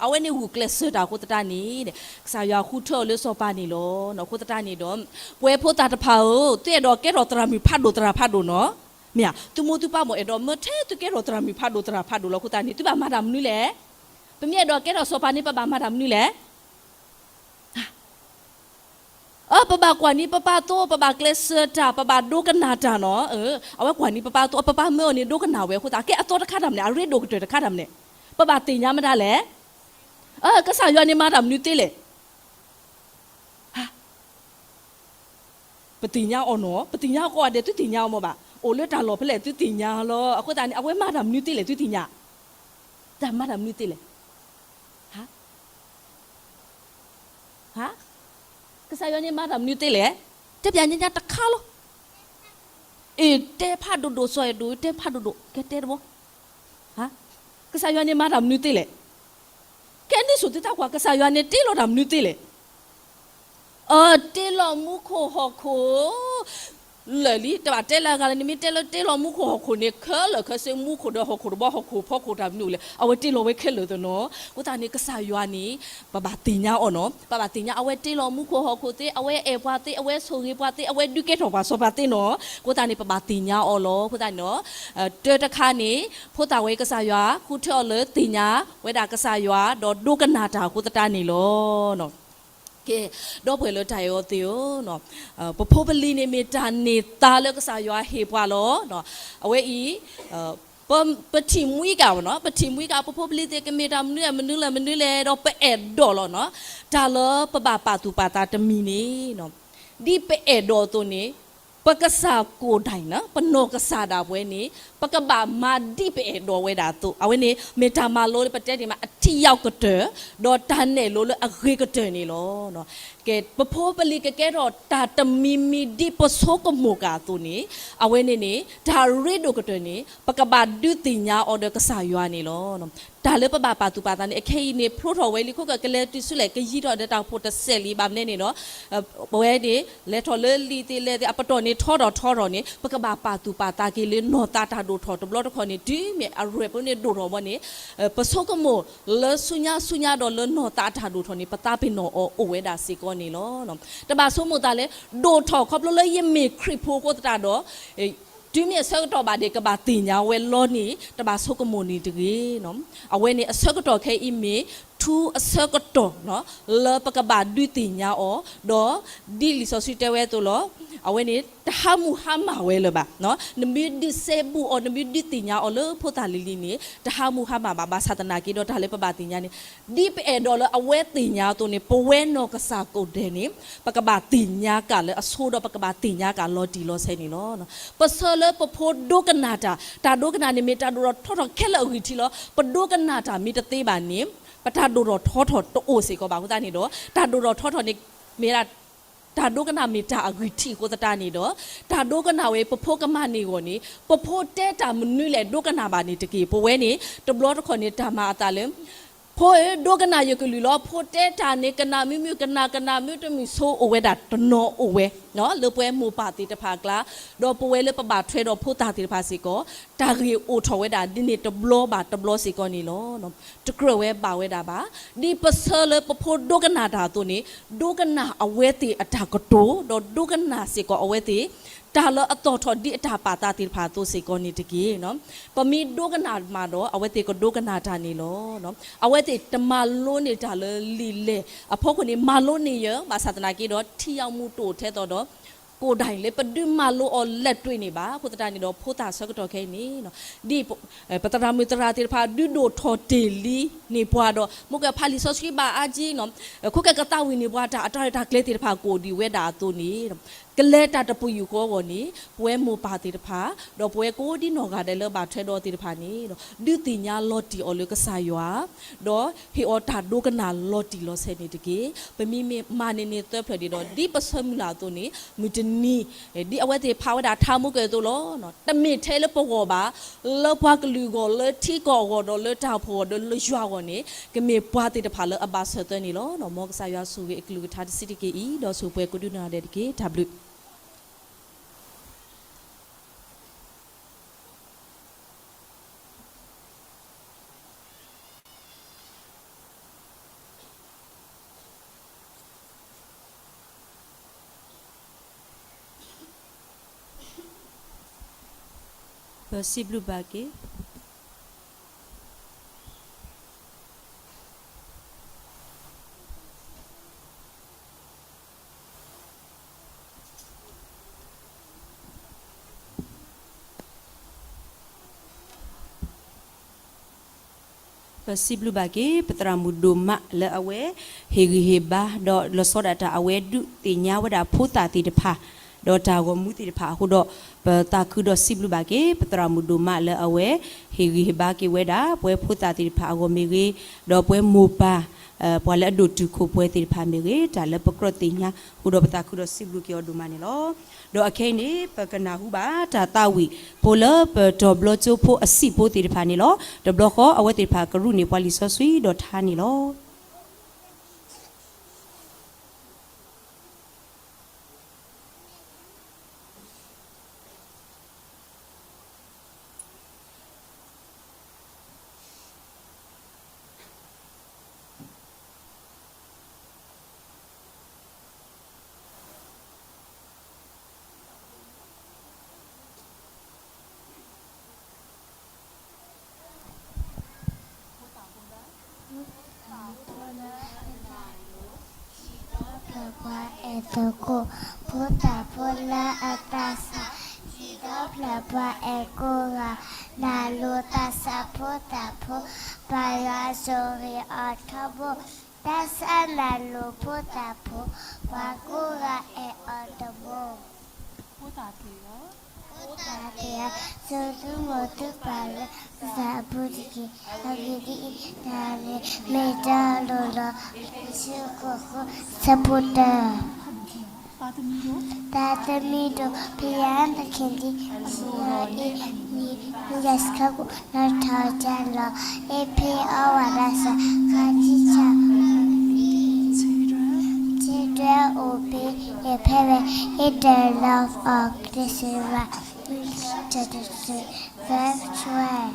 အဝဲန့ၣ်ဂုာ်ကျဲးစၢးတၢ်အဃိသတးန့ၣ်, ကစၢ်ယွၤဃုထၢအီၤလၢစီၤပၤန့ၣ်လီၤ. အဃိသတးန့ၣ်ဒီး, ပဝဲဖိသၣ်တဖၣ်ဧၢ, သုအဲၣ်ဒိးကဲထီၣ်သရၣ်မုၣ်ဖးဒိၣ်သရၣ်ဖးဒိၣ်နီၤ, မ့ၢ်ဧါ, သုမိၢ်သုပၢ်မ့ၢ်အဲၣ်ဒိးမၢထဲသုကဲထီၣ်သရၣ်မုၣ်ဖးဒိၣ်သရၣ်ဖးဒိၣ်လီၤအဃိသတးန့ၣ် သုဘၣ်မၤတၢ်မနုၤလဲၣ်. ပမ့ၢ်အဲၣ်ဒိးကဲထီၣ်စီၤပၤန့ၣ် ပဘၣ်မၤတၢ်မနုၤလဲၣ်. အၢ ပဘၣ်ကွၢ်န့ၢ်ပၢ်ပၢ်သိ ပဘၣ်ကျဲးစၢးတၢ် ပဘၣ်ဒိကနၣ်တၢ်နီၤ, အဝဲကွၢ်န့ၢ်ပၢ်ပၢ်သိ အပၢ်ပၢ်မၢအီၤန့ၣ် ဒိကနၣ်ဝဲအဃိသတး ကဲအသီတခါတၢ်မနုၤလဲၣ်, အရ့ဒိၣ်ကတၢၢ်တခါတၢ်မနုၤလဲၣ်, ပဘၣ်သ့ၣ်ညါမတၤလဲၣ်. အၢ ကစၢ်ယွၤန့ၣ်မၤတၢ်မနုၤသ့လဲၣ်. ပသ့ၣ်ညါအီၤနီၤ, ပသ့ၣ်ညါအီၤကိးဂၤဒဲး သုသ့ၣ်ညါအီၤမ့ၢ်ဘၣ်, အိၣ်လၢတၢ်လီၢ်ဖဲလဲၣ် သုသ့ၣ်ညါလီၤ. အဃိသတးန့ၣ် အဝဲမၤတၢ်မနုၤသ့လဲၣ် သုသ့ၣ်ညါ, တၢ်မၤတၢ်မနုၤသ့လဲၣ်. ကစၢ်ယွၤန့ၣ်မၤတၢ်မနုၤသ့လဲၣ်. တဲပျးညါညါတခါလီၤ. အ့ၣ် တဲဖးဒိၣ်ဒိၣ် စီၤအဲၣ်ဒိး တဲဖးဒိၣ်ဒိၣ် ကဲတဲတဘီ. ကစၢ်ယွၤန့ၣ်မၤတၢ်မနုၤသ့လဲၣ်. ကဲန့ၣ်ဆိၣ်သုသးကွၢ် ကစၢ်ယွၤန့ၣ်တ့လီၤတၢ်မနုၤသ့လဲၣ်. အၢ တ့လီၤမူခိၣ်ဟီၣ်ခိၣ် လၢာ်လံ တဘၣ်တဲလၢအဂၤလၢ နမ့ၢ်တဲလၢတ့လီၤမူခိၣ်ဟီၣ်ခိၣ်န့ၣ် ခဲလၢာ်ခဲဆ့မူခိၣ်ဒီးဟီၣ်ခိၣ်တဘီ ဟီၣ်ခိၣ်ဖီခိၣ်တၢ်မနုၤလဲၣ် အဝဲတ့လီၤဝဲခဲလၢာ်သနီၤ. အဃိသတးန့ၣ် ကစၢ်ယွၤန့ၣ် ပဘၣ်သ့ၣ်ညါအီၤနီၤ, ပဘၣ်သ့ၣ်ညါအဝဲတ့လီၤမူခိၣ်ဟီၣ်ခိၣ်သ့, အဝဲအဲၣ်ပှၤသ့, အဝဲဆိၣ်ဂ့ၤပှၤသ့, အဝဲဒုးကဲထီၣ်ပှၤစီၤပၤသ့နီၤ. အဃိသတးန့ၣ် ပဘၣ်သ့ၣ်ညါအီၤလီၤ. အဃိသတးန့ၣ် တၢတခါန့ၣ် ဖိသၣ်ဝဲကစၢ်ယွၤ ဃုထၢအီၤလၢသ့ၣ်ညါဝဲဒၣ်ကစၢ်ယွၤ ဒီးဒိကနၣ်တၢ်အဃိသတးန့ၣ်လီၤ. ကဲ, ဒီပုၢ်ဝဲၢ်လၢတၢ်အဲၣ်အီၤသ့ၣ်ဧၢ, ပဖိပလံၤန့ၣ်မ့ၢ်တၢ်န့ၢ်သါလၢကစၢ်ယွၤဟ့ၣ်ပှၤလီၤ. အဝဲအံၤ ပထံၣ်မှံက ပထံၣ်မှံက ပဖိပလံၤသ့ၣ်ကမ့ၢ်တၢ်မနုၤမနုၤလဲၣ်မနုၤလဲၣ် ဒီးပအဲၣ်ဒိးလီၤနီၤ. တၢ်လၢပဘၣ်ပာ်သူၣ်ပာ်သးတမံၤန့ၣ် ဒ်ပအဲၣ်ဒိးအသိးန့ၣ် ပကစၢ်ကိၣ်ဒၣ်အံၤ ပနီၢ်ကစၢ်ဒၣ်ပဝဲန့ၣ် ပကဘၣ်မၤဒ်ပအဲၣ်ဒိးဝဲဒၣ်အသိး အဝဲန့ၣ် မ့ၢ်တၢ်မၤလိလၢပတဲဒ်မး အထံယဝ်းကတၢၢ် ဒီးတၢ်နဲၣ်လိလၢအဂ့ၤကတၢၢ်န့ၣ်လီၤ. ပဖိပလံၤကကဲထီၣ်တၢ်တမံၤမံၤဒ်ပဆိကမိၣ်က့ၤအသိးန့ၣ်, အဝဲန့ၣ်န့ၣ် တၢ်ရ့ဒိၣ်ကတၢၢ်န့ၣ် ပကဘၣ်ဒုးသ့ၣ်ညါအီၤဒီးကစၢ်ယွၤန့ၣ်လီၤ. တၢ်လၢပဘၣ်ပာ်သူၣ်ပာ်သးန့ၣ် အခဲအံၤန့ၣ် ဖျိထီၣ်ဝဲလံ ခိၣ်ကၢၢ်ကလဲၤတုၤဆူလဲၣ် ကယံၤထီၣ်ဒီးတၢ်အိၣ်ဖှိၣ်တစဲးလံ ဘၣ်မနုၤန့ၣ်ဒီး ပဝဲန့ၣ် လဲၤထီၣ်လၢလံာ်သ့လဲၢ်သ့ အပတီၢ်န့ၣ်ထီထီၣ်ထီထီၣ်န့ၣ် ပကဘၣ်ပာ်သူၣ်ပာ်သးက့ၤလၢနီၢ်သးတၢ်ဒိၣ်ထီၣ်တဘျီတခီၣ်န့ၣ် တုၤမ့ၢ်အရဲၣ်ပူၤန့ၣ်ဒိၣ်ထီၣ်ဘီန့ၣ် ပဆိကမိၣ်လၢဆူညါဆူညါဒီးလၢနီၢ်သးအတၢ်ဒိၣ်ထီၣ်န့ၣ် ပသးပ့ၤနီၣ်အီၤအိၣ်ဝဲဒၣ်စ့ၢ်ကီးန့ၣ်လီၤ. တဘၣ်ဆိကမိၣ်သးလၢ ဒိၣ်ထီၣ်ခီဖျိလၢယမ့ၢ်ခရံာ်ဖိအဃိသတးဒီး တုၤမ့ၢ်အဆၢကတီၢ်ဘၣ်ဒီး ကဘၣ်သ့ၣ်ညါဝဲလီၤန့ၣ် တဘၣ်ဆိကမိၣ်န့ၣ်တဂ့ၤ. အဝဲန့ၣ်အဆၢကတီၢ်ခဲအံၤမ့ၢ် ထူအဆၢကတီၢ် လၢပကဘၣ်ဒုးသ့ၣ်ညါအီၤ, ဒီးဒ်လံာ်စီဆှံတဲဝဲအသိးလီၤ. အဝဲန့ၣ် တဟါမၢ်ဟါမၢ်ဝဲလၢၤဘၣ်. နမ့ၢ်ဒုးစဲဘူးအီၤ နမ့ၢ်ဒုးသ့ၣ်ညါအီၤလၢဖိသၣ်လံၤလံၤန့ၣ် တဟါမၢ်ဟါမၢ်ဘၣ်. ဘၣ်ဆၣ်သနာ်က့ဒီး တၢ်လၢပဘၣ်သ့ၣ်ညါန့ၣ် ဒ်ပအဲၣ်ဒိးလၢအဝဲသ့ၣ်ညါအသိးန့ၣ် ပဝဲနီၢ်ကစၢ်ကိးဂၤဒဲးန့ၣ် ပကဘၣ်သ့ၣ်ညါက့ၤလၢအဆိဒီး ပကဘၣ်သ့ၣ်ညါက့ၤလီၤတံၢ်လီၤဆဲးန့ၣ်လီၤ. ပဆၢလၢပဖိဒိကနၣ်တၢ်, တၢ်ဒိကနၣ်န့ၣ်မ့ၢ်တၢ်ဒိၣ်ထီၣ်ထီထီၣ်ခဲလၢာ်အဂံၢ်ထံးလီၤ. ပဒိကနၣ်တၢ်မ့ၢ်တသ့ဘၣ်န့ၣ် ပတၢ်ဒိၣ်ထီၣ်ထီထီၣ်တအိၣ်စ့ၢ်ကီးဘၣ်. အဃိသတးန့ၣ်ဒီး တၢ်ဒိၣ်ထီၣ်ထီထီၣ်န့ၣ် မ့ၢ်ဒၣ် တၢ်ဒိကနၣ်မ့ၢ်တၢ်အဂံၢ်ထံးအဃိသတးန့ၣ်ဒီး တၢ်ဒိကနၣ်ဝဲ ပဖိကမၣ်န့ၢ်အဂီၢ်န့ၣ် ပဖိတဲတၢ်မနုၤလဲၣ် ဒိကနၣ်ဘၣ်န့ၣ်တက့ၢ်. ပဝဲန့ၣ် တဘျီတခီၣ်န့ၣ် တၢ်မၤအသးလၢ ဖိဧၢ ဒိကနၣ်ယကလုၢ်လီၤ. ဖိတဲတၢ်န့ၣ် ကနၣ်မုာ်မုာ် ကနၣ်ကနၣ်မုာ်တမုာ်ဆိ အိၣ်ဝဲဒၣ်တနီၤအိၣ်ဝဲ လၢပဝဲမိၢ်ပၢ်သ့ၣ်တဖၣ်အကျါ, ဒီးပဝဲလၢပဘၣ်ထွဲဒီးဖိသၣ်သ့ၣ်တဖၣ်စ့ၢ်ကီး တၢ်ဂ့ၢ်အိၣ်ထီၣ်ဝဲဒၣ်ဒ်န့ၣ်တဘျီဘၣ်တဘျီစ့ၢ်ကီးန့ၣ်လီၤ. တကြၢးဝဲဘၣ်ဝဲဒၣ်ဘၣ်. ဒ်ပဆၢလၢပဖိဒိကနၣ်တၢ်အသိးန့ၣ် ဒိကနၣ်အဝဲသ့ၣ်အတၢ်ကတိၤ ဒီးဒိကနၣ်စ့ၢ်ကီးအဝဲသ့ၣ် တၢ်လၢအသီၣ်ထီၣ်ဒ်အတၢ်ပာ်သးသ့ၣ်တဖၣ်အသိးစ့ၢ်ကီးန့ၣ်တက့ၢ်. ပမ့ၢ်ဒိကနၣ်မးဒီး အဝဲသ့ၣ်ကဒိကနၣ်တၢ်န့ၣ်လီၤ. အဝဲသ့ၣ်တမၤလိန့ၢ်တၢ်လၢလံာ်လဲၢ်အဖီခိၣ်န့ၣ် မၤလိန့ၢ်ယၤ ဘၣ်ဆၣ်သနာ်က့ဒီး ထံၣ်ယါမူးတအိၣ်ထဲသိးဒီး ကိၣ်ဒၣ်အံၤလၢပဒုးမၤလိအီၤလက်တွေ့န့ၣ်ဘၣ်. အဃိသတးန့ၣ်ဒီး ဖိသၣ်ဆၢကတီၢ်ခဲအံၤန့ၣ် ဒ် ပသရၣ်မုၣ်သရၣ်သ့ၣ်တဖၣ်ဒုးဒိၣ်ထီၣ်တ့ၢ်လံန့ၢ်ပှၤဒီး မ့ၢ်ကဖးလံာ်စီဆှံဘၣ်အါကံ ခိၣ်ကၢၢ်ကသးဝံၣ်န့ၢ်ပှၤတၢ်အတၢ်ရဲၣ်တၢ်ကျဲၤသ့ၣ်တဖၣ်ကအိၣ်ဒံးဝဲဒၣ်အသိးန့ၣ် ကလဲၤတၢ်တပယူာ်ဃီအဂီၢ်န့ၣ် ပဝဲမိၢ်ပၢ်သ့ၣ်တဖၣ် ဒီးပဝဲကိးဒ်နီၢ်ဂၤဒဲးလၢဘၣ်ထွဲဒီးသ့ၣ်တဖၣ်န့ၣ် ဒုးသ့ၣ်ညါလီၤတံၢ်အီၤလၢကစၢ်ယွၤ ဒီးဟ့ၣ်အီၤတၢ်ဒိကနၣ်လီၤတံၢ်လီၤဆဲးန့ၣ်တက့ၢ်. ပမ့မ့ၢ်မၤန့ၢ်န့ၢ်သၢဖျၢၣ်ဒံးဒီး ဒ်ပဆၢမုၢ်လၢ်အသိးန့ၣ် မုၢ်တနံၤ ဒ်အဝဲသ့ၣ်ဖးဝဲဒၣ်ထါမိၢ်ကၢၢ်အသိးလီၤ. တမ့ၢ်ထဲလၢပဂီၢ်ဘၣ်, လၢပှၤကလုာ်အဂီၢ် လၢထံကီၢ်အဂီၢ်ဒီးလၢတၢ်အိၣ်ဖှိၣ်အဂီၢ်ဒီးလၢယွၤအဂီၢ်န့ၣ် ကမ့ၢ်ပှၤသ့ၣ်တဖၣ်လၢအဘၣ်ဆၢသၢန့ၣ်လီၤ. မ်ကစၢ်ယွၤဆိၣ်ဂ့ၤအကလုၢ်ကထါတဆံးတက့ၢ်အံၤ ဒီးဆိၣ်ပှဲၤကိးဒူၣ်နီၢ်ဂၤဒဲးတက့ၢ်. တၢ်ဘျုး ပစံးဘျုးဘၣ်က့ၤ ပစံးဘျုးဘၣ်က့ၤ ပသရၣ်မုၣ်ဒိၣ်မးလၢအဝဲ ဟ့ၣ်ဂံၢ်ဟ့ၣ်ဘါ ဒီးလီၤဆီဒၣ်တၢ်အဝဲဒုးသ့ၣ်ညါဝဲဒၣ်ဖိသၣ်သ့ၣ်တဖၣ် ဒီးတၢ်ဂီၤမူသ့ၣ်တဖၣ်အဃိဒီး ပသးခုဒီးစံးဘျုးဘၣ်က့ၤ ပသရၣ်မုၣ်ဒိၣ်မးလၢအဝဲ ဟ့ၣ်ဂံၢ်ဟ့ၣ်ဘါက့ၤဝဲဒၣ် ပဝဲဖိသၣ်သ့ၣ်တဖၣ်အဂီၢ်မ့ၢ်ဂ့ၤ, ဒီးပဝဲမိၢ်ပၢ် ပှၤလၢအဒိၣ်တုာ်ခိၣ်ပှဲၤသ့ၣ်တဖၣ်မ့ၢ်ဂ့ၤ, တၢ်လၢပကြၢးသ့ၣ်ညါ ဃုာ်ဒီးပသးခုဒီးစံးဘျုးက့ၤအီၤဒိၣ်မးန့ၣ်လီၤ. ဒီးအခဲအံၤန့ၣ် ပကနၢ်ဟူဘၣ်တၢ်သးဝံၣ် ဖိလၢပတီၤဘျီကၠိဖိအစံာ်ဖိသ့ၣ်တဖၣ်န့ၣ်လီၤ. တဘျီဃီအဝဲသ့ၣ်တဖၣ်ကရူၢ်န့ၢ်ပှၤလံာ်စီဆှံဒီးထါန့ၣ်လီၤ. ဖိသၣ်ဖိလၢအတၢ်စၢ် စံးထီၣ်ပတြၢၤပှၤအဲၣ်ကိးဂၤ, နၤလိာ်သးစၢ်ဖိသၣ်ဖိ, ပၢ်ယွၤဆိၣ်ဂ့ၤအီၤထီဘိ, တၢ်စၢ်နၤလိာ်ဖိသၣ်ဖိ, ပှၤကိးဂၤအဲၣ်အီၤတဘိ. ဖိသၣ်သ့ၣ်ဧၢ, ဖိ တၢ်တယၤ သုသုမိၢ်သုပၢ်လၢကစၢ်အပူၤတက့ၢ်. အဂ့ၢ်ဒ်အံၤ, တၢ်န့ၣ်မ့ၢ်တၢ်အလိၣ်လီၤ. လံာ်စီဆှံအခိၣ်ဃိး ဆၢဖိတၢ သးသမံၤဒိၣ် ဖယၤသခင်ကြီး အစံးအီၤအံၤ, ယဆခါကိၣ် နထီၣ်ကၢလီၤ. အ့ဖ့အီဝဲဒၣ်စၢ် ခါဆံဆၢ Children obey your parents in the love of Christ. Verse twelve.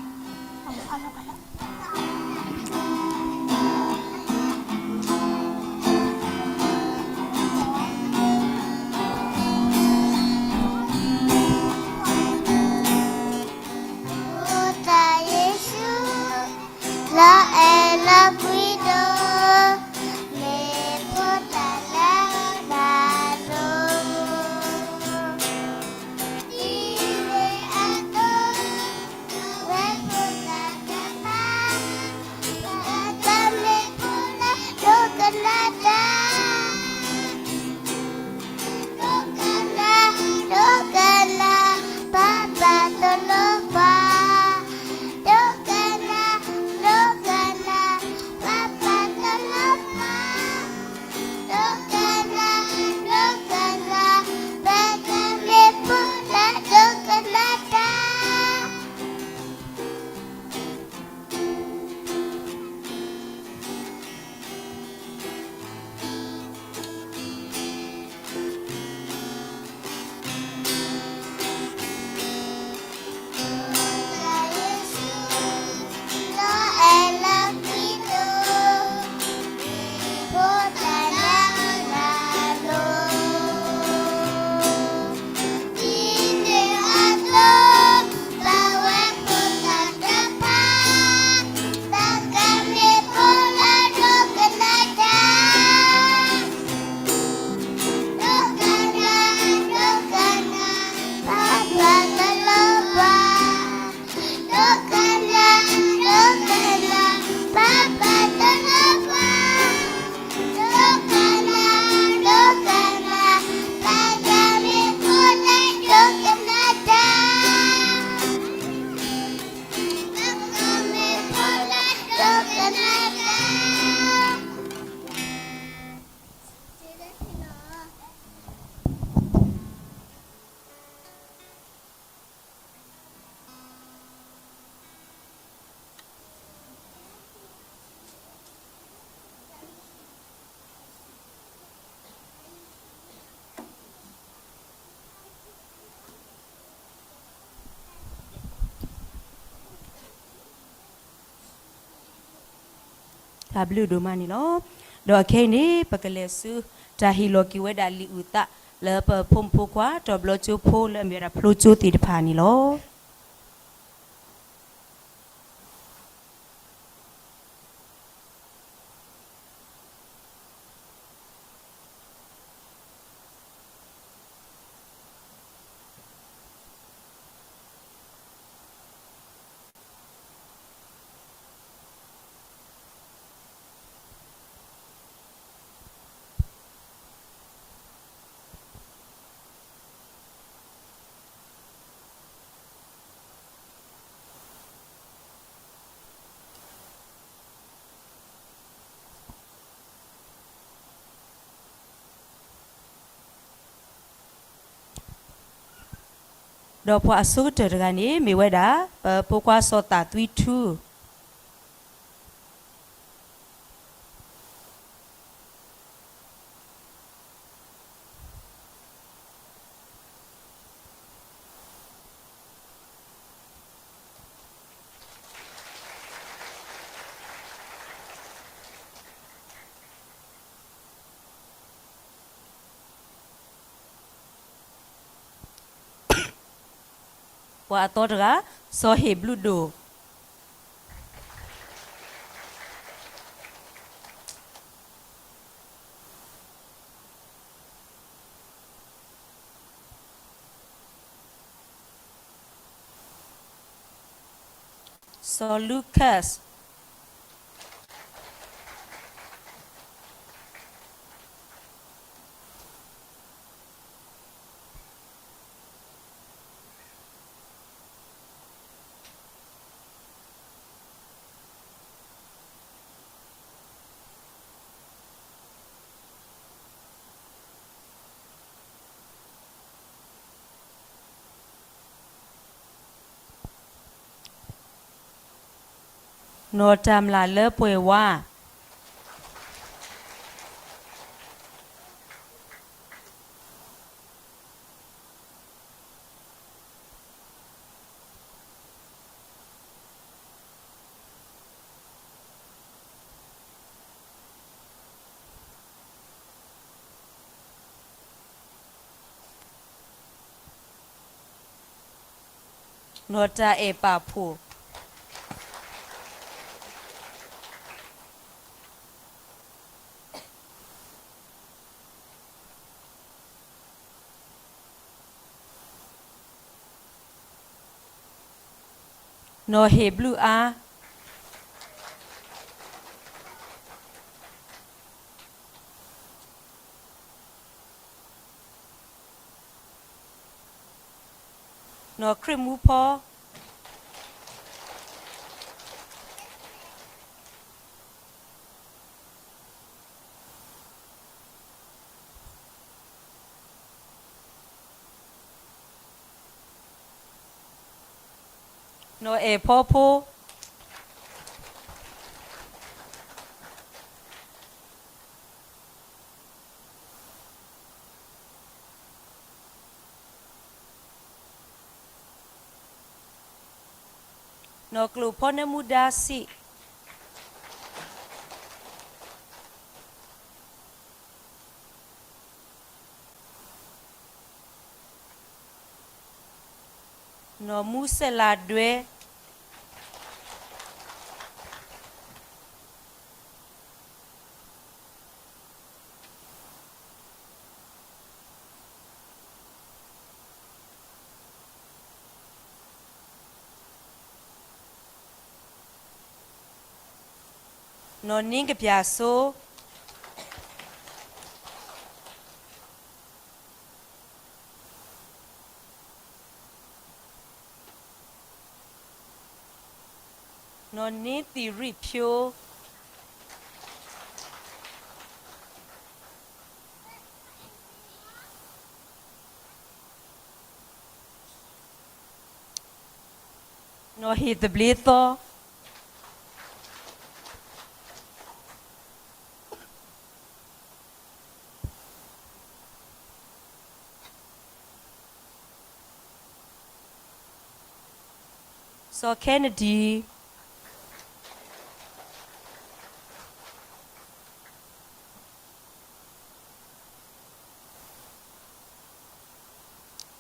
ဖိသၣ်ယ့ၣ်ၡူး လီၤအဲၣ်လီၤကွံဒိၣ်, မ့ၢ်ဖိသၣ်လၢနၤလီၤ. ဒ်န့ၣ်အသိး ပဝဲဖိသၣ်တဖၣ် ပကမ့ၢ်ဖိလၢဒိကနၣ်တၢ် ဒိကနၣ်, ဒိကနၣ်, ပၢ်ပၢ်သိၣ်လိပှၤ, ဒိကနၣ်, ဒိကနၣ်, ပၢ်ပၢ်သိၣ်လိပှၤ, ဒိကနၣ်, ဒိကနၣ်, ပကမ့ၢ်ဖိလၢဒိကနၣ်တၢ်. ဒ်န့ၣ်အသိး ပဝဲဖိသၣ်တဖၣ် ပကမ့ၢ်ဖိလၢဒိကနၣ်တၢ်, ဒိကနၣ်, ဒိကနၣ်, ပၢ်ပၢ်သိၣ်လိပှၤ, ဒိကနၣ်, ဒိကနၣ်, ပၢ်ပၢ်သိၣ်လိပှၤ, ဒိကနၣ်, ဒိကနၣ်, ပကမ့ၢ်ဖိလၢဒိကနၣ်တၢ်, ပကမ့ၢ်ဖိလၢဒိကနၣ်တၢ်. တၢ်ဘျုးဒိၣ်မးန့ၣ်လီၤ. ဒီးခဲအံၤန့ၣ် ပကလဲၤဆူ တၢ်ဟ့ၣ်လီၤက့ၤဝဲဒၣ်လံာ်အုၣ်သး လၢပဖိမုၣ်ဖိခွါ တီၤဘျီကၠိဖိ လၢအမ့ၢ်ဝဲဒၣ်ဖျိကၠိသ့ၣ်တဖၣ်န့ၣ်လီၤ. ဒီးပှၤအဆိကတၢၢ်တဂၤန့ၣ် မ့ၢ်ဝဲဒၣ် ပဖိခွါစီၤသးသွံထူ ပှၤအသီတဂၤ စီၤဟ့ၣ်ဘျုးဒိၣ် စီၤလူးခၢးစ် စီၤလူးခၢးစ် နီၢ်တၢ်မျၢ်လၢပှဲၤဝါ. နီၢ်တၢ်အဲၣ်ပာ်ဖှိၣ်. နီၢ်ဟ့ၣ်ဘျုးအါ. နီၢ်ခရံာ်မူဖီ. နီၢ်အဲၣ်ဖီဖိ. နီၢ်ကျိၣ်ဖီနၢမူဒါစံး. နီၢ်မူစဲးလးဒွဲ. နီၢ်နံကပျၢ်စိ. နီၢ်နံသံၣ်ရံၣ်ဖၠိ. နီၢ်ဟ့ၣ်သဘျ့သီ. စီၤခဲနဒံ.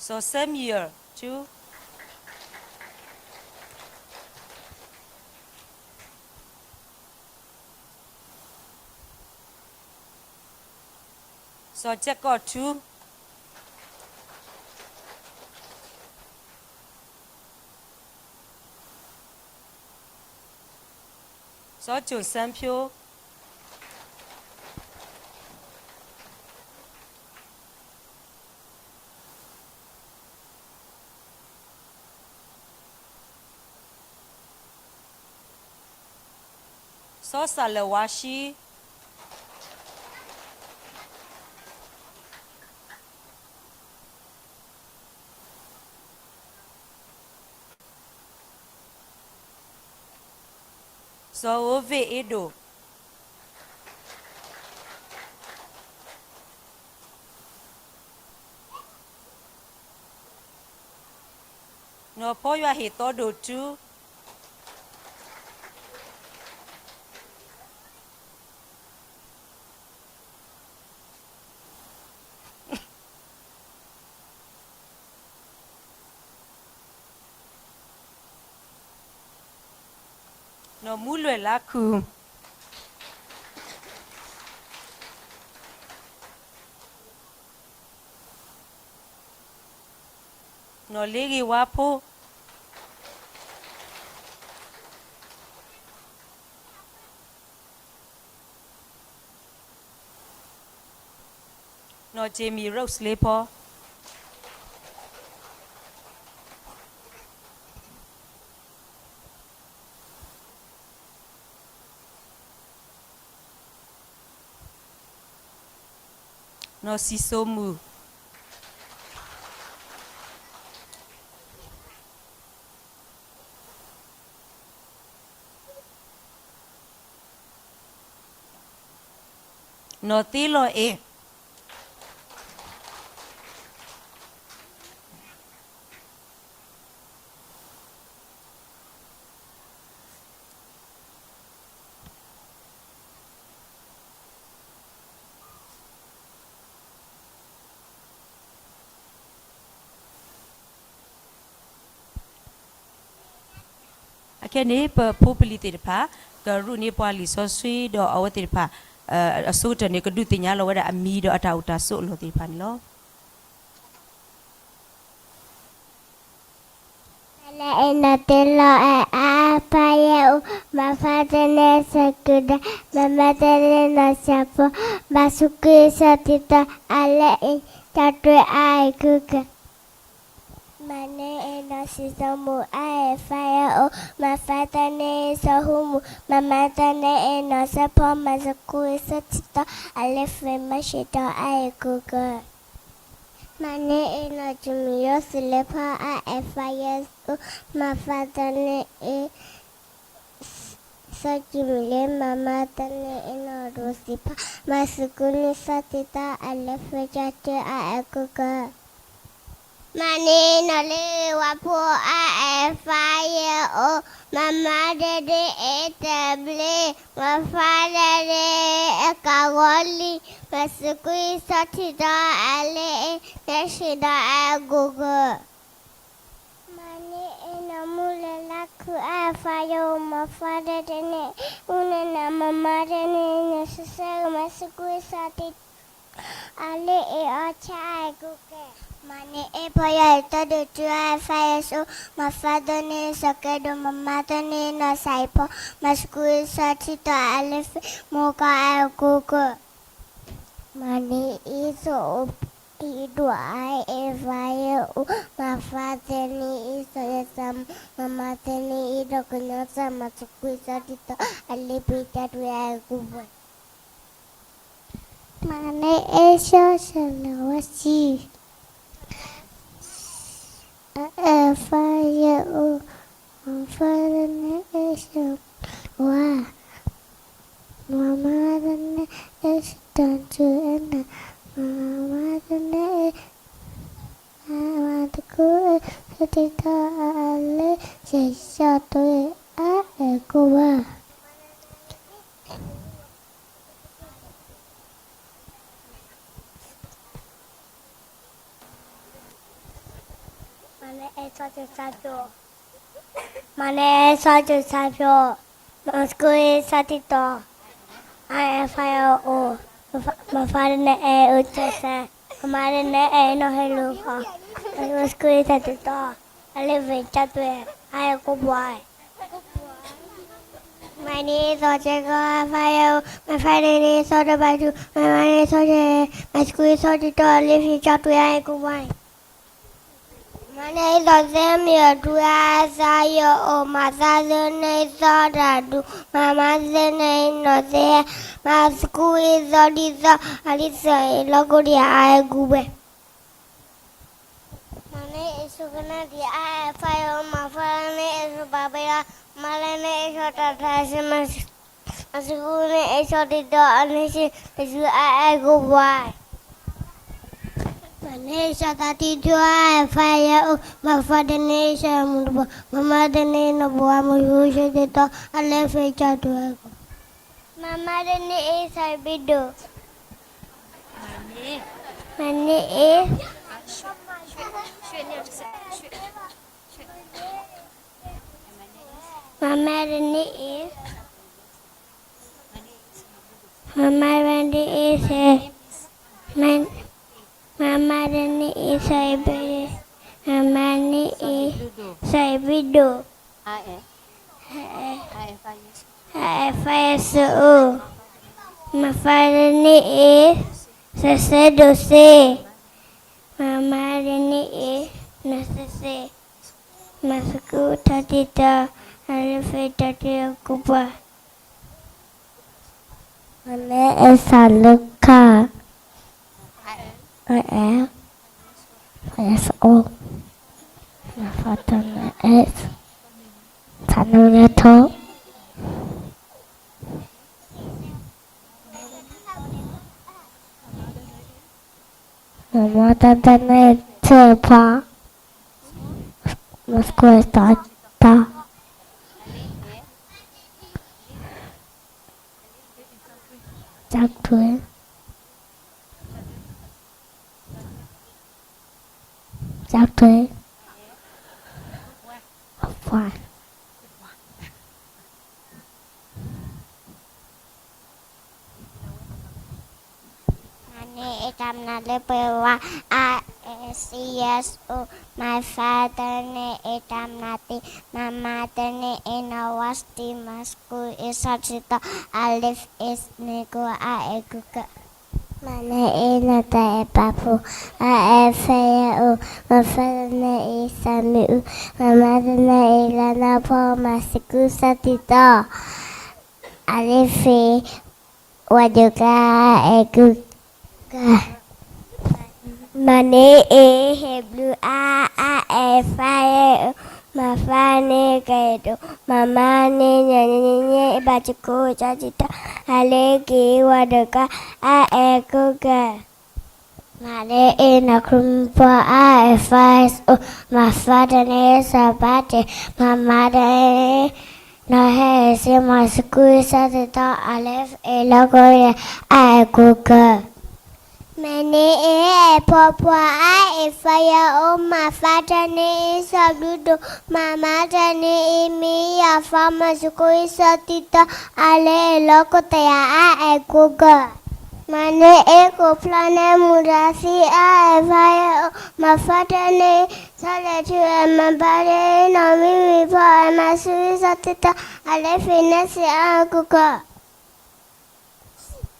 စီၤစဲမံယၢၣ်ထူ. စီၤကဲးကီၢ်ထူ. စီၤကၠိၣ်စၢဖၠိ. စီၤစၢ်လၢၣ်ဝါဆှံ. စီၤဧိၤဘ့ၣ်အ့ဒိၣ်. နီၢ်ဖီယွၤဟ့ၣ်သီဒိၣ်ထူ. နီၢ်မူလွဲၢ်လါခူၣ်. နီၢ်လ့ဂ့ၤဝါဖိ. နီၢ်ကၠ့မံၣ်ရိၣ်စလ့ဖီ. နီၢ်စံၣ်စိမုၣ်. နီၢ်သ့လီၤအဲၣ်. အခဲန့ၣ် ပဖိပလံၤသ့ၣ်တဖၣ် ကရူၢ်န့ၢ်ပှၤလံာ်စီဆှံဒီးအဝဲသ့ၣ်တဖၣ် အဆိကတၢၢ်န့ၣ် ကဒုးသ့ၣ်ညါလီၤဝဲဒၣ်အမံၤဒီးအတၢ်အိၣ်တၢ်ဆိးအလီၢ်သ့ၣ်တဖၣ်န့ၣ်လီၤ. မၤန့ၢ်အ့ၣ်နီၢ်သ့လီၤအဲၣ် အါဖးယဲၢ်အိၣ်, မၤဖးသ့န့ၢ်စီၤကုၤဒဲ, မၤမၤသ့န့ၢ်နီၢ်စၢ်ဖိ, မၤသကိးစီၤတံတီၤ အလၢအ့ၣ် ကၠီတွ့အါအဲၣ်ကူကၢၢ်. မၤန့ၢ်အ့ၣ်နီၢ်စံးစီၤမူ အါအဲၣ်ဖးယဲၢ်အိၣ်, မၤဖးသ့န့ၢ်စီၤဟူမူ, မၤမၤသ့န့ၢ်အ့ၣ်နီၢ်စၢဖီ, မၤသကိးစီၤတံတီၤ အလၢ famous တံတီၤ အါအဲၣ်ကူကၢၢ်. မၤန့ၢ်အ့ၣ်နီၢ်ကမံယီၤ သုးလၢဖီ အါအဲၣ်ဖးယဲၢ်အိၣ်, မၤဖးသ့န့ၢ်အ့ၣ် စီၤကံမံလ့, မၤမၤသ့န့ၢ်အ့ၣ်နီၢ်ရိသံဖီ, မၤသကိးန့ၢ်စီၤတံတီၤ အလၢ ဖဲကၠီတွ့အါအဲၣ်ကူကၢၢ်. မၤန့ၢ်အ့ၣ်နီၢ်လ့ဝါဖိ အါအဲၣ်ဖးယဲၢ်အိၣ်, မၤမၤသ့န့ၢ်အ့ၣ်တဘျ့, မၤဖးသ့န့ၢ်အ့ၣ်ကၤဝီလံ, မၤသကိးစီၤတံတီၤ အလၢအ့ၣ် နၢ်စံတီၤ အါအဲၣ်ကူကၢၢ်. မၤန့ၢ်အ့ၣ်နီၢ်မူလၢလါခု အါအဲၣ်ဖးယဲၢ်အိၣ်, မၤဖးသ့န့ၢ်အ့ၣ်အူနနၢ်, မၤမၤသ့န့ၢ်အ့ၣ်နီၢ်စဲစဲ, မၤသကိးစီၤတံတီၤ အလၢအ့ၣ်အီဆါ အါအဲၣ်ကူကၢၢ်. မၤန့ၢ်အ့ၣ်ဖီယီၤအ့ၣ်တၢ်ဒုးတုၤ အါအဲၣ်ဖးယဲၢ်အိၣ်, မၤဖးသ့န့ၢ်အ့ၣ်စီၤကဲဒိၣ်, မၤမၤသ့န့ၢ်အ့ၣ်နီၢ်စၢ်အ့ၣ်ဖီ, မၤသကိးစီၤတံတီၤ အလၢ ဖဲမူကီ အါအဲၣ်ကူကၢၢ်. မၤန့ၢ်အ့ၣ်စီၤအိၣ်ကံဒိၣ် အါအဲၣ်ဖးယဲၢ်အိၣ်, မၤဖးသ့န့ၢ်အ့ၣ်စီၤယဲၢ်စၢ်မူ, မၤမၤသ့န့ၢ်အ့ၣ်ဒီးကညီစၢ်, မၤသကိးစီၤတံတီၤ အလၢ ဖဲကၠီတွ့အါအဲၣ်ကူကၢၢ်. မၤန့ၢ်အ့ၣ်စီၤစၢ်လၢဝါစံ အါအဲၣ်ဖးယဲၢ်အိၣ်, မၤဖးသ့န့ၢ်အ့ၣ်စီၤဝါ, မၤမၤသ့န့ၢ်အ့ၣ်စီၤတၢ်စူၤအဲၣ်နၤ, မၤမၤသ့န့ၢ်အ့ၣ်, မၤသကိးအ့ၣ်စီၤတံတီၤ အလၢ ကၠီတွ့အါအဲၣ်ကူကၢၢ်. မၤန့ၢ်အ့ၣ်စီၤစၢ်ဖျိ, မၤန့ၢ်အ့ၣ်စီၤစၢ်ဖျိ, မၤသကိးအ့ၣ်စီၤတံတီၤ, အါအဲၣ်ဖးယဲၢ်အိၣ်, မၤဖးသ့န့ၢ်အ့ၣ်အူဆဲစဲ, မၤမၤသ့န့ၢ်အ့ၣ်နီၢ်ဟဲလူၤဃီ, မၤသကိးအ့ၣ်စီၤတံတီၤ အလၢ ဖဲကၠီတွ့အါအဲၣ်ကူကၢၢ်. မၤန့ၢ်အ့ၣ်စီၤစဲကီ အါအဲၣ်ဖးယဲၢ်အိၣ်, မၤဖးသ့န့ၢ်အ့ၣ်စီၤတဘၣ်စူၤ, မၤမၤသ့န့ၢ်အ့ၣ်စီၤစဲ, မၤသကိးအ့ၣ်စီၤတံတီၤ အလၢ ဖဲကၠီတွ့အါအဲၣ်ကူကၢၢ်. မၤန့ၢ်အ့ၣ်စီၤစဲမံၤအထူ အါအဲၣ်ဖးယဲၢ်အိၣ်, မၤဖးသ့န့ၢ်အ့ၣ်စီၤတၢ်ဒူ, မၤမၤသ့န့ၢ်အ့ၣ်နီၢ်စဲ, မၤသကိးအ့ၣ်စီၤတံတီၤ အလၢ စီၤအ့ၣ်လီၤကိးဒံး အါအဲၣ်ကူကၢၢ်. မၤန့ၢ်အ့ၣ်စီၤကနၣ်ဒံ အါအဲၣ်ဖးယဲၢ်အိၣ်, မၤဖးသ့န့ၢ်အ့ၣ်စီၤပၤဘဲလီ, မၤလၢန့ၢ်အ့ၣ်စီၤတၢ်ထါစ့, မၤသကိးန့ၢ်အ့ၣ်စီၤတံတီၤ အလၢ စံတစူၤ အါအဲၣ်ကူကၢၢ်. မၤန့ၢ်အ့ၣ်စီၤသးတံၢ်ထူ အါအဲၣ်ဖးယဲၢ်အိၣ်, မၤဖးသ့န့ၢ်အ့ၣ်စီၤမူတဘီ, မၤမၤသ့န့ၢ်နီၢ်ဘီအမူ စီၤတံတီၤ အလၢ ဖဲကၠီတွ့အါအဲၣ်ကူကၢၢ်. မၤမၤသ့န့ၢ်အ့ၣ်စီၤဘံဒိၣ်, မၤန့ၢ်အ့ၣ်, မၤမၤသ့န့ၢ်အ့ၣ်, မၤမၤသ့န့ၢ်အ့ၣ်စီၤ, မၤမၤသ့န့ၢ်အ့ၣ်စီၤဘံ, မၤမၤန့ၢ်အ့ၣ်စီၤဘံဒိၣ်, အါအဲၣ်ဖးယဲၢ်အိၣ်, မၤဖးသ့န့ၢ်အ့ၣ် စဲစဲဒိၣ်စ့, မၤမၤသ့န့ၢ်အ့ၣ် နီၢ်စဲစဲ, မၤသကိးစီၤတံတီၤ အလၢ ဖဲကၠီတွ့အါအဲၣ်ကူကၢၢ်. မၤန့ၢ်အ့ၣ်စီၤလူကၣ်, အါအဲၣ်ဖးယဲၢ်အိၣ်, မၤဖးသ့န့ၢ်အ့ၣ်စီၤနၢမံၤထီ, မၤမၤတၢ်တၢ်န့ၣ်ဆၢဖီ, မၤသကိးတၢ်တၢ်, ကထွဲ, ကထွဲ, အဖး မၤန့ၢ်အ့ၣ်တၢ်မနုၤလၢပှဲၤဝါ, I S C S O, my father န့ၣ်အ့ၣ်တၢ်မနုၤသ့, my mother န့ၣ်အ့ၣ်နီၢ်ဝါစတံ my school အ့ၣ်ဆီၣ်တံၢ်တီ, I live is န့ၣ်ကိး I အဲၣ် Google. မၤန့ၢ်အ့ၣ်နီၢ်တၢ်အဲၣ်ပာ်ဖှိၣ်, I အဲၣ် five years old, my father န့ၣ်အ့ၣ်သၣ်မံၤအူ, my mother န့ၣ်အ့ၣ်လါနီၢ်ဖီ, my school ဆီၣ်တံၢ်တီ I live in ဝၤဒိၣ်ကါ I အဲၣ် Google. မၤန့ၢ်အ့ၣ်ဟ့ၣ်ဘျုးအါ, I အဲၣ် five years old, my father န့ၣ်ကဲဒိၣ်, my mother န့ၣ် ညါညါညါ ဘၣ်စကိးကၠီကၠံတီ, I live in ဝၤဒိၣ်ကါ I အဲၣ် Google. မၤန့ၢ်အ့ၣ်နီၢ်ခရံာ်ဖိ, I အဲၣ် five years old, my father န့ၣ်စီၤပၤတဲာ်, my mother န့ၣ် နီၢ်ဟဲစ့ my school ဆီၣ်တံၢ်တီ, I live in လီၢ်ကဝီၤ I အဲၣ် Google. မၤန့ၢ်အ့ၣ်အဲၣ်ဖီဖီ, I အဲၣ် five years old, my father န့ၣ်အ့ၣ်စီၤဘျုးဒိၣ်, my mother န့ၣ်အ့ၣ်မ့ၢ်ယၤဖီ, my school အ့ၣ်ဆီၣ်တံၢ်တီ, I live in လီၢ်ကဝီၤ I အဲၣ် Google. မၤန့ၢ်အ့ၣ်ကိးဖျီန့ၣ်မူဒါသံ, I အဲၣ် five years old, my father န့ၣ် ဆီၣ်လဲၤဆူ my mother န့ၣ်နီၢ်မံမံၤဖီ, my school အ့ၣ်ဆီၣ်တံၢ်တီ,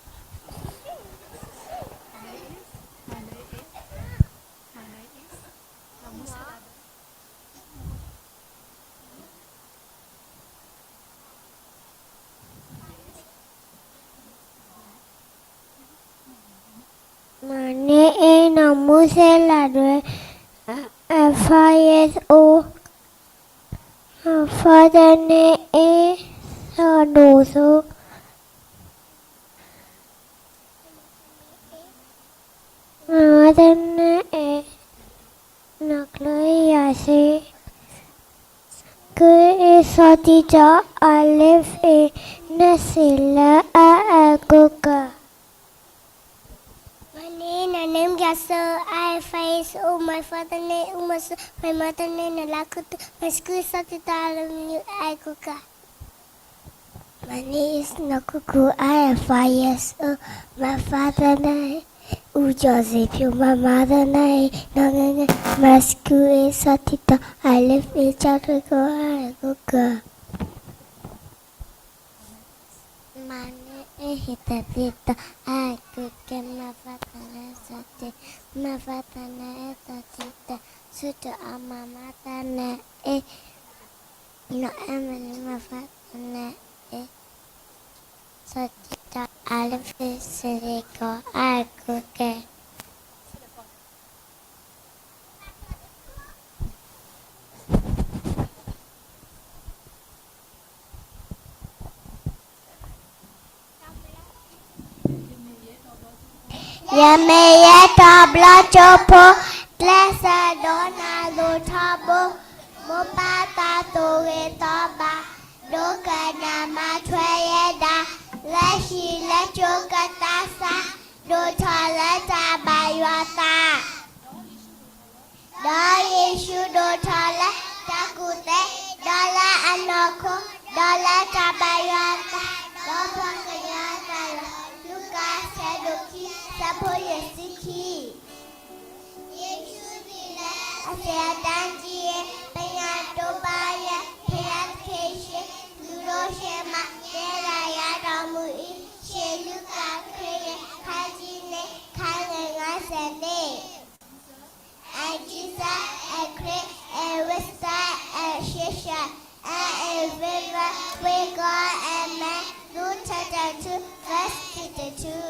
I live in န့ၣ်စ့ I အဲၣ် Google. မၤန့ၢ်အ့ၣ်နီၢ်မူစဲလးဒွဲ, I အဲၣ် five years old, my father န့ၣ်အ့ၣ်စီၤဒိၣ်စိ, my mother န့ၣ်အ့ၣ်နီၢ်ကျၢၤယၤစ့, school အ့ၣ်ဆီၣ်တံၢ်တီ, I live in န့ၣ်စ့လၢ I အဲၣ် Google. My name is Naneem Gasser. I am five years old. My father name is Umasu. My mother name is Nalakutu. My school is Satita Alamniu Aikuka. My name is Nakuku. I am five years old. My father name is Ujoseph. My mother name is Nongenge. My school is Satita. I live in Chakriko Aikuka. My name is Hitatita. I cook my father name Sati. My father name is Tatita. Suto ama mata name is no Emily. My father name is Satita. I live in Siriko. I cook. ယမ့ၢ်ယဲတီဘျီကၠိဖိ, ကျဲးစၢးဒိးနၤလိၣ်ထီဘိ, မိၢ်ပၢ်တၢ်သိၣ်ဂ့ၤသီဘၣ်, ဒိကနၣ်မၤထွဲယဲဒၣ်, လၢဟံၣ်လၢကၠိကတၢ်ဆါ, ဒိၣ်ထီၣ်လၢတၢ်ဘၣ်ယွၤသး ဒီးယ့ၣ်ၡူးဒိၣ်ထီၣ်လၢတၢ်ကူၣ်သ့, ဒီးလၢအနီၢ်ခိ, ဒီးလၢတၢ်ဘၣ်ယွၤအသး, ဒီးပှၤကညီအသးလီၤ. လူၤကၣ် ဆၢဒိၣ်ခံ, ဆၢဖိယဲၢ်ဆံခံ. ယ့ၣ်ၡူးဒ်လဲၣ်, အစံးအတၢ်ကံၣ်, ပညၣ်တိဘါယဲၢ်, ဖဲယသခ့ယ့ၣ်ၡူး, လုၢ်ဒိၣ်ဆဲးမး, တဲဒၣ်ယၤဒီးမုၢ်အံၤ, ဆံးလူၤကၣ်ခရံာ်န့ၣ်, ခါဆံန့ၣ်, ခါငဲၤငါစဲးန့ၣ်. And Jesus, and Christ, and wisdom, and Savior, and a river, we go and man, Luke chapter two, verse sixty-two.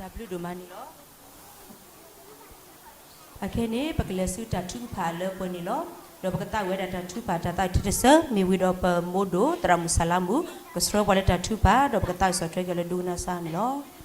အဘျုးဒိၣ်မးန့ၣ်လီၤ. အခဲန့ၣ် ပကလဲၤဆူတၢ်ထုကဖၣ်လၢပှဲၤန့ၣ်လီၤ. ဒီးပကသးဝဲဒၣ်တၢ်ထုကဖၣ်တၢ်သးထံတစၢ မ့ၢ်ဝံၤဒီးပမိၢ်ဒိၣ်သရၣ်မုၣ်စၤလါမူး ကဆှၢပှၤလၢတၢ်ထုကဖၣ် ဒီးပကသးကစီၣ်ထွဲက့ၤလၢဒိကနၣ်စၢ်န့ၣ်လီၤ.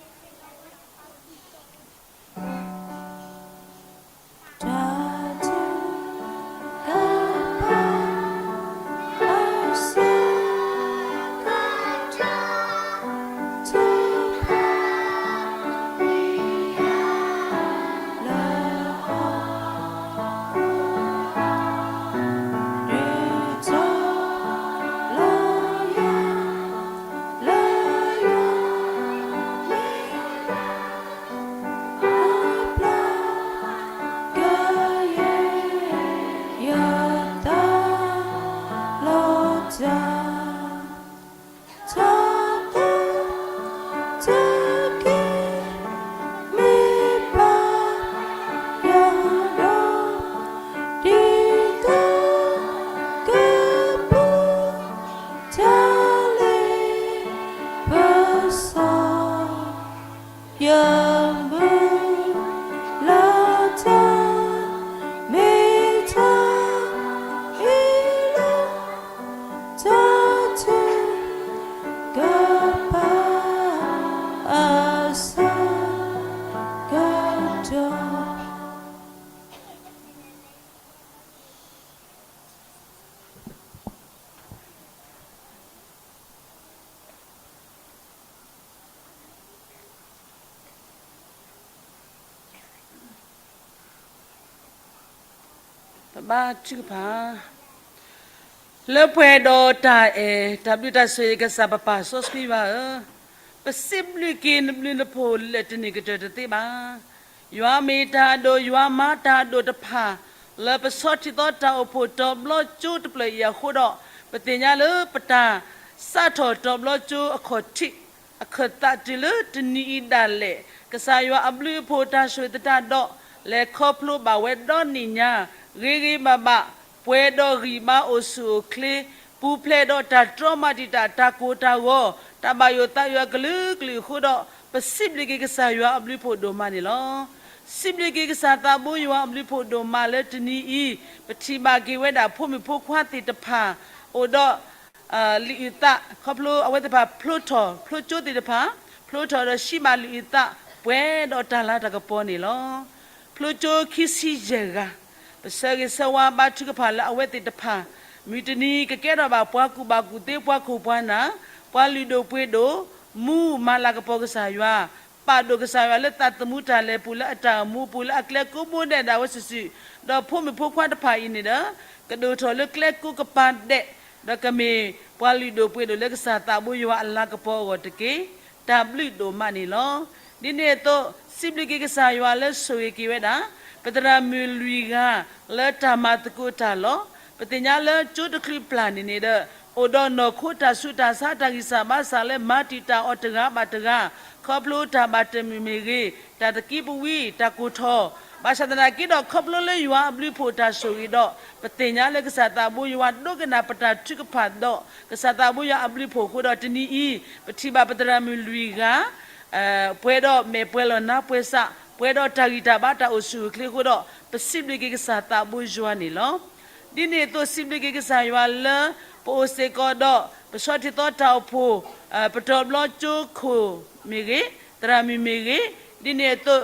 ပဘါထုကဖၣ် လၢပှဲၤဒီးတၢ်အဲၣ် တၢ်ဘျုးတၢ်ဆိၣ်ဂ့ၤကစၢ်ပပၢ်စီဆှံယွၤဧၢ, ပစံးဘျုးက့ၤနဘျုးနဖှိၣ်လၢတနံၤကတၢၢ်တသ့ဘၣ်. ယွၤမ့ၢ်တၢ်အဒိၣ် ယွၤမၤတၢ်အဒိၣ်တဖၣ် လၢပဆီၣ်ထံသီတၢ်အိၣ်ဖှိၣ်တီၤဘျီကၠိတဖျၢၣ်အံၤအဃိဒီး ပသ့ၣ်ညါလၢပတၢ်စးထီၣ်တီၤဘျီကၠိအခီၣ်ထံး အခၢၣ်သးတုၤလၢတနံၤအံၤဒၣ်လဲာ် ကစၢ်ယွၤအဘျုးအဖှိၣ်တၢ်ဆိၣ်ဂ့ၤသတးဒီး လဲၤခီဖျိဘၣ်ဝဲဒီနံၣ်ညါ ဂ့ၤဂ့ၤဘၣ်ဘၣ် ပှဲၤဒီးဂံၢ်ဘါအိၣ်ဆူၣ်အိၣ်ချ့ ပူၤဖျဲးဒီးတၢ်တြီမၤတံာ်တာ် တၢ်ကိၢ်တၢ်ဂီၤ တၢ်ဘၣ်ယိၣ်သးယိၣ်အကလုာ်ကလုာ်အဃိဒီး ပစံးဘျုးက့ၤကစၢ်ယွၤအဘျုးဖှိၣ်ဒိၣ်မးန့ၣ်လီၤ. စံးဘျုးက့ၤကစၢ်သးဘိယွၤအဘျုးဖှိၣ်ဒိၣ်မးလၢတနံၤအံၤ ပထံၣ်ဘၣ်က့ၤဝဲဒၣ်ဖိမုၣ်ဖိခွါသ့ၣ်တဖၣ် အိၣ်ဒီး လံာ်အုၣ်သး ခီဖျိအဝဲသ့ၣ်တဖၣ်ဖျိထီၣ် ဖျိကၠိသ့ၣ်တဖၣ် ဖျိထီၣ်ဒီးဟံးဘၣ်လံာ်အုၣ်သး ပှဲၤဒီးတၢ်လၤတၢ်ကပီၤန့ၣ်လီၤ. ဖျိကၠိခံဆံယဲၢ်ဂၤ ပဆၢဂ့ၤဆၢဝါဘါထုကဖၣ်လၢအဝဲသ့ၣ်တဖၣ် မုၢ်တနံၤကကဲထီၣ်ဘၣ်ပှၤကူၣ်ဘၣ်ကူၣ်သ့ ပှၤခိၣ်ပှၤနၢ် ပှၤလုၢ်ဒိၣ်ပှ့ၤဒိၣ် မူမၤလၤကပီၤကစၢ်ယွၤ ပာ်ဒိၣ်ကစၢ်ယွၤလၢသးသမူတၢ်လဲၤပူၤ လၢအတၢ်အိၣ်မူပူၤ လၢအကျဲကိးဘိဒဲးဒၣ်ဝဲစုာ်စုာ်, ဒီးဖိမုၣ်ဖိခွါတဖၣ်အံၤန့ၣ်ဒီး ကဒိၣ်ထီၣ်လၢကျဲကိးကပၤဒဲး, ဒီးကမ့ၢ်ပှၤလုၢ်ဒိၣ်ပှ့ၤဒိၣ်လၢကစၢ်သးဘိယွၤအလၤကပီၤအဂီၢ်တက့ၢ်. တၢ်ဘျုးဒိၣ်မးန့ၣ်လီၤ. ဒ်န့ၣ်အသိး စံးဘျုးက့ၤကစၢ်ယွၤလၢဆိၣ်ဂ့ၤက့ၤဝဲဒၣ် ပသရၣ်မုၣ်လွံၢ်ဂၤ လၢတၢ်မၤသကိးတၢ်လီၤ. ပသ့ၣ်ညါလၢကၠိတချုးပျၢ်န့ၣ်န့ၣ်ဒီး အိၣ်ဒီးနီၢ်ခိတၢ်ဆူးတၢ်ဆါ တၢ်ဂံၢ်စၢ်ဘါစၢ်လၢမၤတံာ်တာ်အီၤတဂၤဘၣ်တဂၤ, ခီဖျိတၢ်ဘၣ်တၢ်မုာ်မ့ၢ်ဂ့ၤ, တၢ်သကံပဝံ တၢ်ကိၢ်ထီၣ်, ဘၣ်ဆၣ်သနာ်က့ဒီး ခီဖျိလၢယွၤအဘျုးဖှိၣ်တၢ်ဆိၣ်ဂ့ၤဒီး ပသ့ၣ်ညါလၢကစၢ်သးဘိယွၤဒိကနၣ်ပတၢ်ထုကဖၣ်ဒီး ကစၢ်သးဘိယွၤအဘျုးဖှိၣ်အဃိဒီး တနံၤအံၤ ပထံၣ်ဘၣ်ပသရၣ်မုၣ်လွံၢ်ဂၤ ပှဲၤဒီးမဲာ်ပှဲၤလီၤနါပှဲၤစး, ပှဲၤဒီးတၢ်ဂံၢ်တၢ်ဘါတၢ်အိၣ်ဆူၣ်အိၣ်ချ့အဃိဒီး ပစံးဘျုးက့ၤကစၢ်သးဘိယွၤန့ၣ်လီၤ. ဒ်န့ၣ်အသိး စံးဘျုးက့ၤကစၢ်ယွၤလၢ ပအိၣ်စ့ၢ်ကီးဒီး ပဆီၣ်ထံသီတၢ်အိၣ်ဖှိၣ် ပတီၤဘျီကၠိခိၣ်မ့ၢ်ဂ့ၤ, သရၣ်မုၣ်မ့ၢ်ဂ့ၤ, ဒ်န့ၣ်အသိး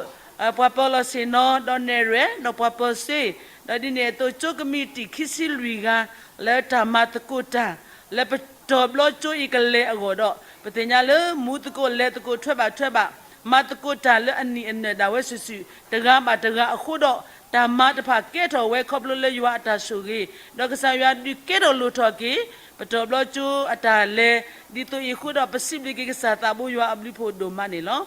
ပှၤပၢၤလီၢ်ဆ့ၣ်နီၤ ဒီးနဲၣ်ရွဲၣ် ဒီးပှၤပၢၤစ့, ဒီးဒ်န့ၣ်အသိး ကၠိကမံးတံာ်ခံဆံလွံၢ်ဂၤ လၢတၢ်မၤသကိးတၢ် လၢပတီၤဘျီကၠိအံၤကလဲၤအဂီၢ်ဒီး ပသ့ၣ်ညါလၢမူသကိးလဲၤသကိးထွဲဘၣ်ထွဲဘၣ် မၤသကိးတၢ်လၢအနံၣ်အနၢၣ်ဒၣ်ဝဲစုာ်စုာ် တဂၤဘၣ်တဂၤအဃိဒီး တၢ်မၤတဖၣ်ကဲထီၣ်ဝဲခီဖျိလၢယွၤအတၢ်ဆိၣ်ဂ့ၤ, ဒီးကစၢ်ယွၤဒုးကဲထီၣ်လိၣ်ထီၣ်က့ၤ ပတီၤဘျီကၠိအတၢ်လဲၤ ဒ်သိးအံၤအဃိဒီး ပစံးဘျုးက့ၤကစၢ်သးဘိယွၤအဘျုးဖှိၣ်ဒိၣ်မးန့ၣ်လီၤ.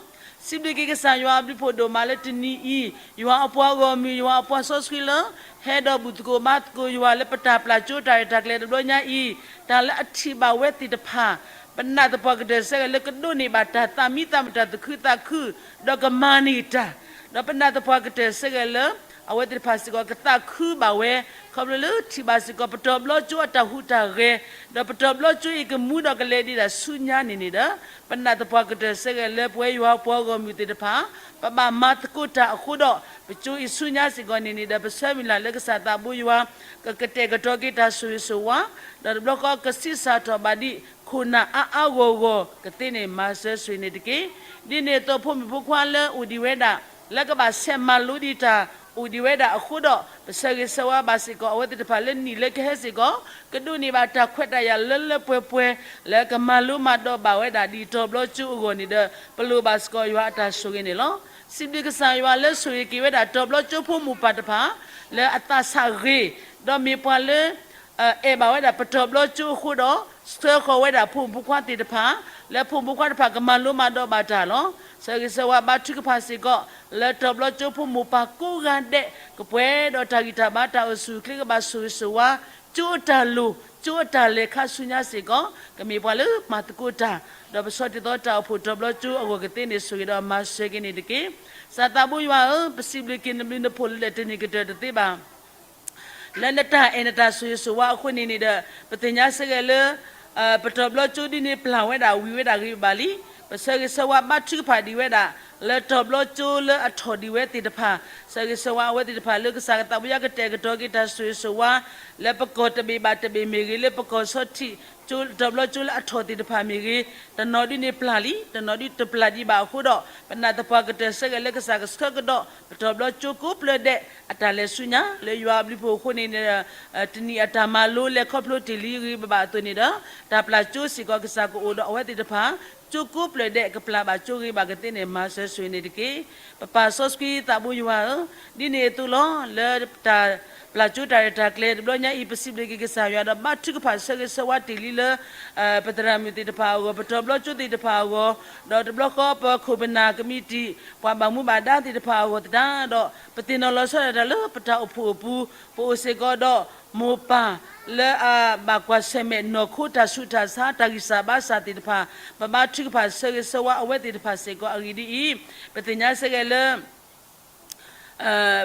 စံးဘျုးက့ၤကစၢ်ယွၤအဘျုးဖှိၣ်ဒိၣ်မးလၢတနံၤအံၤ ယွၤအပှၤဂီၢ်မုၢ် ယွၤအပှၤစီဆှံလၢ ဟဲဒီးဘူၣ်သကိးဘါသကိးယွၤလၢပတၢ်ပျၢ်ကၠိတၢ်ရဲၣ်တၢ်ကျဲၤတဘျီညါအံၤ, တၢ်လၢအထံၣ်ဘၣ်ဝဲသ့ၣ်တဖၣ် ပနာ်သပှၢ်ကတၢၢ်ဆၢက့ၤလၢကဒိးန့ၢ်ဘၣ်တၢ်သးမံသးမုာ်တၢ်သူၣ်ခုသးခု ဒီးကမၤန့ၢ်တၢ်, ဒီးပနာ်သပှၢ်ကတၢၢ်ဆၢက့ၤလၢ အဝဲသ့ၣ်တဖၣ်စ့ၢ်ကီး ကသးခုဘၣ်ဝဲ ခီဖျိလၢထံၣ်ဘၣ်စ့ၢ်ကီး ပတီၢ်ဘျီကၠိအတၢ်ဟူးတၢ်ဂဲၤ, ဒီးပတီၢ်ဘျီကၠိအံၤကမူဒီးကလဲၤဒံးဒၣ်ဆူညါန့ၣ်န့ၣ်ဒီး ပနာ်သပှၢ်ကတၢၢ်ဆၢဂ့ၤလၢပဝဲယွၤပှၤဂီၢ်မုၢ်သ့ၣ်တဖၣ် ပဘၣ်မၤသကိးတၢ်အဃိဒီး ပကၠိအံၤဆူညါစ့ၢ်ကီးန့ၣ်န့ၣ်ဒီး ပဆၢမုၢ်လၢ်လၢကစၢ်သးဘိယွၤ ကကတဲာ်ကတီၤက့ၤတၢ်ဆိၣ်ဂ့ၤဆိၣ်ဝါ, ဒီးတဘျီဃီကဆံးစၢ်ထီၣ်ဘၣ်ဒံး ခိၣ်နၢ်အါအါဂီၢ်ဂီၢ်ကသ့န့ၣ် မၤစၢၤဆိၣ်ဂ့ၤန့ၣ်တက့ၢ်. ဒ်န့ၣ်အသိးဖိမုၣ်ဖိခွါလၢအိၣ်ဒံးဝဲဒၣ် လၢကဘၣ်ဆဲးမၤလိဒံးတၢ် အိၣ်ဒံးဝဲဒၣ်အဃိဒီး ပဆၢဂ့ၤဆၢဝါဘၣ်စ့ၢ်ကီး အဝဲသ့ၣ်တဖၣ်လၢနံၣ်လၢကဟဲစ့ၢ်ကီး ကဒိးန့ၢ်ဘၣ်တၢ်ခွဲးတၢ်ယာ်လၢလၢပှဲၤပှဲၤ လၢကမၤလိမၤဒိးဘၣ်ဝဲဒၣ် ဒ်တီၢ်ဘျီကၠိအဂီၢ်န့ၣ်ဒီး ပလိၣ်ဘၣ်စ့ၢ်ကီးယွၤအတၢ်ဆိၣ်ဂ့ၤန့ၣ်လီၤ. စံးဘျုးကစၢ်ယွၤလၢဆိၣ်ဂ့ၤက့ၤဝဲဒၣ် တီၢ်ဘျီကၠိဖိမိၢ်ပၢ်တဖၣ် လၢအသးဆးဂ့ၤ, ဒီးမ့ၢ်ပှၤလၢ အဲၣ်ဘၣ်ဝဲဒၣ်ပတီၢ်ဘျီကၠိအဃိဒီး ဆှၢဃီၤဝဲဒၣ်ဖိမုၣ်ဖိခွါသ့ၣ်တဖၣ် လၢဖိမုၣ်ဖိခွါတဖၣ်ကမၤလိမၤဒိးဘၣ်တၢ်လီၤ. ဆၢဂ့ၤဆၢဝါဘါထုကဖၣ်စ့ၢ်ကီး လၢတီၢ်ဘျီကၠိဖိမိၢ်ပၢ်ကိးဂၤဒဲး ကပှဲၤဒီးတၢ်ဂံၢ်တၢ်ဘါတၢ်အိၣ်ဆူၣ်အိၣ်ချ့ ကဘၣ်ဆိၣ်ဂ့ၤဆိၣ်ဝါ ကၠိအတၢ်လိၣ် ကၠိအတၢ်လဲၤခါဆူညါစ့ၢ်ကီး ကမ့ၢ်ပှၤလၢမၤသကိးတၢ် ဒီးပဆီတံၢ်သီတၢ်အိၣ်ဖှိၣ်တီၢ်ဘျီကၠိအဂီၢ်ကသ့န့ၣ် ဆိၣ်ဂ့ၤဒီးမၤစၢၤက့ၤန့ၣ်တက့ၢ်. ကစၢ်သးဘိယွၤဧၢ, ပစံးဘျုးက့ၤနဘျုးနဖှိၣ်လၢတနံၤကတၢၢ်တသ့ဘၣ် လၢနတၢ်အဲၣ်နတၢ်ဆိၣ်ဂ့ၤဆိၣ်ဝါအဃိန့ၣ်န့ၣ်ဒီး ပသ့ၣ်ညါစ့ၢ်ကီးလၢ ပတီၢ်ဘျီကၠိဒ်န့ၣ်ပျၢ်ဝဲဒၣ်ဝံၤဝဲဒၣ်ဂ့ၤဘၣ်လံ. ပဆၢဂ့ၤဆၢဝါဘါထုကဖၣ်ဒံးဝဲဒၣ် လၢတီၢ်ဘျီကၠိလၢအထီၣ်ဒံးဝဲသ့ၣ်တဖၣ် ဆၢဂ့ၤဆၢဝါအဝဲသ့ၣ်တဖၣ်လၢကစၢ်ကသးဘိယွၤကတဲာ်ကတီၤက့ၤတၢ်ဆိၣ်ဂ့ၤဆိၣ်ဝါ လၢပကီၢ်တဘ့ၣ်ဘၣ်တဘ့ၣ်မ့ၢ်ဂ့ၤ လၢပကီၢ်ဆီထံး ကၠိ တီၢ်ဘျီကၠိလၢအထီၣ်သ့ၣ်တဖၣ်မ့ၢ်ဂ့ၤ တနီၤဒ်န့ၣ်ပျၢ်လံ တနီၤဒ်တပျၢ်ဒံးဘၣ်အဃိဒီး ပနာ်သပှၢ်ကတၢၢ်ဆၢက့ၤလၢကစၢ်ကဆှၢကဒီး ပတီၢ်ဘျီကၠိကိးဖျၢၣ်ဒဲး အတၢ်လဲၤဆူညါ လၢယွၤအဘျုးဖှိၣ်အဃိန့ၣ် တနံၣ်အတၢ်မၤလိလဲၤခီဖျိတ့ၢ်လံဂ့ၤဘၣ်ဘၣ်အသိးန့ၣ်ဒီး တၢ်ပျၢ်ကၠိစ့ၢ်ကီးကစၢ်ကအိၣ်ဒီးအဝဲသ့ၣ်တဖၣ် ကၠိကိးဖျၢၣ်ဒဲးကပျၢ်ဘၣ်ကၠိဂ့ၤဘၣ်ကသ့န့ၣ် မၤစၢၤဆိၣ်ဂ့ၤန့ၣ်တက့ၢ်. ပပၢ်စီဆှံသးဘိယွၤဧၢ, ဒ်န့ၣ်အသိးလီၤ လၢတၢ်ပျၢ်ကၠိတၢ်ရဲၣ်တၢ်ကျဲၤတဘျီညါအံၤ ပစံးဘျုးက့ၤကစၢ်ယွၤဒီးဘါထုကဖၣ်ဆၢဂ့ၤဆၢဝါတ့ၢ်လံလၢ ပသရၣ်မုၣ်သ့ၣ်တဖၣ်အဂီၢ် ပတီၢ်ဘျီကၠိသ့ၣ်တဖၣ်အဂီၢ် ဒီးတဘျီဃီပခိၣ်ပနၢ်ကမံးတံာ် ပှၤဘၣ်မူဘၣ်ဒါသ့ၣ်တဖၣ်အဂီၢ်သတးဒီး ပသ့ၣ်နီၣ်လီၤဆီဒၣ်တၢ်လၢပတၢ်အိၣ်ဖှိၣ်အပူၤ ပအိၣ်စ့ၢ်ကီးဒီး မိၢ်ပၢ်လၢအဘၣ်ကွၢ်ဆၢၣ်မဲာ်နီၢ်ခိတၢ်ဆူးတၢ်ဆါ တၢ်ဂံၢ်စၢ်ဘါစၢ်သ့ၣ်တဖၣ် ပဘါထုကဖၣ်ဆၢဂ့ၤဆၢဝါအဝဲသ့ၣ်တဖၣ်စ့ၢ်ကီးအဂ့ၢ်ဒ်အံၤ, ပသ့ၣ်ညါစ့ၢ်ကီးလၢ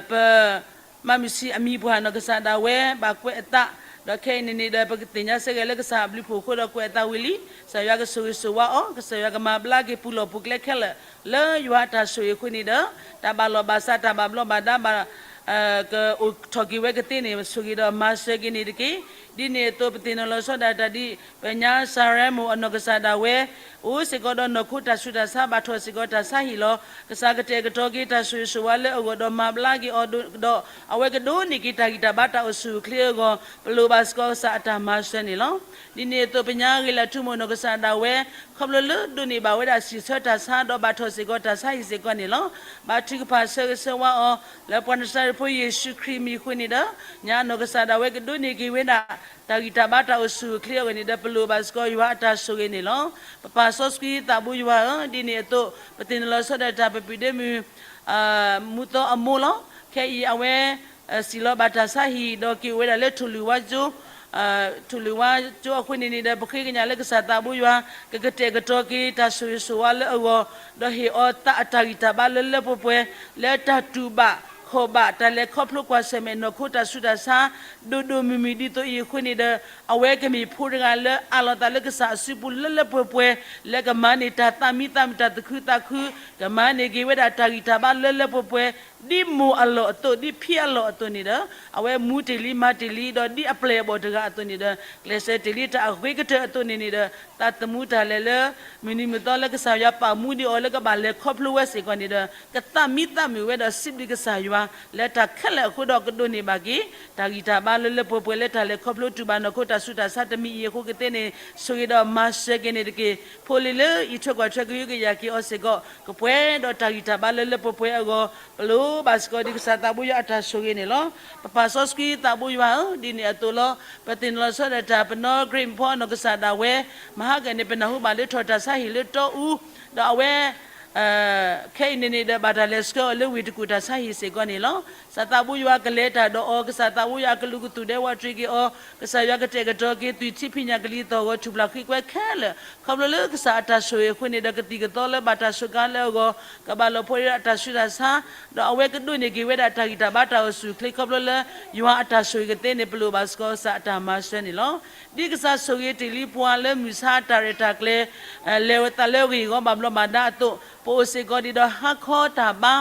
ပမၤမုၢ်ဆံးအမံၤပှၢ်နီၢ်ကစၢ်ဒၣ်ဝဲ ဘၣ်ကွဲးအသး, ဒီးခဲအံၤန့ၣ်န့ၣ်ဒီး ပသ့ၣ်ညါစ့ၢ်ကီးလၢကစၢ်အဘျုးဖှိၣ်အဃိဒီးကွဲးအသးဝံၤလံ, ကစၢ်ယွၤကဆိၣ်ဂ့ၤဆိၣ်ဝါအီၤ, ကစၢ်ယွၤကမၤဘျါက့ၤပူၤလီၢ်ပူၤကျဲခဲလၢာ် လၢယွၤအတၢ်ဆိၣ်ဂ့ၤအဃိန့ၣ်ဒီး တၢ်ဘၣ်လီၢ်ဘၣ်စး တၢ်ဘၣ်ဘျီးဘၣ်ဒါဘၣ် ကအိၣ်ထီၣ်က့ၤဝဲကသ့န့ၣ် ဆိၣ်ဂ့ၤဒီးမၤစၢၤက့ၤန့ၣ်တက့ၢ်. ဒ်န့ၣ်အသိး ပသ့ၣ်နီၣ်လီၤဆီဒၣ်တၢ်ဒ် ပညါစၤရဲမိၣ်အနီၢ်ကစၢ်ဒၣ်ဝဲ အိၣ်စ့ၢ်ကီးဒီးနီၢ်ခိတၢ်ဆူးတၢ်ဆါ ဘၣ်ထီၣ်စ့ၢ်ကီးတၢ်ဆါဟံၣ်လီၤ. ကစၢ်ကတဲာ်ကတီၤက့ၤတၢ်ဆိၣ်ဂ့ၤဆိၣ်ဝါလၢအဂီၢ်ဒီးမၤဘျါက့ၤအီၤဒီး အဝဲကဒိးန့ၢ်က့ၤတၢ်ဂံၢ်တၢ်ဘါတၢ်အိၣ်ဆူၣ်အိၣ်ချ့အဂီၢ် ပလိၣ်ဘၣ်စ့ၢ်ကီးကစၢ်အတၢ်မၤစၢၤန့ၣ်လီၤ. ဒ်န့ၣ်အသိး ပညါဂ့ၤလၢထူမိၣ်နီၢ်ကစၢ်ဒၣ်ဝဲ ခီဖျိလၢဒိးန့ၢ်ဘၣ်ဝဲဒၣ်စံၣ်ဆၢတၢ်ဆါ ဒီးဘၣ်ထီၣ်စ့ၢ်ကီးတၢ်ဆါဟံၣ်စ့ၢ်ကီးန့ၣ်လီၤ. ဘါထုကဖၣ်ဆၢဂ့ၤဆၢဝါအီၤ လၢပှၤနၤစၤရ့းဖိယ့ၣ်ၡူးခရံာ်မံၤအဃိန့ၣ်ဒီး ညါနီၢ်ကစၢ်ဒၣ်ဝဲကဒိးန့ၢ်က့ၤဝဲဒၣ် တၢ်ဂံၢ်တၢ်ဘါတၢ်အိၣ်ဆူၣ်အိၣ်ချ့အဂီၢ်န့ၣ်ဒီး ပလိၣ်ဘၣ်စ့ၢ်ကီးယွၤအတၢ်ဆိၣ်ဂ့ၤန့ၣ်လီၤ. ပပၢ်စီဆှံသးဘိယွၤဧၢ, ဒ်န့ၣ်အသိး ပသ့ၣ်နီၣ်လီၤဆီဒၣ်တၢ်ပပုၢ်ဒ့မုၣ် မူသီအမိၢ်လီၤ. ခဲအံၤအဝဲ စံၣ်လီၤဘၣ်တၢ်ဆါဟံၣ် ဒီးက့ၤအိၣ်ဝဲဒၣ်လၢထိၣ်လွံၢ်ဝါကၠိ ထိၣ်လွံၢ်ဝါကၠိအဃိန့ၣ်န့ၣ်ဒီး ပဃ့ကညးလၢကစၢ်သးဘိယွၤ ကကတဲာ်ကတီၤက့ၤတၢ်ဆိၣ်ဂ့ၤဆိၣ်ဝါလၢအဂီၢ်, ဒီးဟ့ၣ်အီၤသးအတၢ်ဂံၢ်တၢ်ဘါလၢလၢပှဲၤပှဲၤ လၢတၢ်တူၢ်ဘၣ်ခီၣ်ဘၣ် တၢ်လဲၤခီဖျိကွၢ်ဆၢၣ်မဲာ်နီၢ်ခိတၢ်ဆူးတၢ်ဆါ ဒိၣ်ဒိၣ်မုၢ်မုၢ်ဒ်သိးအံၤအဃိန့ၣ်ဒီး အဝဲကမ့ၢ်ဖိတဂၤလၢအးလီၤသးလၢကစၢ်အစုပူၤလၢလၢပှဲၤပှဲၤ လၢကမၤန့ၢ်တၢ်သးမံသးမုာ်တၢ်သးခုသးခု ကမၤန့ၢ်က့ၤဝဲဒၣ်တၢ်ဂံၢ်တၢ်ဘါလၢလၢပှဲၤပှဲၤ ဒ်မိၢ်အလီၢ်အသိး ဒ်ဖံအလီၢ်အသိးန့ၣ်ဒီး အဝဲမူတ့ၢ်လံမၤတ့ၢ်လံ ဒီးဒ်အပျဲၢ်အဘီၣ်တဂၤအသိးန့ၣ်ဒီး ကျဲးစၢးတ့ၢ်လံတၢ်အဂ့ၤကတၢၢ်အသိးန့ၣ်န့ၣ်ဒီး သးသမူတၢ်လဲၤလၢ မုၢ်နံၤမုၢ်သီလၢကစၢ်ယွၤပာ်မူဒံးအီၤလၢကဘၣ်လဲၤခီဖျိဝဲစ့ၢ်ကီးန့ၣ်ဒီး ကသးမံသးမုာ်ဝဲဒီးစံးဘျုးကစၢ်ယွၤ လၢတၢ်ခဲလၢာ်အဃိဒီးကဒိးန့ၢ်ဘၣ်က့ၤ တၢ်ဂံၢ်တၢ်ဘါလၢလၢပှဲၤပှဲၤလၢတၢ်လဲၤခီဖျိတူၢ်ဘၣ်နီၢ်ခိတၢ်ဆူးတၢ်ဆါတမံၤအံၤအဃိကသ့န့ၣ် ဆိၣ်ဂ့ၤဒီးမၤစၢၤက့ၤန့ၣ်တက့ၢ်. ဖိလံၤလၢအံးထွဲကွၢ်ထွဲကဟုကယာ်က့ၤအီၤစ့ၢ်ကီး ကပှဲၤဒီးတၢ်ဂံၢ်တၢ်ဘါလၢလၢပှဲၤပှဲၤအဂီၢ် ပလိၣ်ဘၣ်စ့ၢ်ကီးဒ်ကစၢ်သးဘိယွၤအတၢ်ဆိၣ်ဂ့ၤန့ၣ်လီၤ. ပပၢ်စီဆှံသးဘိယွၤဧၢ, ဒ်န့ၣ်အသိးလီၤ. ပသ့ၣ်နီၣ်လီၤဆီဒၣ်တၢ် ပနီၢ်ကရံၣ်မုၣ်ဖီအနီၢ်ကစၢ်ဒၣ်ဝဲ မဟါကန့ၣ် ပနၢ်ဟူဘၣ်လၢထီၣ်တၢ်ဆါဟံၣ်လၢတီအူ, ဒီးအဝဲ ခဲအံၤန့ၣ်န့ၣ်ဒီး ဘၣ်တၢ်လဲၤဆှၢအီၤလၢဝ့ၢ်တကူၣ်တၢ်ဆါဟံၣ်စ့ၢ်ကီးန့ၣ်လီၤ. ကစၢ်သးဘိယွၤကလဲၤတၢ်ဒီးအီၤ, ကစၢ်သးဘိယွၤအကလူးကသူၣ်ဒဲဝးတရံးက့ၤအီၤ, ကစၢ်ယွၤကတဲာ်ကတီၤက့ၤသွံၣ်ထံဖံးညၣ်ကလံၤသီၣ်ဂီၤထူၣ်ဖျါဃံကွဲခဲလၢာ်, ခီဖျိလၢကစၢ်အတၢ်ဆိၣ်ဂ့ၤအဃိန့ၣ်ဒီး ကသံၣ်ကသီလၢဘၣ်တၢ်စူးကါလၢအဂီၢ် ကဘၣ်လီၤဖှိၣ်ဒီးအတၢ်ဆူးတၢ်ဆါ, ဒီးအဝဲကဒိးန့ၢ်က့ၤဝဲဒၣ်တၢ်ဂံၢ်တၢ်ဘါတၢ်အိၣ်ဆူၣ်အိၣ်ချ့ ခီဖျိလၢယွၤအတၢ်ဆိၣ်ဂ့ၤကသ့န့ၣ် ပလိၣ်ဘၣ်စ့ၢ်ကီးကစၢ်အတၢ်မၤစၢၤန့ၣ်လီၤ. ဒ်ကစၢ်ဆိၣ်ဂ့ၤတ့ၢ်လံပှၤလၢမုၢ်ဆါအတၢ်ရဲၣ်တၢ်ကျဲၤ လဲၤဝဲသးလၢဂ့ၢ်ဂီၢ်ဘၣ်ဘျီးဘၣ်ဒါအသိး, ပအိၣ်စ့ၢ်ကီးဒံးဒီးဟါခီတၢ်ဘါ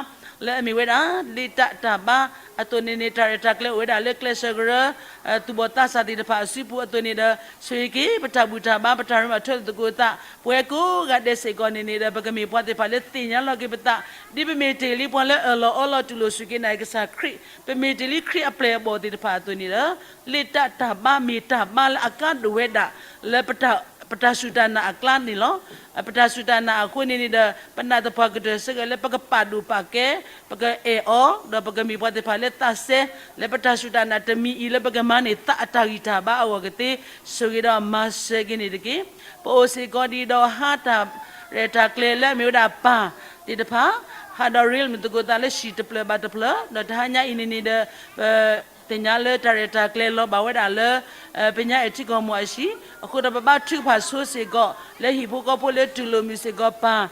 လၢအမ့ၢ်ဝဲဒၣ် လ့ၣ်တၢ်တၢ်ဘါအသိးန့ၣ်န့ၣ် တၢ်ရဲၣ်တၢ်ကျဲၤအိၣ်ဝဲဒၣ်လၢကျဲးစၢးကရၢ သူၣ်ဘီၣ်သးစၢ်သ့ၣ်တဖၣ်အစုပူၤအသိးန့ၣ်ဒီး ဆိၣ်ဂ့ၤက့ၤပတၢ်ဘူၣ်တၢ်ဘါ ပတၢ်ရ့လိာ်မုာ်ထၢလိာ်သကိးသး ပဝဲကိးဂၤဒဲးစ့ၢ်ကီးန့ၣ်န့ၣ်ဒီး ပကမ့ၢ်ပှၤသ့ၣ်တဖၣ်လၢသ့ၣ်ညါလီၤက့ၤပသး ဒ်ပမ့ၢ်တ့ၢ်လံပှၤလၢအၢၣ်လီၤအီလီၤတူၢ်လိာ်စူၢ်က့ၤနာ်က့ၤကစၢ်ခရံာ်, ပမ့ၢ်တ့ၢ်လံခရံာ်အပျဲၢ်အဘီၣ်သ့ၣ်တဖၣ်အသိးန့ၣ်ဒီး လ့ၣ်တၢ်တၢ်ဘါမ့ၢ်တၢ်ဘါလၢအကါဒိၣ်ဝဲဒၣ် လၢပတၢ်စူၢ်တၢ်နာ်အကျါန့ၣ်လီၤ. ပတၢ်စူၢ်တၢ်နာ်အဃိန့ၣ်န့ၣ်ဒီး ပနာ်သပှၢ်ကတၢၢ်ဆၢက့ၤလၢပကပာ်ဒိၣ်ပာ်ကဲ, ပကအဲၣ်အီၤ, ဒီးပကမ့ၢ်ပှၤသ့ၣ်တဖၣ်လၢသးစဲ လၢပတၢ်စူၢ်တၢ်နာ်တမံၤအံၤ လၢပကမၤန့ၢ်သးအတၢ်ဂံၢ်တၢ်ဘါအဂီၢ်ကသ့, ဆိၣ်ဂ့ၤဒီးမၤစၢၤက့ၤန့ၣ်တက့ၢ်. ပအိၣ်စ့ၢ်ကီးဒံးဒီးဟါတၢ်ရဲၣ်တၢ်ကျဲၤလၢအမ့ၢ်ဝဲဒၣ်ပၢ်သ့ၣ်တဖၣ် ဟးဒီးရ့လိာ်မုာ်သကိးသးလၢဟံၣ်တဖျၢၣ်ဘၣ်တဖျၢၣ်, ဒီးတဟါညါအံၤန့ၣ်န့ၣ်ဒီး ပ သ့ၣ်ညါလၢတၢ်ရဲၣ်တၢ်ကျဲၤလီၤဘၣ်ဝဲဒၣ်လၢ ပညါအဲၣ်ထံကီၢ်မိၢ်အဟံၣ်, အဃိဒီးပဘါထုကဖၣ်ဆိစ့ၢ်ကီး လၢဟံၣ်ဖိဃီဖိလၢတူၢ်လိာ်မုာ်စ့ၢ်ကီးပၢ်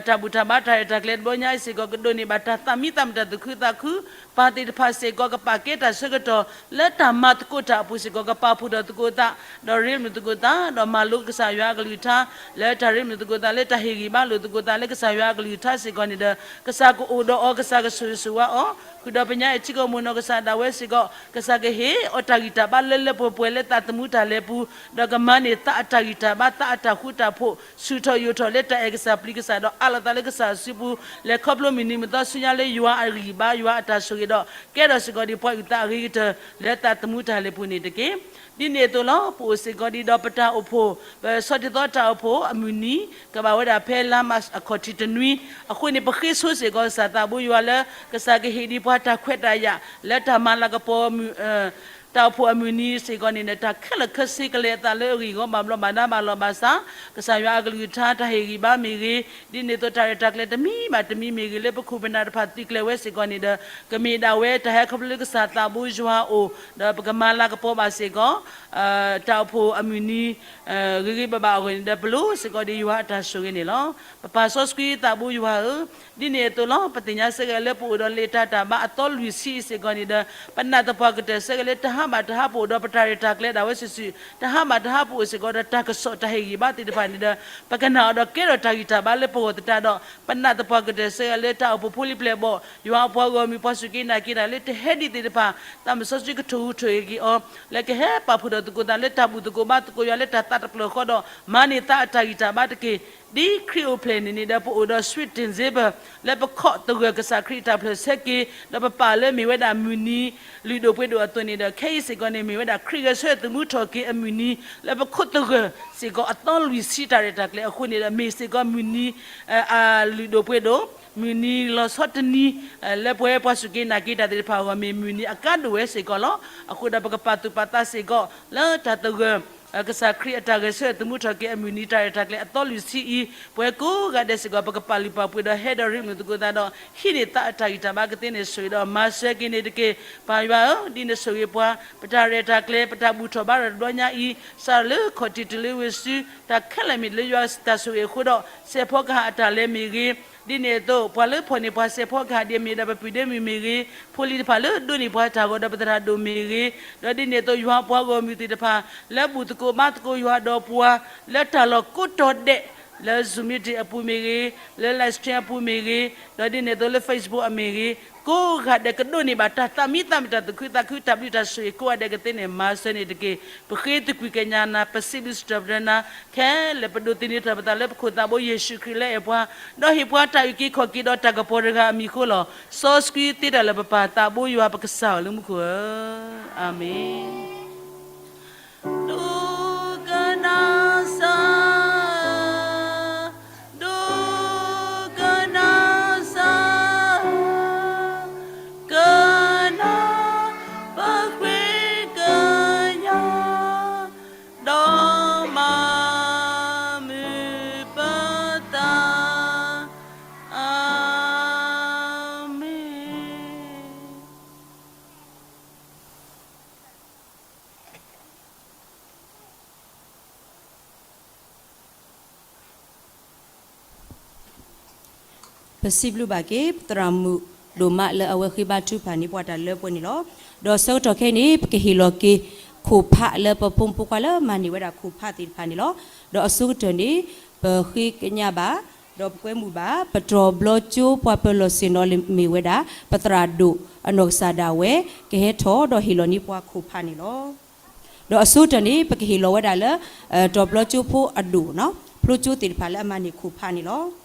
တၢ်ဘူၣ်တၢ်ဘါတၢ်ရဲၣ်တၢ်ကျဲၤတဘျီညါအံၤစ့ၢ်ကီး ကဒိးန့ၢ်ဘၣ်တၢ်သးမံသးမုာ်တၢ်သူၣ်ခုသးခု, ပၢ်သ့ၣ်တဖၣ်စ့ၢ်ကီးကပာ်ကဲတၢ်ဆၢကတီၢ် လၢတၢ်မၤသကိးတၢ်အပူၤစ့ၢ်ကီး ကပာ်ဖှိၣ်ထီၣ်သကိးသး, ဒီးရ့လိာ်မုာ်သကိးသး, ဒီးမၤလိကစၢ်ယွၤအကလုၢ်ကထါ လၢတၢ်ရ့လိာ်မုာ်သကိးသး လၢတၢ်ဟ့ၣ်ဂံၢ်ဘါလိာ်သကိးသး လၢကစၢ်ယွၤအကလုၢ်ကထါစ့ၢ်ကီးန့ၣ်ဒီး ကစၢ်ကအိၣ်ဒီးအီၤ ကစၢ်ကဆိၣ်ဂ့ၤဆိၣ်ဝါအီၤ, ဃုာ်ဒီးပညါအဲၣ်ထံကီၢ်မိၢ်နီၢ်ကစၢ်ဒၣ်ဝဲစ့ၢ်ကီး ကစၢ်ကဟ့ၣ်အီၤတၢ်ဂံၢ်တၢ်ဘါလၢလၢပှဲၤပှဲၤလၢသးသမူတၢ်လဲၤပူၤ, ဒီးကမၤန့ၢ်သးအတၢ်ဂံၢ်တၢ်ဘါ သးအတၢ်ဃူတၢ်ဖိး ဆူၣ်ထီၣ်ယိာ်ထီၣ်လၢတၢ်အဲၣ်ကစၢ်ပျံၤကစၢ် ဒီးအးလီၤသးလၢကစၢ်စုပူၤ လဲၤခီဖျိမုၢ်နံၤမုၢ်သီဆူညါလၢယွၤအဂံၢ်ဘါ ယွၤအတၢ်ဆိၣ်ဂ့ၤဒီး ကဲထီၣ်စ့ၢ်ကီးဒံးပှၤအုၣ်သးအဂ့ၤကတၢၢ် လၢသးသမူတၢ်လဲၤပူၤန့ၣ်တက့ၢ်. ဒ်န့ၣ်အသိးလီၤ. ပအိၣ်စ့ၢ်ကီးဒံးဒီးပတၢ်အိၣ်ဖှိၣ် ပဆီတံၢ်သီတၢ်အိၣ်ဖှိၣ်အမုၢ်နံၤ ကဘၣ်ဝဲဒၣ်ဖဲလါမးအခီၣ်ထံးတနွံ, အဃိန့ၣ် ပဃ့ဆိစ့ၢ်ကီးကစၢ်သးဘိယွၤလၢ ကစၢ်ကဟ့ၣ်ဒံးပှၤတၢ်ခွဲးတၢ်ယာ် လၢတၢ်မၤလၤကပီၤ တၢ်အိၣ်ဖှိၣ်အမုၢ်နံၤစ့ၢ်ကီးန့ၣ်ဒီး တၢ်ခဲလၢာ်ခဲဆ့ကလဲၤအသးလၢအဂံၢ်အဂီၢ်ဘၣ်ဘျီးဘၣ်ဒါဘၣ်လီၤဘၣ်စး, ကစၢ်ယွၤအကလုၢ်ကထါတၢ်ဟ့ၣ်ဂံၢ်ဘါမ့ၢ်ဂ့ၤ, ဒ်န့ၣ်အသိးတၢ်ရဲၣ်တၢ်ကျဲၤတမံၤဘၣ်တမံၤမ့ၢ်ဂ့ၤ လၢပခိၣ်ပနၢ်တဖၣ်သုးကျဲၤဝဲစ့ၢ်ကီးန့ၣ်ဒီး ကမ့ၢ်ဒၣ်ဝဲတၢ်ဟဲခီဖျိလၢကစၢ်သးဘိယွၤအအိၣ် ဒီးပကမၤလၤကပီၤဘၣ်စ့ၢ်ကီး တၢ်အိၣ်ဖှိၣ်အမုၢ်နံၤ ဂ့ၤဂ့ၤဘၣ်ဘၣ်အဂီၢ်န့ၣ်ဒီး ပလိၣ်စ့ၢ်ကီးဒံးယွၤအတၢ်ဆိၣ်ဂ့ၤန့ၣ်လီၤ. ပပၢ်စီဆှံသးဘိယွၤဧၢ, ဒ်န့ၣ်အသိးလီၤ. ပသ့ၣ်ညါစ့ၢ်ကီးလၢပအိၣ်ဒီးလ့ၣ်တၢ်တၢ်ဘါအသီလွံၢ်ဆံအံၤစ့ၢ်ကီးန့ၣ်ဒီး ပနာ်သပှၢ်ကတၢၢ်စ့ၢ်ကီးလၢတဟါဘၣ်တဟါပအိၣ်ဒီးပတၢ်ရဲၣ်တၢ်ကျဲၤဒၣ်ဝဲစုာ်စုာ်, တဟါဘၣ်တဟါပအိၣ်စ့ၢ်ကီးဒီးတၢ်ကစီၣ်တၢ်ဟ့ၣ်ဂံၢ်ဘါသ့ၣ်တဖၣ်န့ၣ်ဒီး ပကနၣ်အီၤဒီးကဲထီၣ်တၢ်ဂံၢ်တၢ်ဘါလၢပဂီၢ်သတးဒီး ပနာ်သပှၢ်ကတၢၢ်စ့ၢ်ကီးလၢတၢ်အိၣ်ဖှိၣ်ဖိလံၤပျဲၢ်ဘီၣ် ယွၤအပှၤဂီၢ်မုၢ်ပှၤစူၢ်က့ၤနာ်က့ၤတၢ်လၢတဟဲဒ်သ့ၣ်တဖၣ် သးစီဆှံကထိၣ်ဟူးထိၣ်ဂဲၤက့ၤအီၤ လၢကဟဲပာ်ဖှိၣ်ထီၣ်သကိးသးလၢတၢ်ဘူၣ်သကိးဘါသကိးယွၤလၢတၢ်သးတဖျၢၣ်ဃီဒီး မၤန့ၢ်သးအတၢ်ဂံၢ်တၢ်ဘါတက့ၢ်. ဒ်ခရံာ်အိၣ်ဖျဲၣ်န့ၣ်န့ၣ်ဒီး ပအိၣ်ဒီး sweet December လၢပခိးသဂၢၢ်ကစၢ်ခရံာ်အတၢ်ဖျၢၣ်ဆၢက့ၤ ဒီးပပာ်လၢမ့ၢ်ဝဲဒၣ်မုၢ်နံၤလုၢ်ဒိၣ်ပှ့ၤဒိၣ်အသိးန့ၣ်ဒီး ခဲအံၤစ့ၢ်ကီးန့ၣ် မ့ၢ်ဝဲဒၣ်ခရံာ်ဂဲၤဆၢထၢၣ်သမူထီၣ်က့ၤအမုၢ်နံၤ လၢပခိးသဂၢၢ်စ့ၢ်ကီးအသီလွံၢ်ဆံတၢ်ရဲၣ်တၢ်ကျဲၤအဃိန့ၣ်ဒီး မ့ၢ်စ့ၢ်ကီးမုၢ်နံၤ အလုၢ်ဒိၣ်ပှ့ၤဒိၣ် မုၢ်နံၤလီၤဆီတနံၤ လၢပဝဲပှၤစူၢ်က့ၤနာ်က့ၤတၢ်သ့ၣ်တဖၣ်အဂီၢ် မ့ၢ်မုၢ်နံၤအကါဒိၣ်ဝဲစ့ၢ်ကီးလီၤ. အဃိဒီးပကပာ်သူၣ်ပာ်သးစ့ၢ်ကီး လၢတၢ်သဂၢၢ် ကစၢ်ခရံာ်အတၢ်ဂဲၤဆၢထၢၣ်သမူထီၣ်က့ၤအမုၢ်နံၤတၢ်ရဲၣ်တၢ်ကျဲၤအသီလွံၢ်ဆံအံၤ ပဝဲကိးဂၤဒဲးစ့ၢ်ကီး ပကပာ်လုၢ်ပာ်ပှ့ၤဒီးဟဲဒီးရ့လိာ်သကိးသးဒီး ဟံးန့ၢ်သးအတၢ်ဂံၢ်တၢ်ဘါကသ့န့ၣ် ဆိၣ်ဂ့ၤဒီးမၤစၢၤက့ၤန့ၣ်တက့ၢ်. ပၢ်ယွၤဧၢ, ဒ်နဆိၣ်ဂ့ၤပှၤ ပတၢ်ရဲၣ်တၢ်ကျဲၤ ပတၢ်ဘူၣ်ထီၣ်ဘါထီၣ်တဘျီညါအံၤ စးထီၣ်လၢခီၣ်ထံးတုၤလၢဝ့ၢ်စု တၢ်ခဲလၢာ်မ့ၢ်လၢယွၤတၢ်ဆိၣ်ဂ့ၤအဃိဒီး စဲးဖီကဟၣ်အတၢ်လဲၤမ့ၢ်ဂ့ၤ, ဒ်န့ၣ်အသိး ပှၤလၢဖီၣ်န့ၢ်ပှၤစဲးဖီကဟၣ်ဒ်အမ့ၢ်ဒီးပပုၢ်ဒ့မုၣ်မ့ၢ်ဂ့ၤ, ဖိလံၤတဖၣ်လၢဒိးန့ၢ်ပှၤတၢ်ဂီၤဒီးပသရၣ်ဒိၣ်မ့ၢ်ဂ့ၤ, ဒီးဒ်န့ၣ်အသိးယွၤပှၤဂီၢ်မုၢ်သ့ၣ်တဖၣ် လၢဘူၣ်သကိးဘါသကိးယွၤဒီးပှၤ လၢတၢ်လီၢ်ကိးတီၤဒဲး လၢ Zoom meeting အပူၤမ့ၢ်ဂ့ၤ, လၢ live stream အပူၤမ့ၢ်ဂ့ၤ, ဒီးဒ်န့ၣ်အသိးလၢ Facebook အမ့ၢ်ဂ့ၤ, ကိးဂၤဒဲးကဒိးန့ၢ်ဘၣ်တၢ်သးမံသးမုာ်တၢ်သူၣ်ခုသးခုတၢ်ဘျုးတၢ်ဆိၣ်ဂ့ၤကိးဂၤဒဲးကသ့န့ၣ် မၤစၢၤန့ၣ်တက့ၢ်. ပဃ့သကွံၢ်ကညးနၤ ပစံးဘျုးစံးထီၣ်ပတြၢၤနၤ ခဲလၢာ်ပဒိးသန့ၤထီၣ်ပသးလၢပခိၣ်သးဘိယ့ၣ်ၡူးခရံာ်လၢအဲၣ်ပှၤ, ဒီးဟ့ၣ်ပှၤတၢ်အုၣ်က့ၤခီၣ်က့ၤဒီးတၢ်ကပီၤတဂၤအမံၤအဃိလီၤ. စီဆှံသ့တၢ်လၢပပၢ်သးဘိယွၤပကစၢ်ဧၢလၢမူခိၣ်ဧၢ, အၤမ့ၣ်. ဒိကနၣ်စၢ်, ဒိကနၣ်စၢ်, ကနၣ်ပဃ့ကညး, ဒီးမၤမုာ်ပသး, ပစံးဘျုးဘၣ်က့ၤ ပသရၣ်မုၣ်ဒိၣ်မးလၢအဝဲဃ့ဘါထုကဖၣ်န့ၢ်ပှၤတၢ်လၢပှဲၤန့ၣ်လီၤ. ဒီးဆၢကတီၢ်ခဲအံၤန့ၣ် ပကဟ့ၣ်လီၤက့ၤ ခိၣ်ဖးလၢပဖိမုၣ်ဖိခွါလၢမၤန့ၢ်ဝဲဒၣ်ခိၣ်ဖးသ့ၣ်တဖၣ်န့ၣ်လီၤ. ဒီးအဆိကတၢၢ်န့ၣ် ပဃ့ကညးဘၣ် ဒီးပကွဲမုာ်ဘၣ် ပတီၢ်ဘျီကၠိပှၤပၢၤလီၢ်ဆ့ၣ်နီၤလၢမ့ၢ်ဝဲဒၣ် ပသရၣ်ဒိၣ်အနီၢ်ကစၢ်ဒၣ်ဝဲ ကဟဲထီၣ်ဒီးဟ့ၣ်လီၤန့ၢ်ပှၤခိၣ်ဖးန့ၣ်လီၤ. ဒီးအဆိကတၢၢ်န့ၣ် ပကဟ့ၣ်လီၤဝဲဒၣ်လၢ တီၢ်ဘျီကၠိဖိအဒိၣ်နီၤ ဖျိကၠိသ့ၣ်တဖၣ်လၢအမၤန့ၢ်ခိၣ်ဖးန့ၣ်လီၤ.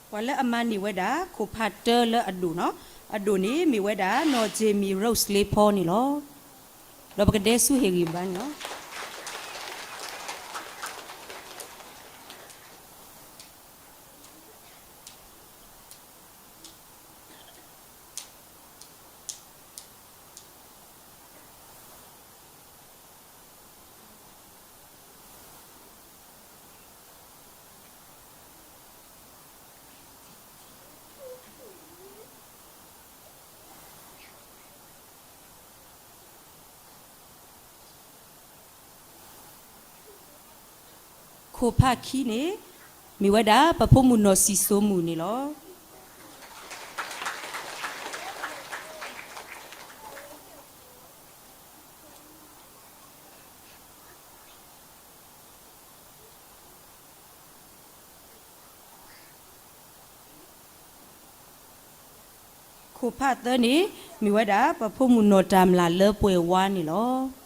ပှၤလၢအမၤန့ၢ်ဝဲဒၣ် ခိၣ်ဖးတၢလၢအဒိၣ်နီၤ, အဒိၣ်န့ၣ်မ့ၢ်ဝဲဒၣ် နီၢ် Jamie Rose လ့ဖီန့ၣ်လီၤ. ဒီးပကဒဲဆူဟ့ၣ်ဂံၢ်ဘါန့ၣ်လီၤ. ခိၣ်ဖးခံန့ၣ် မ့ၢ်ဝဲဒၣ် ပဖိမုၣ်နီၢ်စံၣ်စိမုၣ်န့ၣ်လီၤ. ခိၣ်ဖးသၢန့ၣ် မ့ၢ်ဝဲဒၣ် ပဖိမုၣ်နီၢ်တၢ်မျၢ်လၢပှဲၤဝါန့ၣ်လီၤ.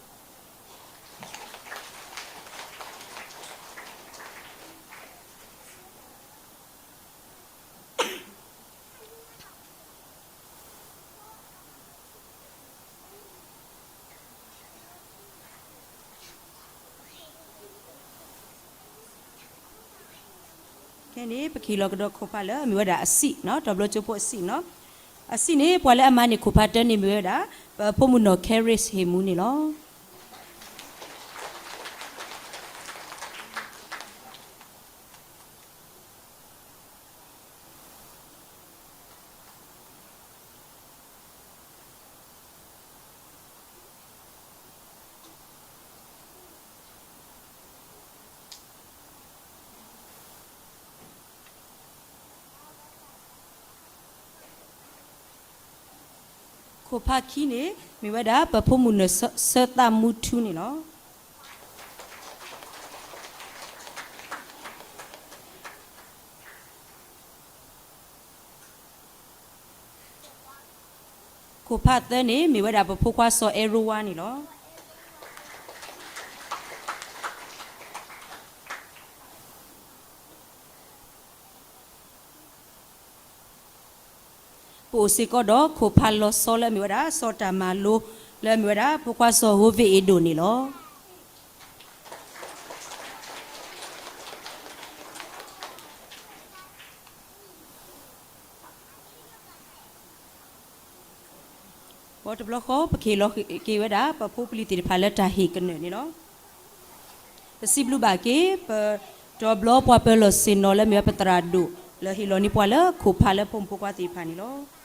ခဲန့ၣ် ပကဟ့ၣ်လီၤကဒီးခိၣ်ဖးလၢအမ့ၢ်ဝဲဒၣ်အစံၣ်နီၤ, တီၢ်ဘျီကၠိဖိအစံၣ်နီၤ. အစံၣ်န့ၣ် ပှၤလၢအမၤန့ၢ်ခိၣ်ဖးတၢန့ၣ်မ့ၢ်ဝဲဒၣ် ပဖိမုၣ်နီၢ် Charis ဟ့ၣ်မူန့ၣ်လီၤ. ခိၣ်ဖးခံန့ၣ် မ့ၢ်ဝဲဒၣ် ပဖိမုၣ်နီၢ် စၢသးမူထူန့ၣ်လီၤ. ခိၣ်ဖးသၢန့ၣ် မ့ၢ်ဝဲဒၣ်ပဖိခွါစီၤအဲရိဝါန့ၣ်လီၤ. ပအိၣ်စ့ၢ်ကီးဒီးခိၣ်ဖးလီၤဆီလၢအမ့ၢ်ဝဲဒၣ် စီၤတၢ်မၤလိ လၢအမ့ၢ်ဝဲဒၣ် ဖိခွါစီၤဟိဝ့ၣ်အ့ဒိၣ်န့ၣ်လီၤ. ဘီတဘျီဃီ ပကဟ့ၣ်လီၤက့ၤဝဲဒၣ် ပဖိပလံၤသ့ၣ်တဖၣ်လၢတၢ်ဟ့ၣ်ကနၢၣ်န့ၣ်လီၤ. ပစံးဘျုးဘၣ်က့ၤ ပတီၢ်ဘျီပှၤပၢၤလီၢ်ဆ့ၣ်နီၤလၢအမ့ၢ်ဝဲပသရၣ်ဒိၣ် လၢဟ့ၣ်လီၤန့ၢ်ပှၤလၢခိၣ်ဖးလၢဖိမုၣ်ဖိခွါသ့ၣ်တဖၣ်န့ၣ်လီၤ.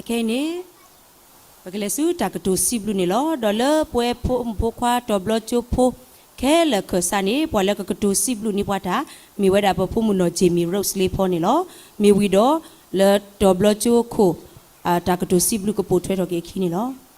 ခဲအံၤန့ၣ် ပကလဲၤဆူတၢ်ကတိၤစံးဘျုးန့ၣ်လီၤ. ဒီးလၢပဝဲဖိမုၣ်ဖိခွါတီၤဘျီကၠိဖိ ခဲလၢာ်ခၢၣ်စးန့ၣ် ပှၤလၢကကတိၤစံးဘျုးန့ၢ်ပှၤတၢ် မ့ၢ်ဝဲဒၣ်ပဖိမုၣ်နီၢ် Jamie Rose လ့ဖီန့ၣ်လီၤ. မ့ၢ်ဝံၤဒီး လၢတီၤဘျီကၠိခိၣ် တၢ်ကတိၤစံးဘျုးကပိာ်ထွဲထီၣ်က့ၤအခံန့ၣ်လီၤ.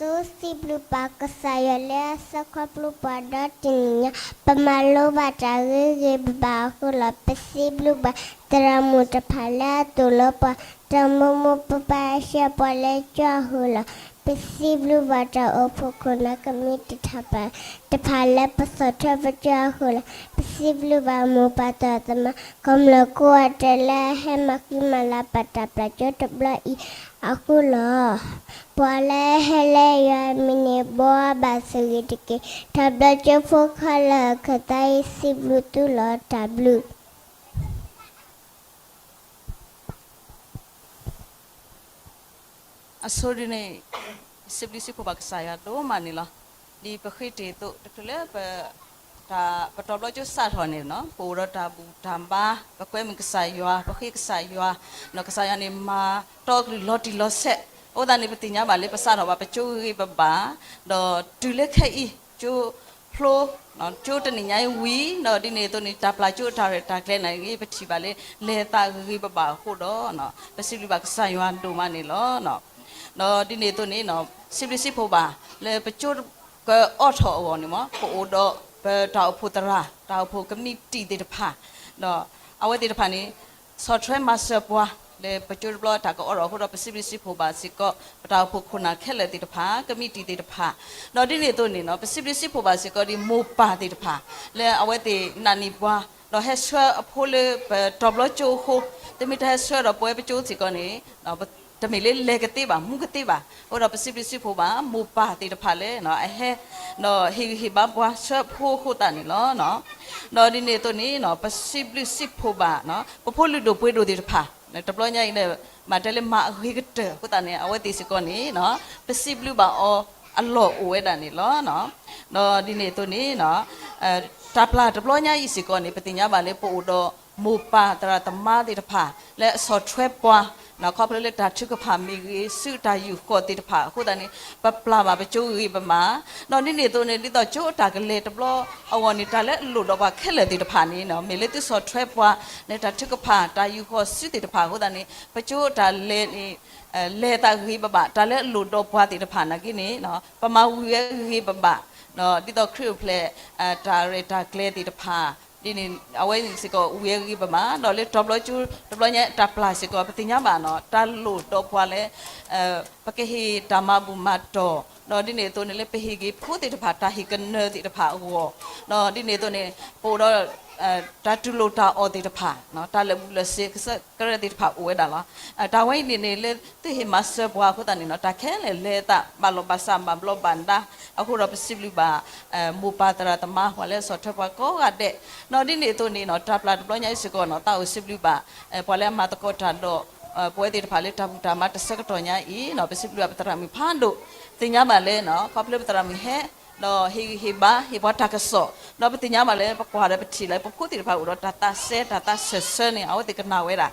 ပစံးဘျုးဘၣ်ကစၢ်ယွၤလၢအစၢခီဖျိပှၤဒီတနံၤညါ, ပမၤလိဘၣ်တၢ်ဂ့ၤဂ့ၤဘၣ်ဘၣ်အဃိလီၤ. ပစံးဘျုးဘၣ် သရၣ်မုၣ်တဖၣ်လၢအသိၣ်လိပှၤ, တၢ်မိၢ်မိၢ်ပၢ်ပၢ်အံၤပှၤလၢကၠိအဃိလီၤ. ပစံးဘျုးဘၣ်တၢ်အိၣ်ဖှိၣ်ခိၣ်နၢ်ကမံးတံာ်တဖၣ်, တဖၣ်လၢပဆီၣ်ထွဲပကၠိအဃိလီၤ. ပစံးဘျုးဘၣ်မိၢ်ပၢ်သရၣ်သမါ ကမျၢၢ်ကိးဂၤဒဲးလၢအဟဲမၤဃံမၤလၤဘၣ်တၢ်ပျၢ်ကၠိတဘျီအံၤအဃိလီၤ. ပှၤလၢအဟဲလၢယွၤအမံၤန့ၣ် ဘိးဘၣ်ဆိၣ်ဂ့ၤတက့ၢ်. တၢ်ဘျၢကၠိဖိခဲလၢာ်ခၢၣ်စးအံၤ စံးဘျုးသုလီၤ. တၢ်ဘျုး အဆိဒုန့ၣ် စံးဘျုးစံးဖှိၣ်ဘၣ်ကစၢ်ယွၤဒိၣ်မးန့ၣ်လီၤ. ဒ်ပဃ့တ့ၢ်အသိး တချုးလၢ ပတီၤဘျီကၠိစးထီၣ်န့ၣ် ပအိၣ်ဒီးတၢ်ဘူၣ်တၢ်ဘါ, ပကွဲမုာ်ကစၢ်ယွၤ, ပဃ့ကစၢ်ယွၤ, ဒီးကစၢ်ယွၤန့ၣ် မၤတီအကလုၢ်လီၤတံၢ်လီၤဆဲး, အဃိသတးန့ၣ် ပသ့ၣ်ညါဘၣ်လၢပစးထီၣ်ဘၣ်ပကၠိဂ့ၤဂ့ၤဘၣ်ဘၣ်, ဒီးတုၤလၢခဲအံၤ ကၠိဖျိ ကၠိတနံၤညါအံၤဝံၤ ဒီးဒ်န့ၣ်အသိးန့ၣ် တၢ်ပျၢ်ကၠိအတၢ်ရဲၣ်တၢ်ကျဲၤန့ၣ်ဂ့ၤ ပထံၣ်ဘၣ်လၢ လဲၤသးဂ့ၤဂ့ၤဘၣ်ဘၣ်အဃိဒီး ပစံးဘျုးဘၣ်ကစၢ်ယွၤဒိၣ်မးန့ၣ်လီၤ. ဒီးဒ်န့ၣ်အသိးန့ၣ် စံးဘျုးစံးဖှိၣ်ဘၣ် လၢပကၠိကအိးထီၣ်အဂီၢ်န့ၣ်မ့ၢ် ပအိၣ်ဒီးပတၢ်အိၣ်ဖှိၣ်သရၣ် တၢ်အိၣ်ဖှိၣ်ကမံးတံာ်သ့ၣ်တဖၣ်, ဒီးအဝဲသ့ၣ်တဖၣ်န့ၣ် ဆီၣ်ထွဲမၤစၢၤပှၤ လၢပကၠိတဘျီတၢ်ကအိးထီၣ်အဃိဒီး ပစံးဘျုးစံးဖှိၣ်ဘၣ်စ့ၢ်ကီး ပတၢ်အိၣ်ဖှိၣ်ခိၣ်နၢ်ခဲလၢာ်သ့ၣ်တဖၣ် ကမံးတံာ်သ့ၣ်တဖၣ်, ဒီးဒ်န့ၣ်အသိးန့ၣ် ပစံးဘျုးစံးဖှိၣ်ဘၣ်စ့ၢ်ကီးဒ်မိၢ်ပၢ်သ့ၣ်တဖၣ် လၢအဝဲသ့ၣ်နာ်န့ၢ်ပှၤ ဒီးဟဲဆှၢအဖိလၢပတီၤဘျီကၠိအဃိ, တမ့ၢ်တၢ်ဟဲဆှၢဒီးပဝဲပကၠိစ့ၢ်ကီးန့ၣ် တမ့ၢ်လၢလဲၤကသ့ဘၣ် မူကသ့ဘၣ်, အဃိဒီးပစံးဘျုးစံးဖှိၣ်ဘၣ် မိၢ်ပၢ်သ့ၣ်တဖၣ်လၢ အဟဲ ဒီးဟ့ၣ်ဂံၢ်ဟ့ၣ်ဘါပှၤဆှၢအဖိအဃိသတးန့ၣ်လီၤ. ဒီးဒ်န့ၣ်အသိးန့ၣ် ပစံးဘျုးစံးဖှိၣ်ဘၣ် ပဖိလုၢ်ဒိၣ်ပှ့ၤဒိၣ်သ့ၣ်တဖၣ် တဘျီညါအံၤ မၤတဲလၢမၤအဂ့ၤကတၢၢ်အဃိသတးန့ၣ် အဝဲသ့ၣ်စ့ၢ်ကီးန့ၣ် ပစံးဘျုးဘၣ်အီၤအလီၢ်အိၣ်ဝဲဒၣ်န့ၣ်လီၤ. ဒီးဒ်န့ၣ်အသိးန့ၣ် တၢ်ပျၢ်တဘျီညါအံၤစ့ၢ်ကီးန့ၣ် ပသ့ၣ်ညါဘၣ်လၢပအိၣ်ဒီးမိၢ်ပၢ်သရၣ်သမါသ့ၣ်တဖၣ် လၢအဆီၣ်ထွဲပှၤ ခီဖျိလၢတၢ်ထုကဖၣ်မ့ၢ်ဂ့ၤ စုတၢ်ယူာ်ဃီၣ်သ့ၣ်တဖၣ်အဃိသတးန့ၣ် ပပျၢ်ဘၣ်ပကၠိဂ့ၤဂ့ၤဘၣ်ဘၣ်, ဒီးဒ်န့ၣ်အသိးန့ၣ် ဒ်သိးကၠိအတၢ်ကလဲၤတဘျီအဂီၢ်န့ၣ် တၢ်လၢအလိၣ်ဒီးပှၤခဲလၢာ်သ့ၣ်တဖၣ်န့ၣ် မ့ၢ်လၢသုဆီၣ်ထွဲပှၤ လၢတၢ်ထုကဖၣ် တၢ်ယူာ်ဃီၣ်စုသ့ၣ်တဖၣ်အဃိသတးန့ၣ် ပကၠိအတၢ်လဲၤန့ၣ် လဲၤသးဂ့ၤဘၣ်ဘၣ် တၢ်လၢအလိၣ်ဒီးပှၤသ့ၣ်တဖၣ်နာ်က့န့ၣ် ပမၤဝံၤဝဲဂ့ၤဂ့ၤဘၣ်ဘၣ်, ဒ်သိးခရံာ်အိၣ်ဖျဲၣ် တၢ်ရဲၣ်တၢ်ကျဲၤသ့ၣ်တဖၣ် ဒ်န့ၣ် အဝဲန့ၣ်စ့ၢ်ကီးဝံၤဝဲဂ့ၤဂ့ၤဘၣ်ဘၣ်, ဒီးလၢတီၤဘျီကၠိတဘျီညါတၢ်ပျၢ်စ့ၢ်ကီး ပသ့ၣ်ညါဘၣ်နီၤ တၢ်လိၣ်ဒီးပှၤလၢ ပကဟ့ၣ်တၢ်မၤဘူၣ်မၤတီၢ်, ဒီးဒ်န့ၣ်အသိးန့ၣ်လၢပဟ့ၣ်က့ၤဖိသ့ၣ်တဖၣ် တၢ်ဟ့ၣ်ကနၢၤသ့ၣ်တဖၣ်အဂီၢ်, ဒီးဒ်န့ၣ်အသိးန့ၣ် ပအိၣ်ဒီး တၢ်တူၢ်လိာ်တၢ်အီၣ်သ့ၣ်တဖၣ်, တၢ်လၢာ်ဘူၣ်လၢာ်စ့ၤကစၢ်ကရၢသ့ၣ်တဖၣ်အိၣ်ဝဲဒၣ်လီၤ. တၢ်ဝဲအံၤန့ၣ်န့ၣ် လၢသုဟ့ၣ်မၤစၢၤပှၤအဃိသတးန့ၣ်နီၤ တၢ်ခဲလၢာ်လဲၤသးဘၣ်လီၢ်ဘၣ်စး ဘၣ်ဘျီးဘၣ်ဒါ အဃိဒီးပစံးဘျုးဘၣ် မိၢ်ပၢ်သရၣ်သမါ ပှၤလၢအဆီၣ်ထွဲပှၤကိးဂၤဒဲး, ဒီးဒ်န့ၣ်အသိးန့ၣ်နီၤ တၢ်ပျၢ်တဘျီညါအံၤစ့ၢ်ကီးနီၤ သးအိၣ်စံးဘျုးဘၣ် ပှၤလၢအမၤသကိးတၢ်ဒီး ပဝဲသ့ၣ်တဖၣ်လၢတၢ်ဘူၣ်တၢ်မၤတဆၢကတီၢ်ညါအံၤနီၤ ပစံးဘျုးဘၣ်ပသရၣ်မုၣ်ဖးဒိၣ်, သ့ၣ်ညါဘၣ်လၢ ခီဖျိပသရၣ်မုၣ်ဟဲ ဒီးဟ့ၣ်ဂံၢ်ဟ့ၣ်ဘါ ဟ့ၣ်ပှၤတၢ်ကစီၣ်, ဒီးပသ့ၣ်ညါဘၣ်လၢပကွၢ်ဒီးပထံၣ်လၢပဖိသ့ၣ်တဖၣ်အိၣ်ဒီးတၢ်သးစဲတၢ်သးစၢၢ်ဆၢန့ၣ် အဝဲသ့ၣ်ကနၣ်ဝဲဒၣ်,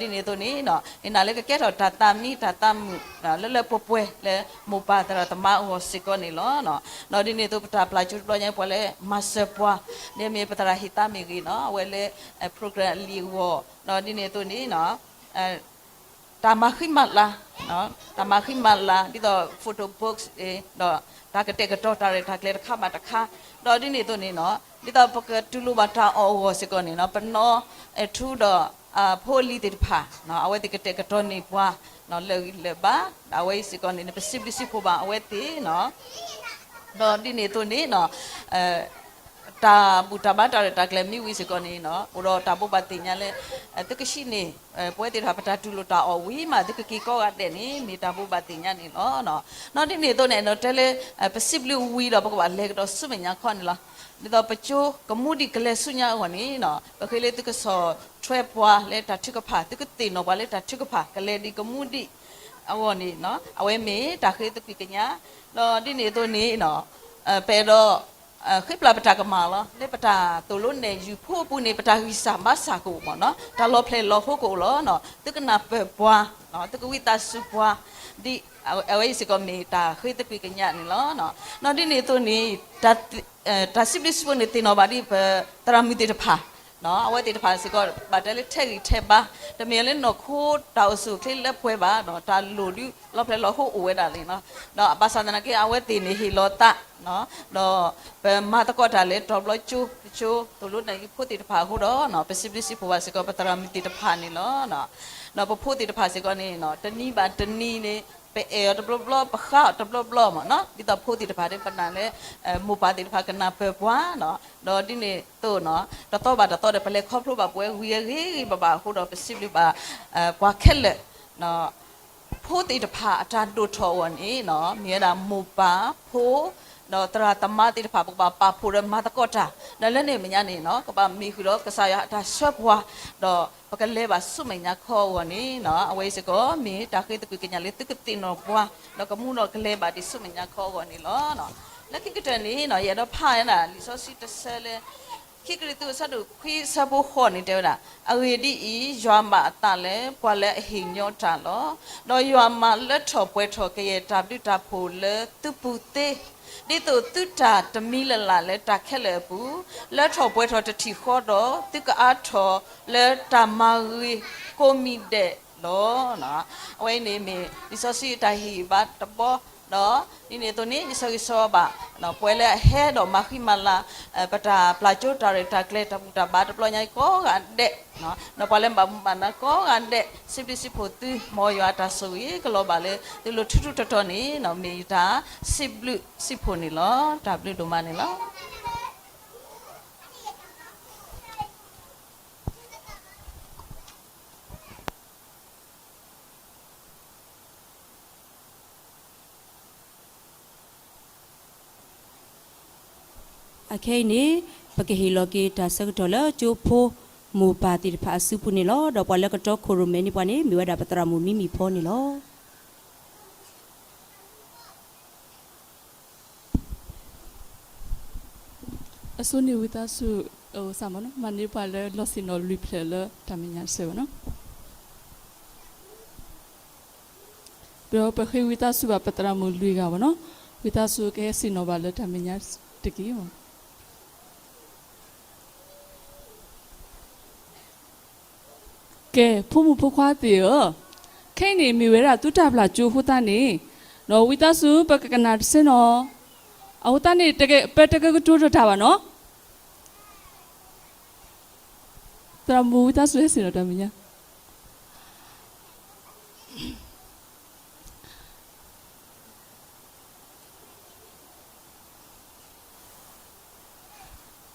ဒီးဒ်န့ၣ်အသိးန့ၣ် ယနာ်လၢကကဲထီၣ်တၢ်သးမံတၢ်သးမုာ် လၢလၢပှဲၤပှဲၤလၢ မိၢ်ပၢ်သရၣ်သမါအဂီၢ်စ့ၢ်ကီးန့ၣ်လီၤ. ဒီးဒ်န့ၣ်အသိးပတၢ်ပျၢ်ကၠိတဘျီညါ ပှၤလၢမၤစၢၤပှၤ န့ၣ်မ့ၢ်ပသရၣ်ဟ့ၣ်သါမ့ၢ်ဂ့ၤနီၤ အဝဲလၢ program အလံာ်အဂီၢ်, ဒီးဒ်န့ၣ်အသိးန့ၣ် တၢ်မၤဃံမၤလၤ, တၢ်မၤဃံမၤလၤ ဒ်သိး photo booth ဒီးတၢ်ကတဲာ်ကတီၤတၢ်ရဲၣ်တၢ်ကျဲၤတခါဘၣ်တခါ, ဒီးဒ်န့ၣ်အသိးန့ၣ်နီၤ ဒ်သိးပကတူၢ်လိာ်ဘၣ်တၢ်အီၣ်အဂီၢ်စ့ၢ်ကီးန့ၣ်နီၤ ပနီၢ်ထူဒီး ဖိအလံၤသ့ၣ်တဖၣ် အဝဲသ့ၣ်ကတဲာ်ကတီၤန့ၢ်ပှၤ လၢာ်ဂံၢ်လၢာ်ဘါ, အဝဲအံၤစ့ၢ်ကီးန့ၣ် ပစံးဘျုးစံးဖှိၣ်ဘၣ်အဝဲသ့ၣ်နီၤ ဒီးဒ်န့ၣ်အသိးန့ၣ် တၢ်ဘူၣ်တၢ်ဘါတၢ်ရဲၣ်တၢ်ကျဲၤမ့ၢ်ဝံၤစ့ၢ်ကီးန့ၣ် အိၣ်ဒီးတၢ်ဘိးဘၣ်သ့ၣ်ညါလၢ သုကဆံးန့ၢ် ပဝဲသ့ၣ်တဖၣ် ပတၢ်တူၢ်လိာ်တၢ်အီၣ်ဝံၤမး သုကက့ၤကိးဂၤဒဲးန့ၣ် မ့ၢ်တၢ်ဘိးဘၣ်သ့ၣ်ညါန့ၣ်လီၤ. ဒီးဒ်န့ၣ်အသိးန့ၣ် တဲလၢ ပစံးဘျုးဝံၤဒီး ပကဘၣ်လဲၤကဒီးဆူမဲာ်ညါခီန့ၣ်လီၤ. ဒ်သိးပကၠိကမူဒံးကလဲၤဆူညါအဂီၢ်န့ၣ် ပဃ့လၢသုကဆီၣ်ထွဲပှၤလၢတၢ်ထုကဖၣ် သုကသ့ၣ်နီၣ်ပှၤလၢတၢ်ထုကဖၣ် ကလဲၤဒံးကမူဒံး အဂီၢ်န့ၣ် အဝဲမ့ၢ်တၢ်ဃ့သကွံာ်ကညး, ဒီးဒ်န့ၣ်အသိးန့ၣ် ပအဲၣ်ဒိး ဃ့ပျၢ်ပတၢ်ကမၣ်လီၤ. လၢပတၢ်သိၣ်လိနဲၣ်ယုၢ်ဖိအပူၤန့ၣ် ပတၢ်ဂံၢ်စၢ်ဘါစၢ်ကအိၣ်မ့ၢ်နီၤ, တၢ်လီၤဖျဲၣ်လီၤဟိကအိၣ်လီၤ. သုကနၢ်ပၢၢ်ပှၤ, သုကဝံသးစူၤပှၤ, ဒ်အဝဲအံၤစ့ၢ်ကီးမ့ၢ်တၢ်ဃ့သကွံာ်ကညးန့ၣ်လီၤ. ဒီးဒ်န့ၣ်အသိးန့ၣ် တၢ်စံးဘျုးစံးဖှိၣ်န့ၣ်သ့ၣ်နီၣ်ဘၣ်ဒ်ပသရၣ်မုၣ်သ့ၣ်တဖၣ် အဝဲသ့ၣ်တဖၣ်စ့ၢ်ကီး ဘၣ်တဲလၢထဲးဂံၢ်ထဲးဘါ, တမ့ၢ်လၢနီၢ်ခိတၢ်အိၣ်ဆူၣ်အိၣ်ချ့လၢပှဲၤဘၣ်, တၢ်လိၣ်ဒုးလီၤဖျဲၣ်လီၤဟိအိၣ်ဝဲဒၣ်လံ. ဒီးဘၣ်ဆၣ်သနာ်က့ အဝဲသ့ၣ်န့ၣ်ဟ့ၣ်လီၤသး, ဒီးပမၤသကိးတၢ်လၢတဘျီကၠိတကၠိ သိၣ်လိနဲၣ်ယုၢ်ဖိသ့ၣ်တဖၣ်အဃိဒီး ပစံးဘျုးစံးဖှိၣ်ဘၣ်စ့ၢ်ကီး ပသရၣ်မုၣ်သ့ၣ်တဖၣ်န့ၣ်လီၤ. ဒီးပဖိသ့ၣ်တဖၣ်စ့ၢ်ကီးန့ၣ် တနံၤဘၣ်တနံၤန့ၣ် ပအဲၣ်အီၤတဘျီဘျီ ပဃါအီၤတဘျီဘျီမ့ၢ်နီၤ, ဒ်သိးဖိသ့ၣ်တဖၣ်ဒီး ပနာ်လၢ မိၢ်ပၢ်သ့ၣ်တဖၣ်ကနၢ်ပၢၢ်ပှၤ, ဒီးဒ်န့ၣ်အသိး တသီဘၣ်တသီဒီး ပလဲၤခီဖျိဘၣ်ပဝဲဝံၤအဂ့ၤဂ့ၤဘၣ်ဘၣ်အဃိဒီး ပစံးဘျုးဘၣ် ပှၤခဲလၢာ် ဖိသ့ၣ်တဖၣ်အတၢ်ဒိၣ်ထီၣ်အဂီၢ်န့ၣ် မ့ၢ်ဝဲဒၣ်မိၢ်ပၢ်ဖိ ဒီးသရၣ်သမါသ့ၣ်တဖၣ် ပကဘၣ်ပာ်ဖှိၣ်ဒီးမၤသကိးတၢ်, ဒီးလၢန့ၣ်အမဲာ်ညါန့ၣ် ကဘၣ်မ့ၢ်ဃုာ်ဒီးကစၢ်ယွၤအတၢ်ဆှၢပှၤ, ဒီးပကလဲၤဘၣ်ဆူမဲာ်ညါခီအဂီၢ်န့ၣ် အဝဲအံၤစ့ၢ်ကီး မ့ၢ်တၢ်ဃ့သကွံာ်ကညးလၢသုကသ့ၣ်နီၣ်ပှၤ, ဒီးကမူဒီးကလဲၤဘၣ်ဒံးဆူမဲာ်ညါခီအဂီၢ်န့ၣ်လီၤ. လၢခံကတၢၢ်န့ၣ် ယအဲၣ်ဒိးဖးဝဲဒၣ်လံာ်စီဆှံတဆၢလၢ ခံကရံၣ်သူးအဆၢဒိၣ်ခွံအဆၢဖိဃိးန့ၣ် တဲဝဲဒၣ်, အဂ့ၢ်ဒ်အံၤ, ယွၤမၤအသးလၢပှၤလၢအဟ့ၣ်ညီတၢ်လီၤ. ဒီးယွၤမၤလၢထီၣ်ပှဲၤထီၣ်ကယဲၢ်တၢ်ဘျုးတၢ်ဖှိၣ်လၢသုပူၤသ့, ဒ်သိးသုတၢ်တမံလၢ်လၢ်လၢတၢ်ခဲလၢာ်အပူၤ, လၢထီၣ်ပှဲၤထီၣ်တထံၣ်ဃီဒီး သုကအါထီၣ်လၢတၢ်မၤဂ့ၤကိးမံၤဒဲးလီၤ. အဝဲအံၤန့ၣ်မ့ၢ်လံာ်စီဆှံအတၢ်ဟ့ၣ်ဂံၢ်ဘါတဘီ, ဒီးဒ်န့ၣ်အသိးန့ၣ် ယဆၢဂ့ၤဆၢဝါဘၣ် ပှၤလၢအဟဲဒီးမၤဃံမၤလၤ ပတၢ်ပျၢ်ကၠိတၢ်ရဲၣ်တၢ်ကျဲၤတၢ်ဘူၣ်တၢ်ဘါတဘျီညါကိးဂၤဒဲး, ဒီးပှၤလၢဘၣ်မူဘၣ်ဒါကိးဂၤဒဲး စံးဘျုးစံးဖှိၣ်သု မ်ယွၤအတၢ်ဆိၣ်ဂ့ၤကလီၤဘၣ်လၢသုလိၤထူထူတီတီန့ၣ် မ့ၢ်ယတၢ်စံးဘျုးစံးဖှိၣ်န့ၣ်လီၤ. တၢ်ဘျုးဒိၣ်မးန့ၣ်လီၤ. အခဲအံၤန့ၣ် ပကဟ့ၣ်လီၤက့ၤတၢ်ဆၢကတီၢ်လၢကၠိဖိမိၢ်ပၢ်သ့ၣ်တဖၣ်အစုပူၤန့ၣ်လီၤ. ဒီးပှၤလၢကတီခိၣ်ရိၣ်မဲန့ၢ်ပှၤန့ၣ် မ့ၢ်ဝဲဒၣ်ပသရၣ်မုၣ်မံမံၣ်ဖီန့ၣ်လီၤ. အဆိန့ၣ်ဝံသးစူၤ မၤန့ၢ်ပှၤလၢ လီၤဆ့ၣ်နီၤလွံၢ်ဖျၢၣ်လၢတၢ်မဲာ်ညါတစဲးဘၣ်နီၤ. ဒီးပဃ့ဝံသးစူၤဘၣ်ပသရၣ်မုၣ်လွံၢ်ဂၤဘၣ်နီၤ, ဝံသးစူၤကဟဲဆ့ၣ်နီၤဘၣ်လၢတၢ်မဲာ်ညါတက့ၢ်. ကဲ ဖိမုၣ်ဖိခွါသ့ၣ်ဧၢ, ခဲအံၤန့ၣ်မ့ၢ်ဝဲဒၣ်သုတၢ်ပျၢ်ကၠိအဃိသတးန့ၣ်, ဒီးဝံသးစူၤပကကနၣ်တစဲးနီၤ, အဃိသတးန့ၣ် ပတကကတိၤတၢ်ဘၣ်နီၤ. သရၣ်မုၣ်ဝံသးစူၤဟဲဆ့ၣ်နီၤတၢ်မဲာ်ညါ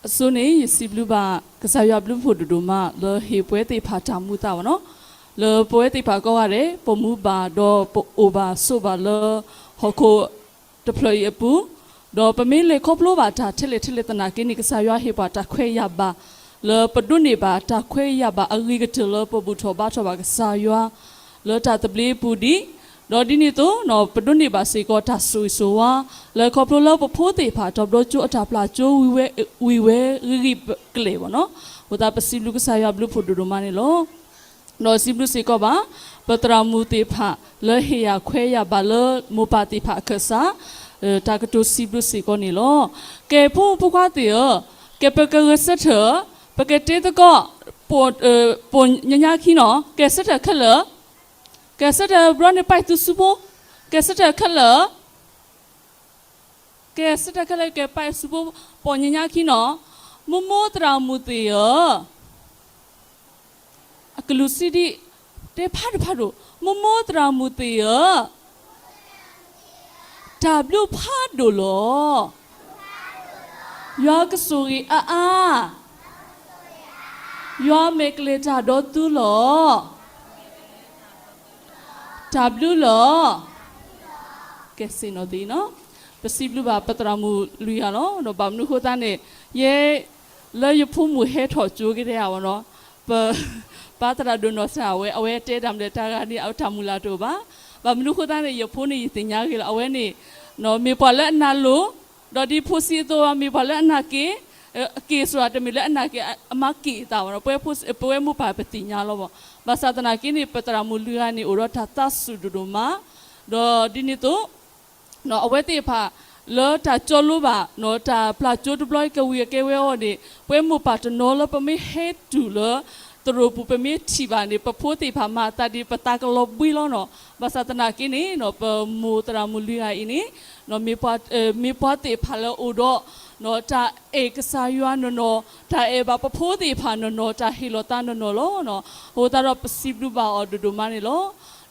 အဆိန့ၣ် ယစံးဘျုးဘၣ် ကစၢ်ယွၤဘျုးဖှိၣ်ဒိၣ်ဒိၣ်မး လၢဟ့ၣ်ပဝဲသ့ၣ်တဖၣ်တၢ်မူသးဘၣ်နီၤ, လၢပဝဲသ့ၣ်တဖၣ်ကိးဂၤဒဲး ပမူဘၣ်ဒီးပအိၣ်ဘၣ်ဆိးဘၣ်လၢ ဟီၣ်ခိၣ်တဖျၢၣ်အံၤအပူၤ, ဒီးပမ့ၢ်လဲၤခီဖျိဘၣ်တၢ်ထဲလဲၣ်ထဲလဲၣ်သနာ်က့န့ၣ် ကစၢ်ယွၤဟ့ၣ်ပှၤတၢ်ခွဲးယာ်ဘၣ် လၢပဒိးန့ၢ်ဘၣ်တၢ်ခွဲးယာ်ဘၣ်အဂ့ၤကတၢၢ်လၢပဘူၣ်ထီၣ်ဘါထီၣ်ဘၣ်ကစၢ်ယွၤ လၢတၢ်သဘျ့အပူၤဒံး, ဒီးဒ်န့ၣ်အသိး ပဒိးန့ၢ်ဘၣ်စ့ၢ်ကီးတၢ်ဆိၣ်ဂ့ၤဆိၣ်ဝါ လၢခီဖျိလၢပဖိသ့ၣ်တဖၣ်တဘျီကၠိအတၢ်ပျၢ်ကၠိဝံၤဝဲဂ့ၤဂ့ၤဘၣ်ကျဲဘၣ်နီၤ, အဃိသတးပစံးဘျုးကစၢ်ယွၤဘျုးဖှိၣ်ဒိၣ်ဒိၣ်မးန့ၣ်လီၤ. ဒီးစံးဘျုးစ့ၢ်ကီးဘၣ် ပသရၣ်မုၣ်သ့ၣ်တဖၣ် လၢဟ့ၣ်ယၤခွဲးယာ်ဘၣ်လၢမိၢ်ပၢ်သ့ၣ်တဖၣ်အခၢၣ်စး, တၢ်ကတိၤစံးဘျုးစ့ၢ်ကီးန့ၣ်လီၤ. ကဲ ဖိမုၣ်ဖိခွါသ့ၣ်ဧၢ, ကဲ ပကဂဲၤဆၢထၢၣ်, ပကတဲသကိး ပိာ်ညါညါခံနီၤ, ကဲ ဆၢထၢၣ်ခဲလၢာ်, ကဲ ဆၢထၢၣ်ဘျီန့ၣ်ပာ်သူဆူဖိ, ကဲ ဆၢထၢၣ်ခဲလၢာ် ကဲ ဆၢထၢၣ်ခဲလၢာ် ကဲ ပာ်သူဖိ ပိာ်ညါညါခံနီၤ, မိၢ်မိၢ်သရၣ်မုၣ်သ့ၣ်ဧၢ, အကလုၢ်စံးဒံး တဲဖးဒိၣ်ဖးဒိၣ်, မိၢ်မိၢ်သရၣ်မုၣ်သ့ၣ်ဧၢ, တၢ်ဘျုးဖးဒိၣ်လီၤ. ယွၤကဆိၣ်ဂ့ၤအါအါ, ယွၤမဲာ်ကလဲၤတၢ်ဒီးသုလီၤ. တၢ်ဘျုးလီၤ. ကဲ ဆ့ၣ်နီၤသ့နီၤ, ပစံးဘျုးဘၣ်ပသရၣ်မုၣ်လွံၢ်ဂၤလီၤ. ဒီးဘၣ်မနုၤအဃိသတးန့ၣ် ယဲ လၢယဖိမုၣ်ဟဲထီၣ်ကၠိက့ၤတဲယၤဘၣ်နီၤ, ပ ပၢ်သရၣ်ဒိၣ်နီၢ်စၢ်ဝဲ အဝဲတဲတၢ်မနုၤတၢ်ဂၤန့ၣ် အတၢ်မုၢ်လၢ်တအိၣ်ဘၣ်. ဘၣ်မနုၤအဃိသတးန့ၣ် ယဖိန့ၣ်ယသ့ၣ်ညါဂ့ၤလီၤ. အဝဲန့ၣ် မ့ၢ်ပှၤလၢအနာ်လိၤ, ဒီးဒ်ဖိဆံးအသိး မ့ၢ်ပှၤလၢအနာ်က့ၤ, က့ၤဆိုတာ တမ့ၢ်လၢအနာ်က့ၤ အမၤက့ၤအသးဘၣ်နီၤ, ပဝဲမိၢ်ပၢ်ပသ့ၣ်ညါလီၤဘၣ်. ဘၣ်ဆၣ်သနာ်က့န့ၣ် ပသရၣ်မုၣ်လွံၢ်ဂၤန့ၣ် အိၣ်ဒီးတၢ်သးစူၤဒိၣ်ဒိၣ်မး, ဒီးဒ်န့ၣ်အသိး အဝဲသ့ၣ်တဖၣ် လၢတၢ်ကၠီလိဘၣ်နီၤ တၢ်ပျၢ်ကၠိတဘျီအံၤ ကဝံၤအကဲဝဲအီၤန့ၣ် ပဝဲမိၢ်ပၢ်တနီၤလၢပမ့ၢ်ဟဲတုၤလၢ သရိာ်ပူၤ ပမ့ၢ်ထံၣ်ဘၣ်န့ၣ် ပဖိသ့ၣ်တဖၣ်မၤအသးဒ်ပသးကလီၤဘှံးလီၤနီၤ. ဘၣ်ဆၣ်သနာ်က့န့ၣ် ပမိၢ်သရၣ်မုၣ်လွံၢ်ဂၤအံၤန့ၣ် မ့ၢ်ပှၤသ့ၣ်တဖၣ်လၢအိၣ်ဒီး တၢ်အဲၣ်ကစၢ်ယွၤနီၢ်နီၢ်, တၢ်အဲၣ်ဘၣ်ပဖိသ့ၣ်တဖၣ်နီၢ်နီၢ်, တၢ်ဟ့ၣ်လီၤသးနီၢ်နီၢ်လီၤ. အဃိသတးဒီး ပစံးဘျုးဘၣ်အီၤဒိၣ်ဒိၣ်မးန့ၣ်လီ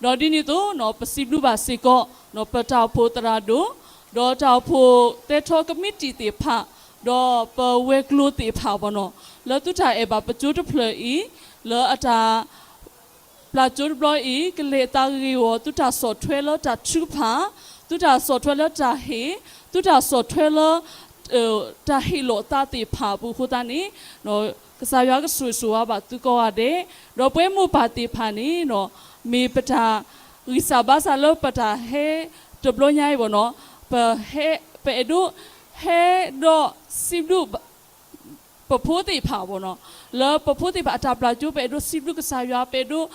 ၤ. ဒီးဒ်န့ၣ်အသိး ပစံးဘျုးဘၣ်စ့ၢ်ကီး ပတၢ်အိၣ်ဖှိၣ်သရၣ်ဒိၣ်, ဒီးတၢ်အိၣ်ဖှိၣ်သဲထီကမံးတံာ်သ့ၣ်တဖၣ်, ဒီးပဝဲၤကျိၤသ့ၣ်တဖၣ်ဘၣ်နီၤ, လၢသုတၢ်အဲၣ်ဘၣ်ပကၠိတဖျၢၣ်အံၤ, လၢအတၢ် ပျၢ်ကၠိတဘျီအံၤ ကလဲၤအသးဂ့ၤဂ့ၤအီၤ, သုတၢ်ဆီၣ်ထွဲလၢတၢ်ထုကဖၣ်, သုတၢ်ဆီၣ်ထွဲလၢတၢ်ဟ့ၣ်, သုတၢ်ဆီၣ်ထွဲလၢ တၢ်ဟ့ၣ်လီၤသးသ့ၣ်တဖၣ်အပူၤအဃိသတးန့ၣ် ကစၢ်ယွၤကဆိၣ်ဂ့ၤဆိၣ်ဝါဘၣ်သုကိးဂၤဒဲး, ဒီးပဝဲမိၢ်ပၢ်သ့ၣ်တဖၣ်န့ၣ် မ့ၢ်ပတၢ်ဂံၢ်စၢ်ဘါစၢ်လၢပတၢ်ဟဲတဘျီညါအံၤဘၣ်နီၤ, ပဟဲ ပအဲၣ်ဒိး ဟဲဒီးစံးဘျုး ပဖိသ့ၣ်တဖၣ်ဘၣ်နီၤ, လၢပဖိသ့ၣ်တဖၣ်အတၢ်ပျၢ်ကၠိ ပအဲၣ်ဒိးစံးဘျုးကစၢ်ယွၤ ပအဲၣ်ဒိး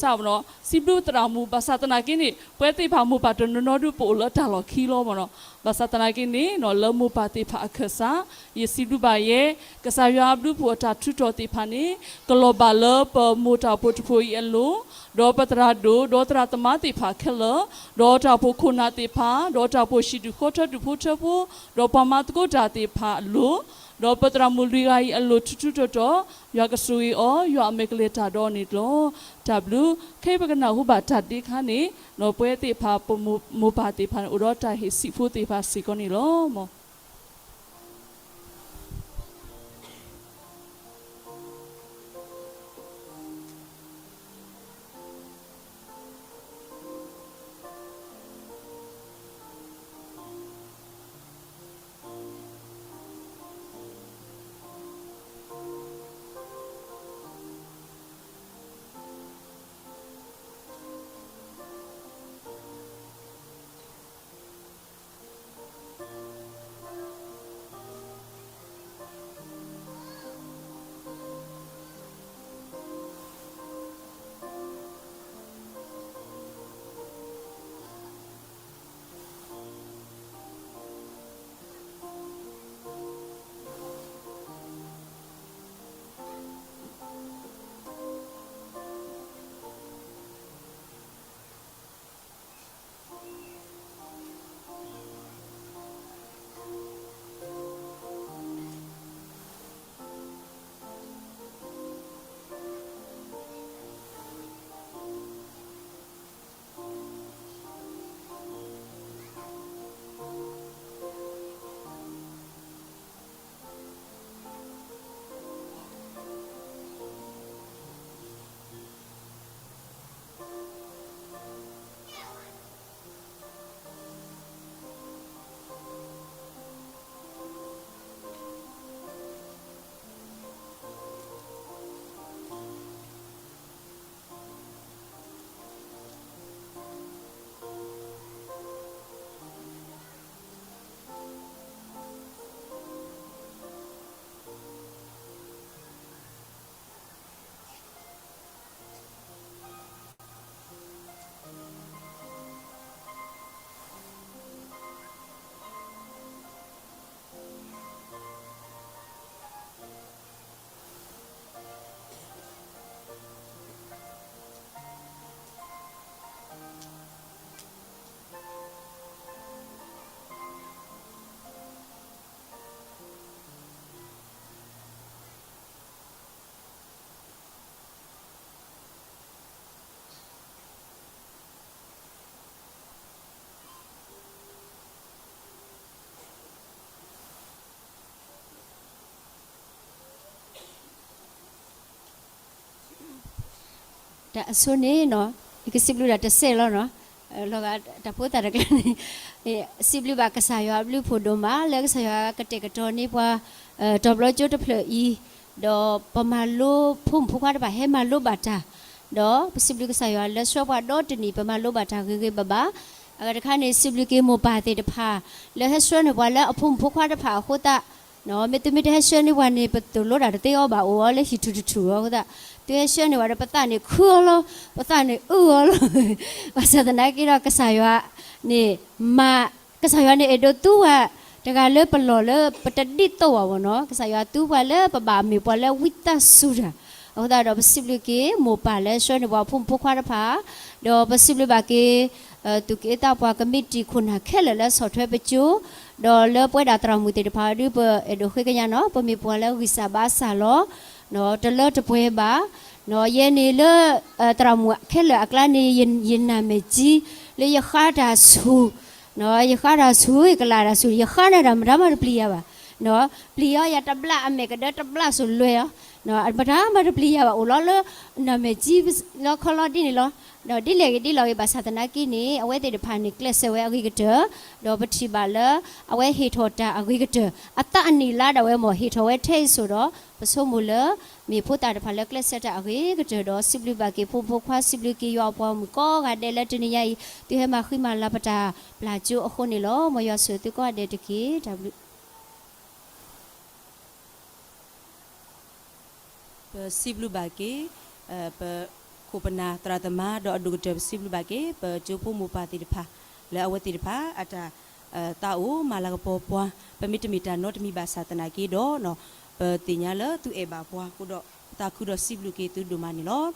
စၢ်ဘၣ်နီၤ စံးဘျုးသရၣ်မုၣ် ဘၣ်ဆၣ်သနာ်က့န့ၣ် ပဝဲသ့ၣ်တဖၣ်မိၢ်ပၢ်တနီၤနီၤဒုး ပအိၣ်လၢတၢ်လီၢ်ခံလီၤဘၣ်နီၤ, ဘၣ်ဆၣ်သနာ်က့န့ၣ် လၢမိၢ်ပၢ်သ့ၣ်တဖၣ်အခၢၣ်စး ယစံးဘျုးဘၣ်ယဲ ကစၢ်ယွၤအဘျုးဖှိၣ်အတၢ်ထုးထီၣ်သ့ၣ်တဖၣ်န့ၣ် ကလီၤဘၣ်လၢပမိၢ်တၢ်အိၣ်ဖှိၣ်တဖှိၣ်အံၤအလိၤ, ဒီးပသရၣ်ဒိၣ် ဒီးသရၣ်သမါသ့ၣ်တဖၣ်ခဲလၢာ်, ဒီးတၢ်အိၣ်ဖှိၣ်ခိၣ်နၢ်သ့ၣ်တဖၣ်, ဒီးတၢ်အိၣ်ဖှိၣ်ဟံၣ်ဒူၣ်ဃီထၢဒူၣ်ဖိထၢဖိ, ဒီးပှၤမၤသကိးတၢ်သ့ၣ်တဖၣ်အလိၤ, ဒီးပသရၣ်မုၣ်လွံၢ်ဂၤအံၤအလိၤထူထူတီတီ, ယွၤကဆိၣ်ဂ့ၤအီၤ, ယွၤအမဲာ်ကလဲၤတၢ်ဒီးအီၤန့ၣ်လီၤ. တၢ်ဘျုး, ခဲအံၤပကနၢ်ဟူဘၣ်တၢ်ဒ့ခါန့ၣ် ပဝဲသ့ၣ်တဖၣ်ပမိၢ်ပၢ်သ့ၣ်တဖၣ်န့ၣ် အိၣ်ဒီးတၢ်ဟ့ၣ်ဆံးဖိသ့ၣ်တဖၣ်စ့ၢ်ကီးန့ၣ်လီၤ.တၢ်အဆိန့ၣ်နီၤ, ယကစံးဘျုးတၢ်တစဲးလီၤနီၤ, လီၤဂာ်တၢ်ဖိသၣ်တကျါန့ၣ်, စံးဘျုးဘၣ်ကစၢ်ယွၤအဘျုးဖှိၣ်ဒိၣ်မး လၢကစၢ်ယွၤကတဲာ်ကတီၤန့ၢ်ပှၤ တီၤပျီကၠိတဖျၢၣ်အံၤ, ဒီးပမၤလိဖိမုၣ်ဖိခွါတဖၣ်ဟဲမၤလိဘၣ်တၢ်, ဒီးပစံးဘျုးကစၢ်ယွၤလၢဆှၢပှၤဒီတနံၣ် ပမၤလိဘၣ်တၢ်ဂ့ၤဂ့ၤဘၣ်ဘၣ်. အဂၤတခါန့ၣ် စံးဘျုးက့ၤမိၢ်ပၢ်သ့ၣ်တဖၣ် လၢဟဲဆှၢန့ၢ်ပှၤလၢအဖိမုၣ်ဖိခွါတဖၣ်အဃိသတး, မ့တမ့ၢ်တဟဲဆှၢန့ၢ်ပှၤန့ၣ် ပသိၣ်လိတၢ်တသ့အီၤဘၣ် အိၣ်အီၤလၢဟံၣ်ထူၣ်တထူၣ်အဃိသတး, သုဟဲဆှၢန့ၢ်ပှၤဒီးပသးန့ၣ်ခုအီၤလီၤ, ပသးန့ၣ်အုၣ်အီၤလီၤ. ဘၣ်ဆၣ်သနာ်က့ဒီးကစၢ်ယွၤန့ၣ် မၤ ကစၢ်ယွၤန့ၣ်အဲၣ်ဒိးသူဝဲ တဂၤလၢပလီၢ်လၢပတဒ်သိးဘၣ်ဘၣ်နီၤ, ကစၢ်ယွၤသူပှၤလၢပဘၣ်မ့ၢ်ပှၤလၢဝံသးစူၤတၢ်. အဃိသတးဒီးပစံးဘျုးက့ၤ မိၢ်ပၢ်လၢဆှၢန့ၢ်ပှၤဖိမုၣ်ဖိခွါတဖၣ်, ဒီးပစံးဘျုးဘၣ်က့ၤ သူၣ်က့သးပှၢ်ကမံးတံာ်ခိၣ်နၢ်ခဲလၢာ်လၢဆီၣ်ထွဲပကၠိ, ဒီးလၢပဝဲဒၣ်သရၣ်မုၣ်သ့ၣ်တဖၣ်ဒု ပအဲၣ်ဒိးဃ့ကညးနီၤ, ပမ့ၢ်ပှၤလၢဂံၢ်စၢ်ဘါစၢ်လီၤ, တလၢတပှဲၤဘၣ်. ယဲန့ၣ်လၢ သရၣ်မုၣ်ခဲလၢာ်အကျါန့ၣ် ယနာ်မဲာ်ကၠံ လၢယဃါတၢ်ဆူၣ်, ယဃါတၢ်ဆူၣ် ယကလးတၢ်ဆူၣ် ယဃါန့ၢ်တၢ်မတၤမးတပျံၤယၤဘၣ်. ပျံၤအီၤယၤတဘျီ အမဲာ်ကဒၢတဘျီစိၤလွဲအီၤ, မတၤမးတပျံၤယၤဘၣ် အိၣ်လီၤလၢ နာ်မဲာ်ကၠံ လီခီလီၤဒ်န့ၣ်လီၤ. ဒီးဒ်လဲၣ်ဂ့ၤဒ်လဲၣ်ဂ့ၤ ဘၣ်ဆၣ်သနာ်က့န့ၣ် အဝဲသ့ၣ်တဖၣ်န့ၣ် ကျဲးစၢးဝဲအဂ့ၤကတၢၢ်, ဒီးပထံၣ်ဘၣ်လၢ အဝဲဟ့ၣ်ထီၣ်တၢ်အဂ့ၤကတၢၢ် အသးအနံၣ်လါဒၣ်ဝဲမ့ၢ် ဟ့ၣ်ထီၣ်ဝဲထဲအံၤစိၤဒီး ပဆိကမိၣ်လၢ မ့ၢ်ဖိသၣ်တဖၣ်လၢကျဲးစၢးတၢ်အဂ့ၤကတၢၢ်ဒီး စံးဘျုးဘၣ်က့ၤဖိမုၣ်ဖိခွါ စံးဘျုးက့ၤယွၤအပှၤဂီၢ်မုၢ်ကိးဂၤဒဲးလၢတနံၤညါအံၤ သုဟဲမၤဃံမၤလၤပတၢ်ပျၢ်ကၠိအဃိန့ၣ်လီၤ. မ်ယွၤဆိၣ်ဂ့ၤသုကိးဂၤဒဲးတက့ၢ်. တၢ်ဘျုး ပစံးဘျုးဘၣ်က့ၤ ပခိၣ်ပနၢ်သရၣ်သမါဒီးအဒိၣ်ကတၢၢ် ပစံးဘျုးဘၣ်က့ၤ ပကၠိဖိမိၢ်ပၢ်သ့ၣ်တဖၣ် လၢအဝဲသ့ၣ်တဖၣ် အတၢ်သးအိၣ်မၤလၤကပီၤပှၤ ပမ့တမ့ၢ်တၢ်နီတမံၤဘၣ်ဆၣ်သနာ်က့ဒီး ပသ့ၣ်ညါလၢသုအဲၣ်ဘၣ်ပှၤအဃိဒီး သးခုဒီးစံးဘျုးက့ၤသုဒိၣ်မးန့ၣ်လီၤ.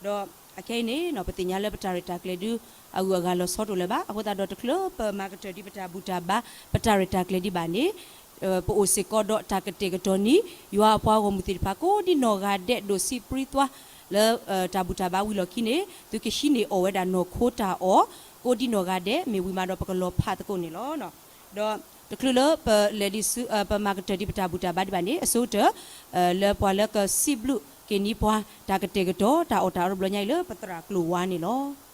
ဒီးအခဲအံၤန့ၣ် ပသ့ၣ်ညါလၢပတၢ်ရဲၣ်တၢ်ကျဲၤဒု အဂုၤအဂၤလီၤဆီတအိၣ်လၢၤဘၣ်. အဃိသတးဒီးတချုးလၢပမၤကတၢၢ်ဒံးပတၢ်ဘူၣ်တၢ်ဘါ ပတၢ်ရဲၣ်တၢ်ကျဲၤဒံးဘၣ်န့ၣ် ပအိၣ်စ့ၢ်ကီးဒီးတၢ်ကတဲာ်ကတီၤန့ၣ် ယွၤအပှၤဂီၢ်မုၢ်သ့ၣ်တဖၣ် ကိးဒံနီၢ်ဂၤဒဲး ဒိၣ်ဆံးပြံသွါ လၢတၢ်ဘူၣ်တၢ်ဘါဝံၤလီၢ်ခံန့ၣ် သုကဟံးန့ၢ်အီၣ်ဝဲဒၣ်နီၢ်ခိတၢ်အီၣ် ကိးဒံနီၢ်ဂၤဒဲး မ့ၢ်ဝံၤမးဒီးပကလီၤဖးသကိးန့ၣ်လီၤ. ဒီးတချုးလၢပလဲၤဒံးဆူ ပမၤကတၢၢ်ဒံးပတၢ်ဘူၣ်တၢ်ဘါဒံးဘၣ်န့ၣ် အဆိကတၢၢ် လၢပှၤလၢကစံးဘျုးက့ၤန့ၢ်ပှၤ တၢ်ကတဲာ်ကတီၤ တၢ်အီၣ်တၢ်အီတဘျီညါအံၤလၢပသရၣ်ကျိၤဝါန့ၣ်လီၤ.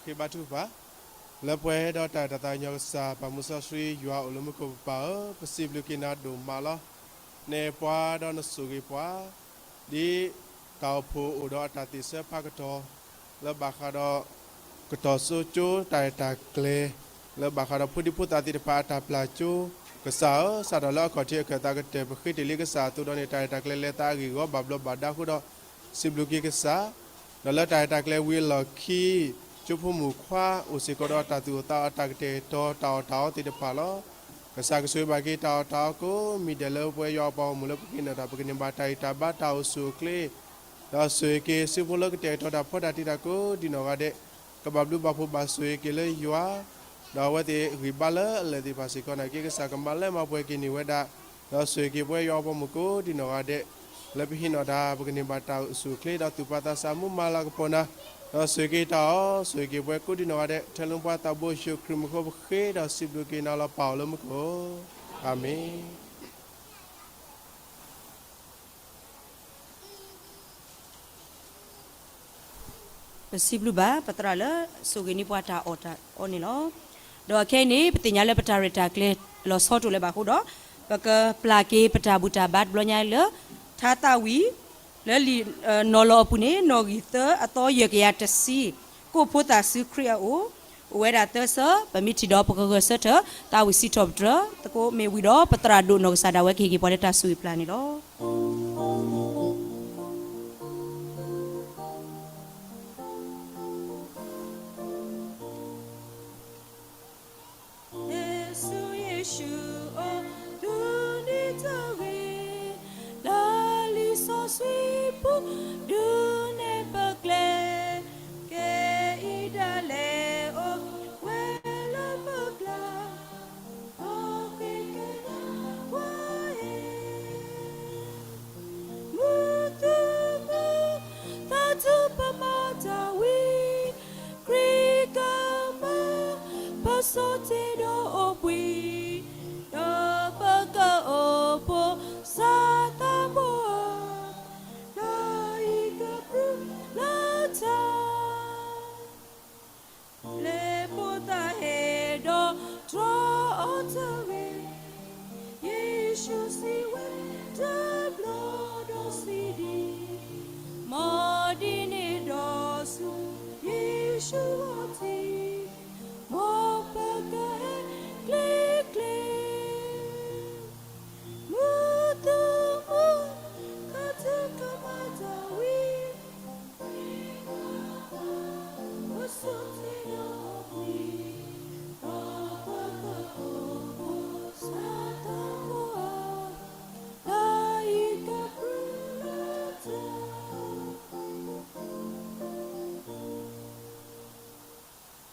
ဃ့ဘါထုကဖၣ်, လၢပှဲၤဒီးတၢ်အဲၣ်တၢ်သးကညီၤကစၢ် ပၢ်မူစီဆှံ ယွၤအိၣ်လၢမူခိၣ် ပပၢ်ဧၢ, ပစံးဘျုးက့ၤနၤဒိၣ်မးလီၤ. နအဲၣ်ပှၤဒီးနဆိၣ်ဂ့ၤပှၤ ဒ်တၢ်အိၣ်ဖှိၣ်အိၣ်ဒီးအတၢ်သ့ၣ်ဆၢဖးကတီၢ် လၢဘၣ်ဃးဒီး ကတီၢ်စိကၠိတၢ်ရဲၣ်တၢ်ကျဲၤ လၢဘၣ်ဃးဒီးဖိဒံဖိသၣ်သ့ၣ်တဖၣ်အတၢ်ပျၢ်ကၠိ, ကစၢ်ဧၢ, စးထီၣ်လၢအခီၣ်ထံးအခၢၣ်သးကတၢၢ် ပဃ့တ့ၢ်လံကစၢ်အသိးဒီးန့ၣ် တၢ်ရဲၣ်တၢ်ကျဲၤလဲၤသးအဂ့ၢ်အဂီၢ် ဘၣ်ဘျီးဘၣ်ဒါအဃိဒီး စံးဘျုးက့ၤကစၢ်, ဒီးလၢတၢ်ရဲၣ်တၢ်ကျဲၤဝံၤအလီၢ်ခံ ကၠိဖိမုၣ်ခွါအိၣ်စ့ၢ်ကီးဒီးတၢ်သူၣ်အိၣ်သးအိၣ် တၢ်ကတဲာ်ကတီၤ တၢ်အီၣ်တၢ်အီသ့ၣ်တဖၣ်လီၤ. ကစၢ်ကဆိၣ်ဂ့ၤဘၣ်က့ၤတၢ်အီၣ်တၢ်အီကိးမံၤဒဲးလၢပဝဲယွၤအပှၤဂီၢ်မုၢ်လၢပကဟ့ၣ်နီၤတၢ် ပကန့ၢ်ဘၣ်တၢ်ဂံၢ်တၢ်ဘါတၢ်အိၣ်ဆူၣ်အိၣ်ချ့ ဒီးဆိၣ်ဂ့ၤက့ၤစုဖိလၢကတဲာ်ကတီၤတၢ်ဖီတၢ်တံၢ်တၢ်ကိးဒံနီၢ်ဂၤဒဲး ကဘၣ်ဘျုးဘၣ်ဖှိၣ်ဘၣ်ဆိၣ်ဂ့ၤက့ၤလၢယွၤ, ဒီးအဝဲသ့ၣ်ဂံၢ်ဘါလၢအလၢာ်သ့ၣ်တဖၣ်စ့ၢ်ကီးနာ်က့ ကစၢ်ကမၤလၢမၤပှဲၤက့ၤန့ၢ်ဝဲဒၣ်, ဒီးဆိၣ်ဂ့ၤက့ၤပဝဲယွၤအပှၤဂီၢ်မုၢ်ကိးဒံနီၢ်ဂၤဒဲး လၢပဟ့ၣ်နီၤတၢ် ပကန့ၢ်ဘၣ်တၢ်အိၣ်ဆူၣ်အိၣ်ချ့ ဒီးသူၣ်ပာ်သးစၢ်မူမၤလၤကပီၤနၤ, ဒီးဆိၣ်ဂ့ၤက့ၤတၢ်အီၣ် ဆိၣ်ဂ့ၤက့ၤပဝဲကိးဒံနီၢ်ဂၤဒဲး ထဲလၢပှၤသးဘိယ့ၣ်ၡူးခရံာ်မံၤအဃိ ပဃ့ဒီးစံးဘျုးက့ၤနၤလီၤ ပၢ်အိၣ်လၢမူခိၣ်, အၤမ့ၣ်. ပစံးဘျုးဘၣ် ပသရၣ်လၢဆိၣ်ဂ့ၤန့ၢ်ပှၤတၢ်အီၣ်တၢ်အီန့ၣ်လီၤ. ဒီးအခဲအံၤန့ၣ် ပသ့ၣ်ညါလၢပတၢ်ရဲၣ်တၢ်ကျဲၤလီၤဆီတအိၣ်လၢၤဘၣ်အဃိဒီး ပကပျၢ်က့ၤပတၢ်ဘူၣ်တၢ်ဘါတဘျီညါလၢ ထါသးဝံၣ် လၢလံာ်နီၤလီၤအပူၤန့ၣ် နီၣ်ဂံၢ်သၢအသီယဲၢ်ကယၤတဆံ, ကိးဖိသၣ်ဆူခရံာ်အအိၣ်, အိၣ်ဝဲဒၣ်သၢဆၢ, ပမ့ၢ်ထံၣ်ဒီးပကဂဲၤဆၢထၢၣ် သးဝံၣ်စံးထီၣ်ပတြၢၤသကိး မ့ၢ်ဝံၤဒီး ပသရၣ်ဒိၣ်နီၢ်ကစၢ်ဒၣ်ဝဲကဟ့ၣ်က့ၤပှၤလၢတၢ်ဆိၣ်ဂ့ၤပျၢ်န့ၣ်လီၤ. လၢလံာ်စီဆှံပူၤ ဒုးနဲၣ်ပကျဲ, ကဲအံၤဒၣ်လဲာ်အိၣ်ဝဲလၢပကျါ, အဃ့ကညးပှၤအံၤ မုၢ်သူၣ်မုၢ်သးထူၣ်ပမၤတၢ်ဝံၤ, ခရံာ်ကမၢပဆိးတ့ၢ်ဒီးအိၣ်ဘှံး, ဒီးပကအိၣ်ဖှိၣ်စၢ်သးဘိဧၢ, ဒီးအံၤကပြုၢ်လၢတၢ် လၢပှၤ ယ့ၣ်ၡူးအီၤတ့ၢ်, မ်ပကဟဲကျ့ကျ့, မုၢ်သူမုၢ်, ကထုးကမၤတၢ်ဝံၤ, ပဆိတ့ဒီးအီၤကွံာ်, ဒီးပကအိၣ်ဖှိၣ်စၢ်သးဘိဧါ, တၢ်အံၤကပြုၢ်လၢတၢ်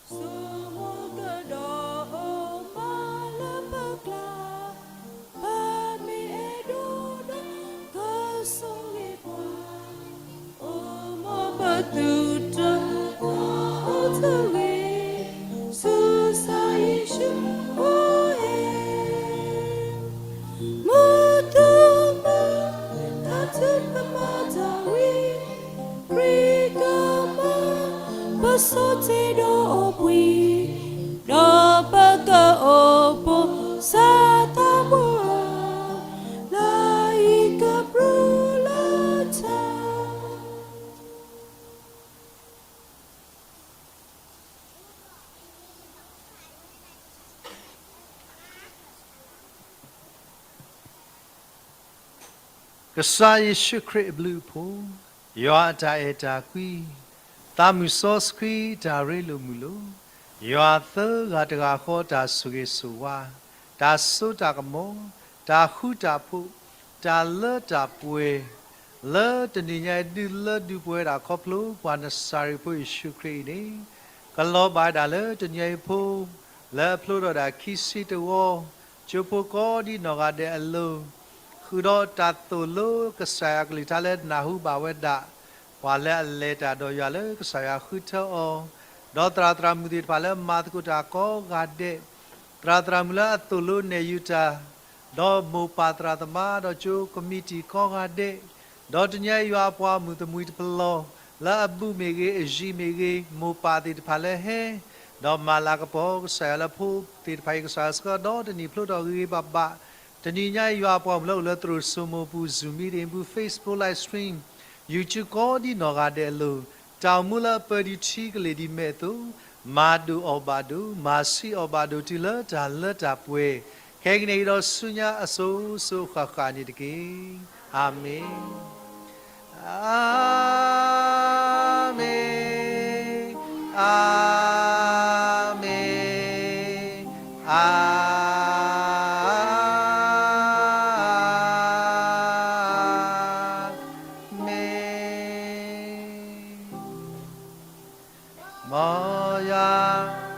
ဆိကမိၣ်ကဒီးအိၣ်မးလၢပကျါ, ပမ့ၢ်အဲၣ်ဒိးဒီးကဆိၣ်ဂ့ၤပှၤ, အိၣ်မးပသုတအိၣ်တဂ့ၤ, ဆူကစၢ်ယ့ၣ်ၡူးအိၣ်ဧါ. မုၢ်သူမုၢ်, တၢ်ထုကဖၣ်တၢ်ဝံၤ, ခရံာ်ကမၤ, ပဆိတ့ဒီးအီၤကွံာ်, ဒီးပကအိၣ်ဖှိၣ်စၢ်သးဘိဧါ, တၢ်အံၤကပြုၢ်လၢတၢ် ကစၢ်ယ့ၣ်ၡူးခရံာ်အဘျုးအဖှိၣ်, ယွၤအတၢ်အဲၣ်တၢ်ကွံ, သးမုၢ်စီဆှံတၢ်ရ့လိာ်မုာ်လိာ်, ယွၤသၢဂၤတဂၤဃီတၢ်ဆိၣ်ဂ့ၤဆိၣ်ဝါ, တၢ်စိတၢ်ကမီၤ, တၢ်ဃူတၢ်ဖိး, တၢ်လၢတၢ်ပှဲၤ, လၢတနံၤညါအံၤဒုးလၢဒုးပှဲၤဒၣ်ခီဖျိပှၤနစၤရ့းဖိယ့ၣ်ၡူးခရံာ်အံၤန့ၣ်, ကလီၤဘၣ်ဒၣ်လၢတနံၤညါအံၤဖိ, လၢအဖျိထီၣ်ဒၣ်ခံဆံတဝီ, ကၠိဖိကိးဒံနီၢ်ဂၤဒဲးအလိၤ, ဃုာ်ဒီးတၢ်သိၣ်လိကစၢ်ယွၤကလုၢ်ကထါလၢနၢ်ဟူဘၣ်ဝဲဒၣ်, ပှၤလၢအလဲၤတၢ်ဒီးယွၤလၢကစၢ်ယွၤဃုထၢအီၤ, ဒီးသရၣ်သရၣ်မုၣ်သ့ၣ်တဖၣ်လၢမၤသကိးတၢ်ကိးဂၤဒဲး, သရၣ်သရၣ်မုၣ်လၢအသိၣ်လိနဲၣ်ယုၤတၢ်, ဒီးမိၢ်ပၢ်သရၣ်သမါဒီးကၠိကမံးတံာ်ကိးဂၤဒဲး, ဒီးတနံၤညါယွၤအပှၤမုၢ်သမံသပလီၢ်, လၢအဘူးမ့ၢ်ဂ့ၤ, အယံၤမ့ၢ်ဂ့ၤ, မိၢ်ပၢ်သ့ၣ်တဖၣ်လၢဟဲ, ဒီးမၤလၤကပီၤကစၢ်ယွၤလၢဖိသ့ၣ်တဖၣ်အံၤ ကစၢ်ယွၤဆှၢဒီတနံၣ်ဖျိထီၣ်ဂ့ၤဂ့ၤဘၣ်ဘၣ်, တနံၤညါယွၤအပှၤမုၣ်လၢအိၣ်လၢသရိာ်စိမိၤပူၤ Zoom meeting ပူၤ Facebook live stream, YouTube ကိးဒံနီၢ်ဂၤဒဲးအလိၤ, တၢ်အိၣ်မူလၢအပၢဒံးထံကလ့ၢ်ဒံးမဲာ်အသိး, မၤဒိၣ်အီၣ်ဘၣ်ဒိၣ်, မၤဆံးအီၣ်ဘၣ်ဒိၣ်တုၤလၢတၢ်လၢတၢ်ပှဲၤ, ခဲကနံၣ်အံၤဒီးဆူညါအစိၤစိၤဃၣ်ဃၣ်န့ၣ်တက့ၢ်. အၤမ့ၣ်, အၤမ့ၣ်, အၤမ့ၣ်, အၤမ့ၣ်. မ်ယွၤ